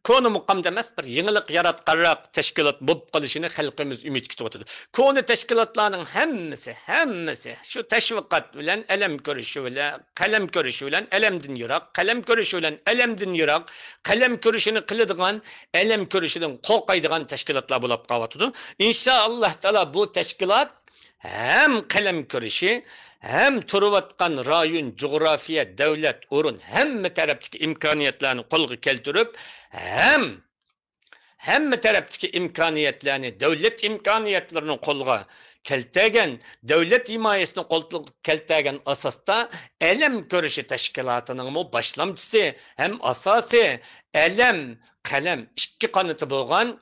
كونا مۇقامدا ئەمەس، بىر يېڭىلىق ياراتقانراق تەشكىلات بولۇپ قېلىشىنى خەلقىمىز ئۈمىد كۈتۈۋاتىدۇ. كونا تەشكىلاتلارنىڭ ھەممىسى، ھەممىسى شۇ تەشۋىقات بىلەن، ئەلەم كۈرىشى بىلەن، قەلەم كۈرىشى بىلەن ئەلەمدىن يىراق، قەلەم كۈرىشى بىلەن ئەلەمدىن يىراق، قەلەم كۈرىشىنى قىلىدىغان، ئەلەم كۈرىشىدىن قورقايدىغان تەشكىلاتلار بولاپ قېلىۋاتىدۇ. ئىنشائاللاھ تائالا بۇ تەشكىلات ھەم قەلەم كۈرىشى، ھەم تۇرۇۋاتقان رايون، جۇغراپىيە، دۆلەت، ئورۇن، ھەممە تەرەپتىكى ئىمكانىيەتلەرنى قولغا كەلتۈرۈپ، ھەم ھەممە تەرەپتىكى ئىمكانىيەتلەرنى، دۆلەت ئىمكانىيەتلىرىنى قولغا كەلتۈرگەن، دۆلەت ھىمايىسىنى قولغا كەلتۈرگەن ئاساستا ئەلەم كۈرىشى تەشكىلاتىنىڭمۇ باشلامچىسى ھەم ئاساسى ئەلەم، قەلەم ئىككى قانىتى بولغان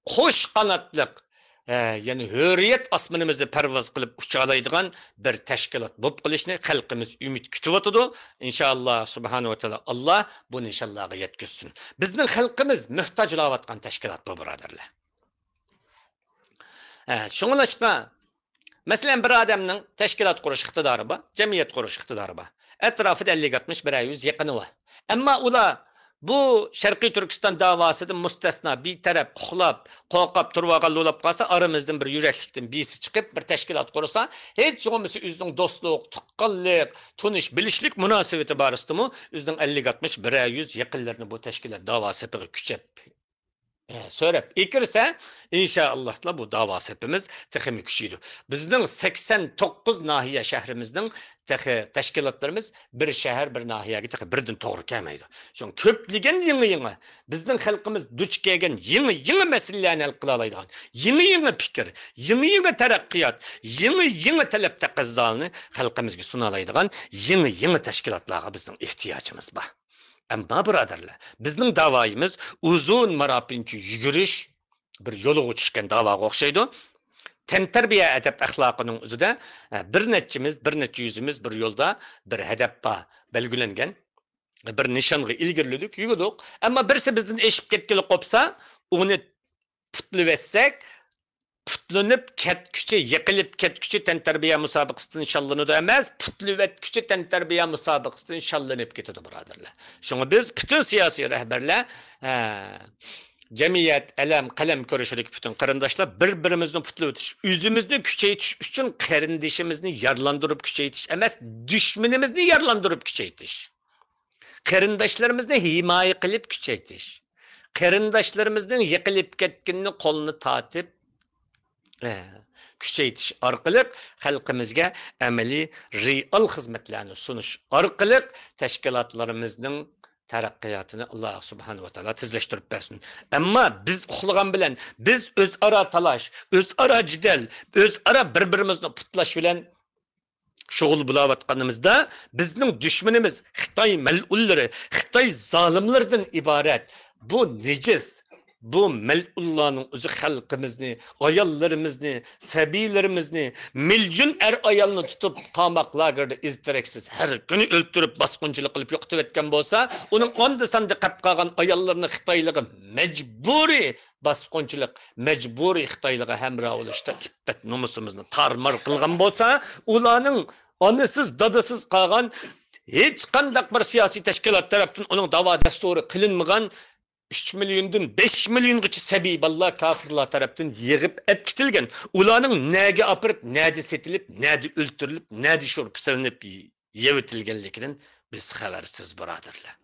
قوش قاناتلىق، ئە، يەنى ھۆرىيەت ئاسمىنىمىزدا پەرۋاز قىلىپ ئۇچالايدىغان بىر تەشكىلات بولۇپ قېلىشنى خەلقىمىز ئۈمىد كۈتۈۋاتىدۇ. ئىنشائاللاھ سۇبھانەھۇ ۋە تائالا ئاللاھ بۇ نىشانلارغا يەتكۈزسۇن. بىزنىڭ خەلقىمىز موھتاجلاۋاتقان تەشكىلات بۇ، بۇرادەرلەر. ئە، شۇڭلاشقا، مەسىلەن، بىر ئادەمنىڭ تەشكىلات قۇرۇش ئىقتىدارى بار، جەمئىيەت قۇرۇش ئىقتىدارى بار. ئەتراپىدا ئەللىك ئاتمىش، بىرەر يۈز يېقىنى بار. ئەمما ئۇلار بۇ شەرقىي تۈركىستان داۋاسىدىن مۇستەسنا، بىتەرەپ، ئۇخلاپ، قورقۇپ تۇرۇۋالغان بولۇپ قالسا، ئارىمىزدىن بىر يۈرەكلىكتىن بىرسى چىقىپ، بىر تەشكىلات قۇرسا، ھېچ بولمىسا ئۆزىنىڭ دوستلۇق، تۇغقانلىق، تونۇش، بىلىشلىك مۇناسىۋىتى بارىسىدىمۇ ئۆزىنىڭ ئەللىك ئاتمىش، بىرەر يۈز يېقىنلىرىنى بۇ تەشكىلات داۋا سېپىغا كۈچەپ، ئە، سۆرەپ ئەكىرسە، ئىنشائاللاھ تائالا بۇ داۋا سېپىمىز تېخىمۇ كۈچىيىدۇ. بىزنىڭ سەكسەن توققۇز ناھىيە شەھىرىمىزنىڭ تېخى تەشكىلاتلىرىمىز بىر شەھەر، بىر ناھىيەگە تېخى بىردىن توغرا كەلمەيدۇ. شۇڭا كۆپلىگەن يېڭى-يېڭى، بىزنىڭ خەلقىمىز دۇچ كەلگەن يېڭى-يېڭى مەسىلىلەرنى ھەل قىلالايدىغان، يېڭى-يېڭى پىكىر، يېڭى-يېڭى تەرەققىيات، يېڭى-يېڭى تەلەپ تەقەززالارنى خەلقىمىزگە سۇنالايدىغان يېڭى-يېڭى تەشكىلاتلارغا بىزنىڭ ئېھتىياجىمىز بار. ئەمما، بۇرادەرلەر، بىزنىڭ داۋايىمىز ئۇزۇن ماراپىنچە يۈگۈرۈش، بىر يولغا چۈشكەن داۋاغا ئوخشايدۇ. تەنتەربىيە ئەدەپ ئەخلاقىنىڭ ئۆزىدە، ئە، بىر نەچچىمىز، بىر نەچچە يۈزىمىز بىر يولدا بىر ھەدەپ بار، بەلگىلەنگەن. بىر نىشانغا ئىلگىرىلىدۇق، يۈگۈردۇق. ئەمما بىرسى بىزدىن ئېشىپ كەتكىلى قوپسا، ئۇنى پۇتلىۋەتسەك، پۇتلىنىپ كەتكۈچە، يىقىلىپ كەتكۈچە تەنتەربىيە مۇسابىقىسىدىن شاللىنىدۇ ئەمەس، پۇتلىۋەتكۈچە تەنتەربىيە مۇسابىقىسىدىن شاللىنىپ كېتىدۇ، بۇرادەرلەر. شۇڭا بىز پۈتۈن سىياسىي رەھبەرلەر، ھە، جەمئىيەت، ئەلەم، قەلەم كۈرىشىدىكى پۈتۈن قېرىنداشلار بىر-بىرىمىزنى پۇتلىۋېتىش، ئۆزىمىزنى كۈچەيتىش ئۈچۈن قېرىندىشىمىزنى يارىلاندۇرۇپ كۈچەيتىش ئەمەس، دۈشمىنىمىزنى يارىلاندۇرۇپ كۈچەيتىش. قېرىنداشلىرىمىزنى ھىمايە قىلىپ كۈچەيتىش. قېرىنداشلىرىمىزنىڭ يىقىلىپ كەتكىنىنى قولىنى تارتىپ، ئە، كۈچەيتىش ئارقىلىق خەلقىمىزگە ئەمەلىي، رېئال خىزمەتلەرنى سۇنۇش ئارقىلىق تەشكىلاتلىرىمىزنىڭ تەرەققىياتىنى ئاللا سۇبھانەھۇ ۋە تائالا تېزلەشتۈرۈپ بەرسۇن. ئەمما بىز ئۇخلىغان بىلەن، بىز ئۆزئارا تالاش، ئۆزئارا جېدەل، ئۆزئارا بىر-بىرىمىزنى پۇتلاش بىلەن شۇغۇل بولاۋاتقىنىمىزدا، بىزنىڭ دۈشمىنىمىز خىتاي مەلئۇنلىرى، خىتاي زالىملىرىدىن ئىبارەت بۇ نىجىس، بۇ مەلئۇنلارنىڭ ئۆزى خەلقىمىزنى، ئاياللىرىمىزنى، سەبىيلىرىمىزنى، مىليون ئەر-ئايالنى تۇتۇپ، قاماق لاگېردا ئىز-دېرەكسىز ھەر كۈنى ئۆلتۈرۈپ، باسقۇنچىلىق قىلىپ يوقىتىۋەتكەن بولسا، ئۇنىڭ ئاندا-ساندا قېلىپ قالغان ئاياللىرىنى خىتايلىقى مەجبۇرىي باسقۇنچىلىق، مەجبۇرىي خىتايلىققا ھەمراھ بولۇشتا ئىپپەت-نومۇسىمىزنى تارمار قىلغان بولسا، ئۇلارنىڭ ئانىسىز، دادىسىز قالغان ھېچقانداق بىر سىياسىي تەشكىلات تەرەپتىن ئۇنىڭ داۋا دەستۇرى قىلىنمىغان ئۈچ مىليوندىن بەش مىليونغىچە سەبىي بالىلار كاپىرلار تەرەپتىن يىغىپ ئەپ كېتىلگەن. ئۇلارنىڭ نەگە ئاپىرىپ، نەدە سېتىلىپ، نەدە ئۆلتۈرۈلۈپ، نەدە شورپا سېلىنىپ يەۋېتىلگەنلىكىدىن بىز خەۋەرسىز، بۇرادەرلەر.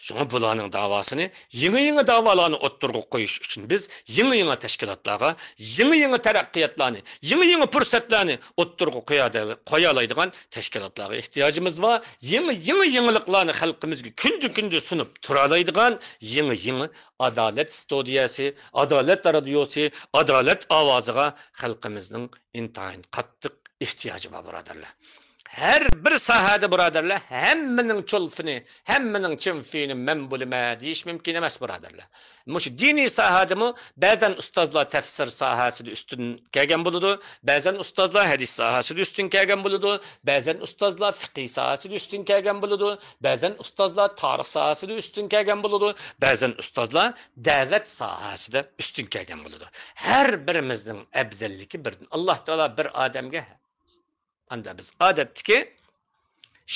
شۇڭا بۇلارنىڭ داۋاسىنى، يېڭى-يېڭى داۋالارنى ئوتتۇرىغا قويۇش ئۈچۈن بىز يېڭى-يېڭى تەشكىلاتلارغا، يېڭى-يېڭى تەرەققىياتلارنى، يېڭى-يېڭى پۇرسەتلەرنى ئوتتۇرىغا قويالايدىغان تەشكىلاتلارغا ئېھتىياجىمىز بار. يېڭى، يېڭى يېڭىلىقلارنى خەلقىمىزگە كۈندە-كۈندە سۇنۇپ تۇرالايدىغان يېڭى-يېڭى ئادالەت ستۇدىيەسى، ئادالەت رادىيوسى، ئادالەت ئاۋازىغا خەلقىمىزنىڭ ئىنتايىن قاتتىق ئېھتىياجى بار، بۇرادەرلەر. ھەر بىر ساھەدە، بۇرادەرلەر، ھەممىنىڭ چولپىنى، ھەممىنىڭ چىنفېيىنى مەن بولىمەن دېيىش مۇمكىن ئەمەس، بۇرادەرلەر. مۇشۇ دىنىي ساھەدىمۇ بەزەن ئۇستازلار تەپسىر ساھەسىدە ئۈستۈن كەلگەن بولىدۇ، بەزەن ئۇستازلار ھەدىس ساھەسىدە ئۈستۈن كەلگەن بولىدۇ، بەزەن ئۇستازلار فىقھىي ساھەسىدە ئۈستۈن كەلگەن بولىدۇ، بەزەن ئۇستازلار تارىخ ساھەسىدە ئۈستۈن كەلگەن بولىدۇ، بەزەن ئۇستازلار دەۋەت ساھەسىدە ئۈستۈن كەلگەن بولىدۇ. ھەر بىرىمىزنىڭ ئەۋزەللىكى بىردىن. ئاللا تائالا بىر ئادەمگە، ئاندا بىز ئادەتتىكى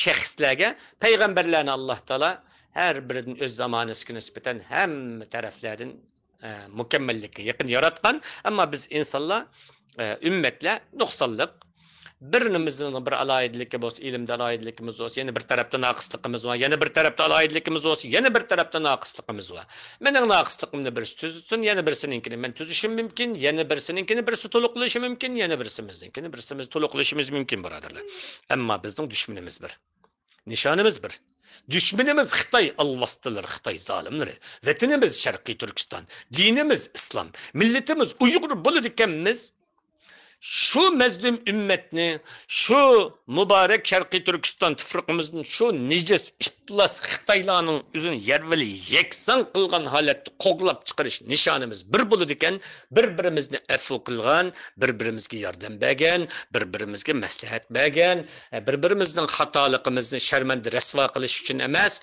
شەخسلەرگە، پەيغەمبەرلەرنى ئاللا تائالا ھەر بىرىدىن ئۆز زامانىسىگە نىسبەتەن ھەممە تەرەپلەردىن، ئە، مۇكەممەللىككە يېقىن ياراتقان. ئەمما بىز ئىنسانلار، ئە، ئۈممەتلەر نۇقسانلىق. بىرىمىزنىڭ بىر ئالاھىدىلىكى بولسا، ئىلىمدە ئالاھىدىلىكىمىز بولسا، يەنە بىر تەرەپتە ناقىسلىقىمىز بار، يەنە بىر تەرەپتە ئالاھىدىلىكىمىز بولسا، يەنە بىر تەرەپتە ناقىسلىقىمىز بار. مېنىڭ ناقىسلىقىمنى بىرسى تۈزىتسۇن، يەنە بىرسىنىڭكىنى مەن تۈزۈشۈم مۇمكىن، يەنە بىرسىنىڭكىنى بىرسى تولۇقلىشى مۇمكىن، يەنە بىرسىمىزنىڭكىنى بىرسىمىز تولۇقلىشىمىز مۇمكىن، بۇرادەرلەر. ئەمما بىزنىڭ دۈشمىنىمىز بىر. نىشانىمىز بىر. دۈشمىنىمىز خىتاي ئالۋاستىلىرى، خىتاي زالىملىرى. ۋەتىنىمىز شەرقىي تۈركىستان، دىنىمىز ئىسلام، مىللىتىمىز ئۇيغۇر بولىدىكەنمىز. شۇ مەزلۇم ئۈممەتنى، شۇ مۇبارەك شەرقىي تۈركىستان تۇپرىقىمىزدىن شۇ نىجىس ئىپلاس خىتايلارنىڭ ئۆزىنى يەرۋىلى يەكسان قىلغان ھالەتتە قوغلاپ چىقىرىش نىشانىمىز بىر بولىدىكەن، بىر-بىرىمىزنى ئەپۇ قىلغان، بىر-بىرىمىزگە ياردەم بەرگەن، بىر-بىرىمىزگە مەسلىھەت بەرگەن، بىر-بىرىمىزنىڭ خاتالىقىمىزنى شەرمەندە رەسۋا قىلىش ئۈچۈن ئەمەس،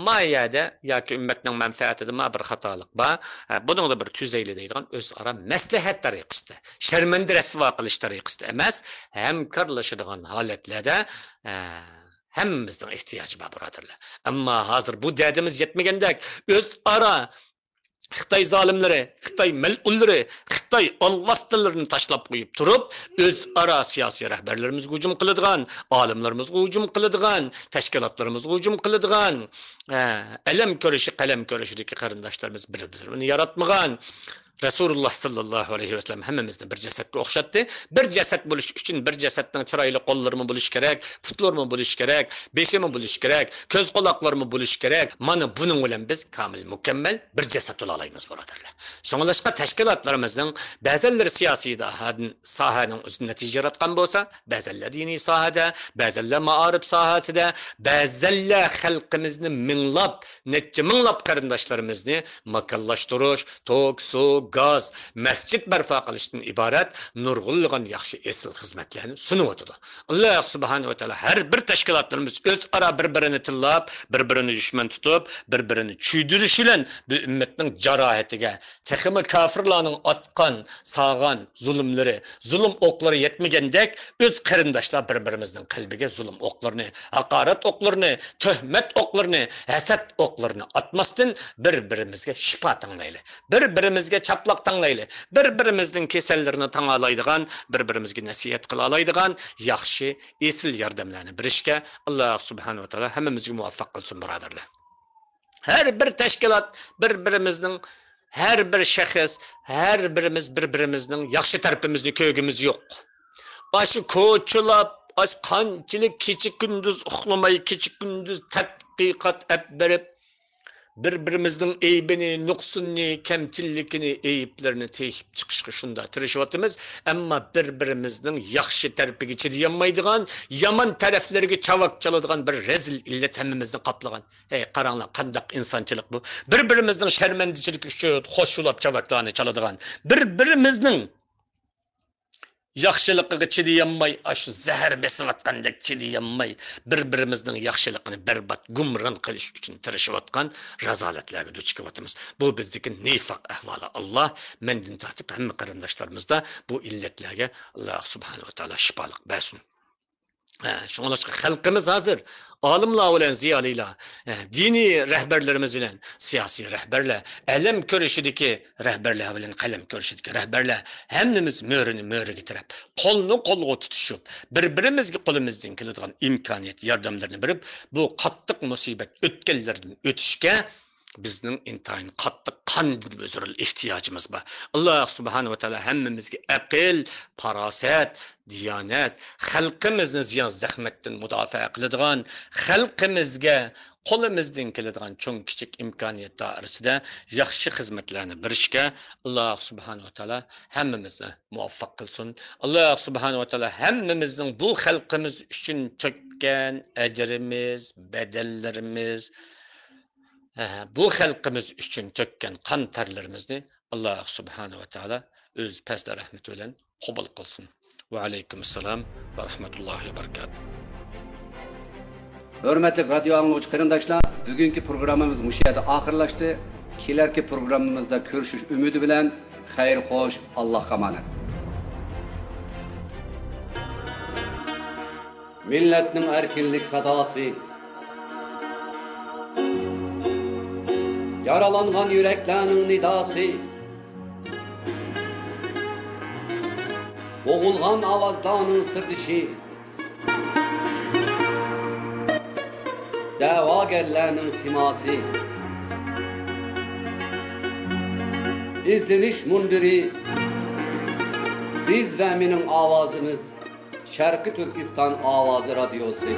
ما يەردە ياكى ئۈممەتنىڭ مەنپەئەتىدە ما بىر خاتالىق بار، بۇنىڭدا بىر تۈزەيلى دەيدىغان ئۆزئارا مەسلىھەت تەرىقىسىدە، شەرمەندە رەسۋا قىلىش تەرىقىسىدە ئەمەس، ھەمكارلىشىدىغان ھالەتلەردە، ھەممىمىزنىڭ ئېھتىياجى بار، بۇرادەرلەر. ئەمما ھازىر بۇ دەردىمىز يەتمىگەندەك، ئۆزئارا خىتاي زالىملىرى، خىتاي مەلئۇنلىرى، خىتاي ئالۋاستىلىرىنى تاشلاپ قويۇپ تۇرۇپ، ئۆزئارا سىياسىي رەھبەرلىرىمىزگە ھۇجۇم قىلىدىغان، ئالىملىرىمىزغا ھۇجۇم قىلىدىغان، تەشكىلاتلىرىمىزغا ھۇجۇم قىلىدىغان، ئە، ئەلەم كۈرىشى، قەلەم كۈرىشىدىكى قېرىنداشلىرىمىز بىر-بىرىنى ياراتمىغان. رەسۇلۇللا ساللاللاھۇ ئەلەيھى ۋەسەللەم ھەممىمىزنى بىر جەسەتكە ئوخشاتتى. بىر جەسەت بولۇش ئۈچۈن بىر جەسەتنىڭ چىرايلىق قوللىرىمۇ بولۇشى كېرەك، پۇتلىرىمۇ بولۇشى كېرەك، بېشىمۇ بولۇشى كېرەك، كۆز قۇلاقلىرىمۇ بولۇشى كېرەك. مانا بۇنىڭ بىلەن بىز كامىل، مۇكەممەل بىر جەسەت بولالايمىز، بۇرادەرلەر. شۇڭلاشقا تەشكىلاتلىرىمىزنىڭ بەزەنلىرى سىياسىي ساھەدىن، ساھەنىڭ ئۆزىدە نەتىجە ياراتقان بولسا، بەزەنلەر دىنىي ساھەدە، بەزەنلەر مائارىپ ساھەسىدە، بەزەنلەر خەلقىمىزنى مىڭلاپ، نەچچە مىڭلاپ قېرىنداشلىرىمىزنى ماكانلاشتۇرۇش، توك، سۇ، گاز، مەسچىت بەرپا قىلىشتىن ئىبارەت نۇرغۇنلىغان ياخشى ئېسىل خىزمەتلەرنى سۇنۇۋاتىدۇ. ئاللا سۇبھانەھۇ ۋە تائالا ھەر بىر تەشكىلاتلىرىمىز ئۆزئارا بىر-بىرىنى تىللاپ، بىر-بىرىنى دۈشمەن تۇتۇپ، بىر-بىرىنى چۈيدۈرۈش بىلەن بۇ ئۈممەتنىڭ جاراھىتىگە، تېخىمۇ كاپىرلارنىڭ ئاتقان، سالغان زۇلۇملىرى، زۇلۇم ئوقلىرى يەتمىگەندەك، ئۆز قېرىنداشلار بىر-بىرىمىزنىڭ قەلبىگە زۇلۇم ئوقلىرىنى، ھاقارەت ئوقلىرىنى، تۆھمەت ئوقلىرىنى، ھەسەت ئوقلىرىنى ئاتماستىن، بىر-بىرىمىزگە شىپا تەڭلەيلى. بىر-بىرىمىزگە چاپلاق تەڭلەيلى. بىر-بىرىمىزنىڭ كېسەللىرىنى تاڭالايدىغان، بىر-بىرىمىزگە نەسىھەت قىلالايدىغان ياخشى، ئېسىل ياردەملەرنى بېرىشكە ئاللا سۇبھانەھۇ ۋە تائالا ھەممىمىزگە مۇۋەپپەق قىلسۇن، بۇرادەرلەر. ھەر بىر تەشكىلات بىر-بىرىمىزنىڭ، ھەر بىر شەخس، ھەر بىرىمىز بىر-بىرىمىزنىڭ ياخشى تەرىپىمىزنى كۆرگۈمىز يوق. ئاشۇ كوچىلاپ، ئاش قانچىلىك كېچە-كۈندۈز ئۇخلىماي، كېچە-كۈندۈز تەتقىقات ئەپ بېرىپ، بىر-بىرىمىزنىڭ ئەيىبىنى، نۇقسىنىنى، كەمچىلىكىنى، ئەيىبلىرىنى تېپىپ چىقىشقا شۇنداق تىرىشىۋاتىمىز. ئەمما بىر-بىرىمىزنىڭ ياخشى تەرىپىگە چىدىيالمايدىغان، يامان تەرەپلىرىگە چاۋاك چالىدىغان بىر رەزىل ئىللەت ھەممىمىزنى قاپلىغان. ھەي، قاراڭلار، قانداق ئىنسانچىلىق بۇ! بىر-بىرىمىزنىڭ شەرمەندىچىلىكى ئۈچۈن خوشۇلاپ چاۋاكلارنى چالىدىغان، بىر-بىرىمىزنىڭ ياخشىلىقىغا چىدىيالماي، ئاشۇ زەھەر بېسىۋاتقاندەك چىدىيالماي، بىر-بىرىمىزنىڭ ياخشىلىقىنى بەربات، گۇمران قىلىش ئۈچۈن تىرىشىۋاتقان رازالەتلەرگە دۇچ كېلىۋاتىمىز. بۇ بىزدىكى نىفاق ئەھۋالى. ئاللا مەندىن تارتىپ ھەممە قېرىنداشلىرىمىزدا بۇ ئىللەتلەرگە ئاللا سۇبھانەھۇ ۋە تائالا شىپالىق بەرسۇن. ھە، شۇڭلاشقا خەلقىمىز ھازىر ئالىملار بىلەن زىيالىيلار، ھە، دىنىي رەھبەرلىرىمىز بىلەن سىياسىي رەھبەرلەر، ئەلەم كۈرىشىدىكى رەھبەرلەر بىلەن قەلەم كۈرىشىدىكى رەھبەرلەر، ھەممىمىز مۆرىنى مۆرىگە تىرەپ، قولنى قولغا تۇتۇشۇپ، بىر-بىرىمىزگە قولىمىزدىن كېلىدىغان ئىمكانىيەت ياردەملىرىنى بېرىپ، بۇ قاتتىق مۇسىبەت ئۆتكەللەردىن ئۆتۈشكە بىزنىڭ ئىنتايىن قاتتىق قاندىن زۆرۈر ئېھتىياجىمىز بار. ئاللا سۇبھانەھۇ ۋە تائالا ھەممىمىزگە ئەقىل، پاراسەت، دىيانەت، خەلقىمىزنى زىيان زەخمەتتىن مۇداپىئە قىلىدىغان، خەلقىمىزگە قولىمىزدىن كېلىدىغان چوڭ كىچىك ئىمكانىيەت دائىرىسىدە ياخشى خىزمەتلەرنى بېرىشكە ئاللا سۇبھانەھۇ ۋە تائالا ھەممىمىزنى مۇۋەپپەق قىلسۇن. ئاللا سۇبھانەھۇ ۋە تائالا ھەممىمىزنىڭ بۇ خەلقىمىز ئۈچۈن تۆككەن ئەجرىمىز، بەدەللىرىمىز، ئەھە، بۇ خەلقىمىز ئۈچۈن تۆككەن قان تەرلىرىمىزنى ئاللا سۇبھانەھۇ ۋە تائالا ئۆز پەزلى رەھمىتى بىلەن قوبۇل قىلسۇن. ۋەئەلەيكۇم ئەسسالام ۋە رەھمەتۇللاھى ۋە بەرىكاتۇھ. ھۆرمەتلىك رادىيو ئاڭلىغۇچى قېرىنداشلار، بۈگۈنكى پروگراممىمىز مۇشۇ يەردە ئاخىرلاشتى. كېلەركى پروگراممىمىزدا كۆرۈشۈش ئۈمىدى بىلەن خەير خوش، ئاللاھقا ئامانەت. مىللەتنىڭ ئەركىنلىك ساداسى، يارالانغان يۈرەكلەرنىڭ نىداسى، بوغۇلغان ئاۋازلارنىڭ سىردىشى، دەۋاگەرلەرنىڭ سىماسى. ئىزدىنىش مۇنبىرى، سىز ۋە مېنىڭ ئاۋازىمىز. شەرقىي تۈركىستان ئاۋازى رادىيوسى.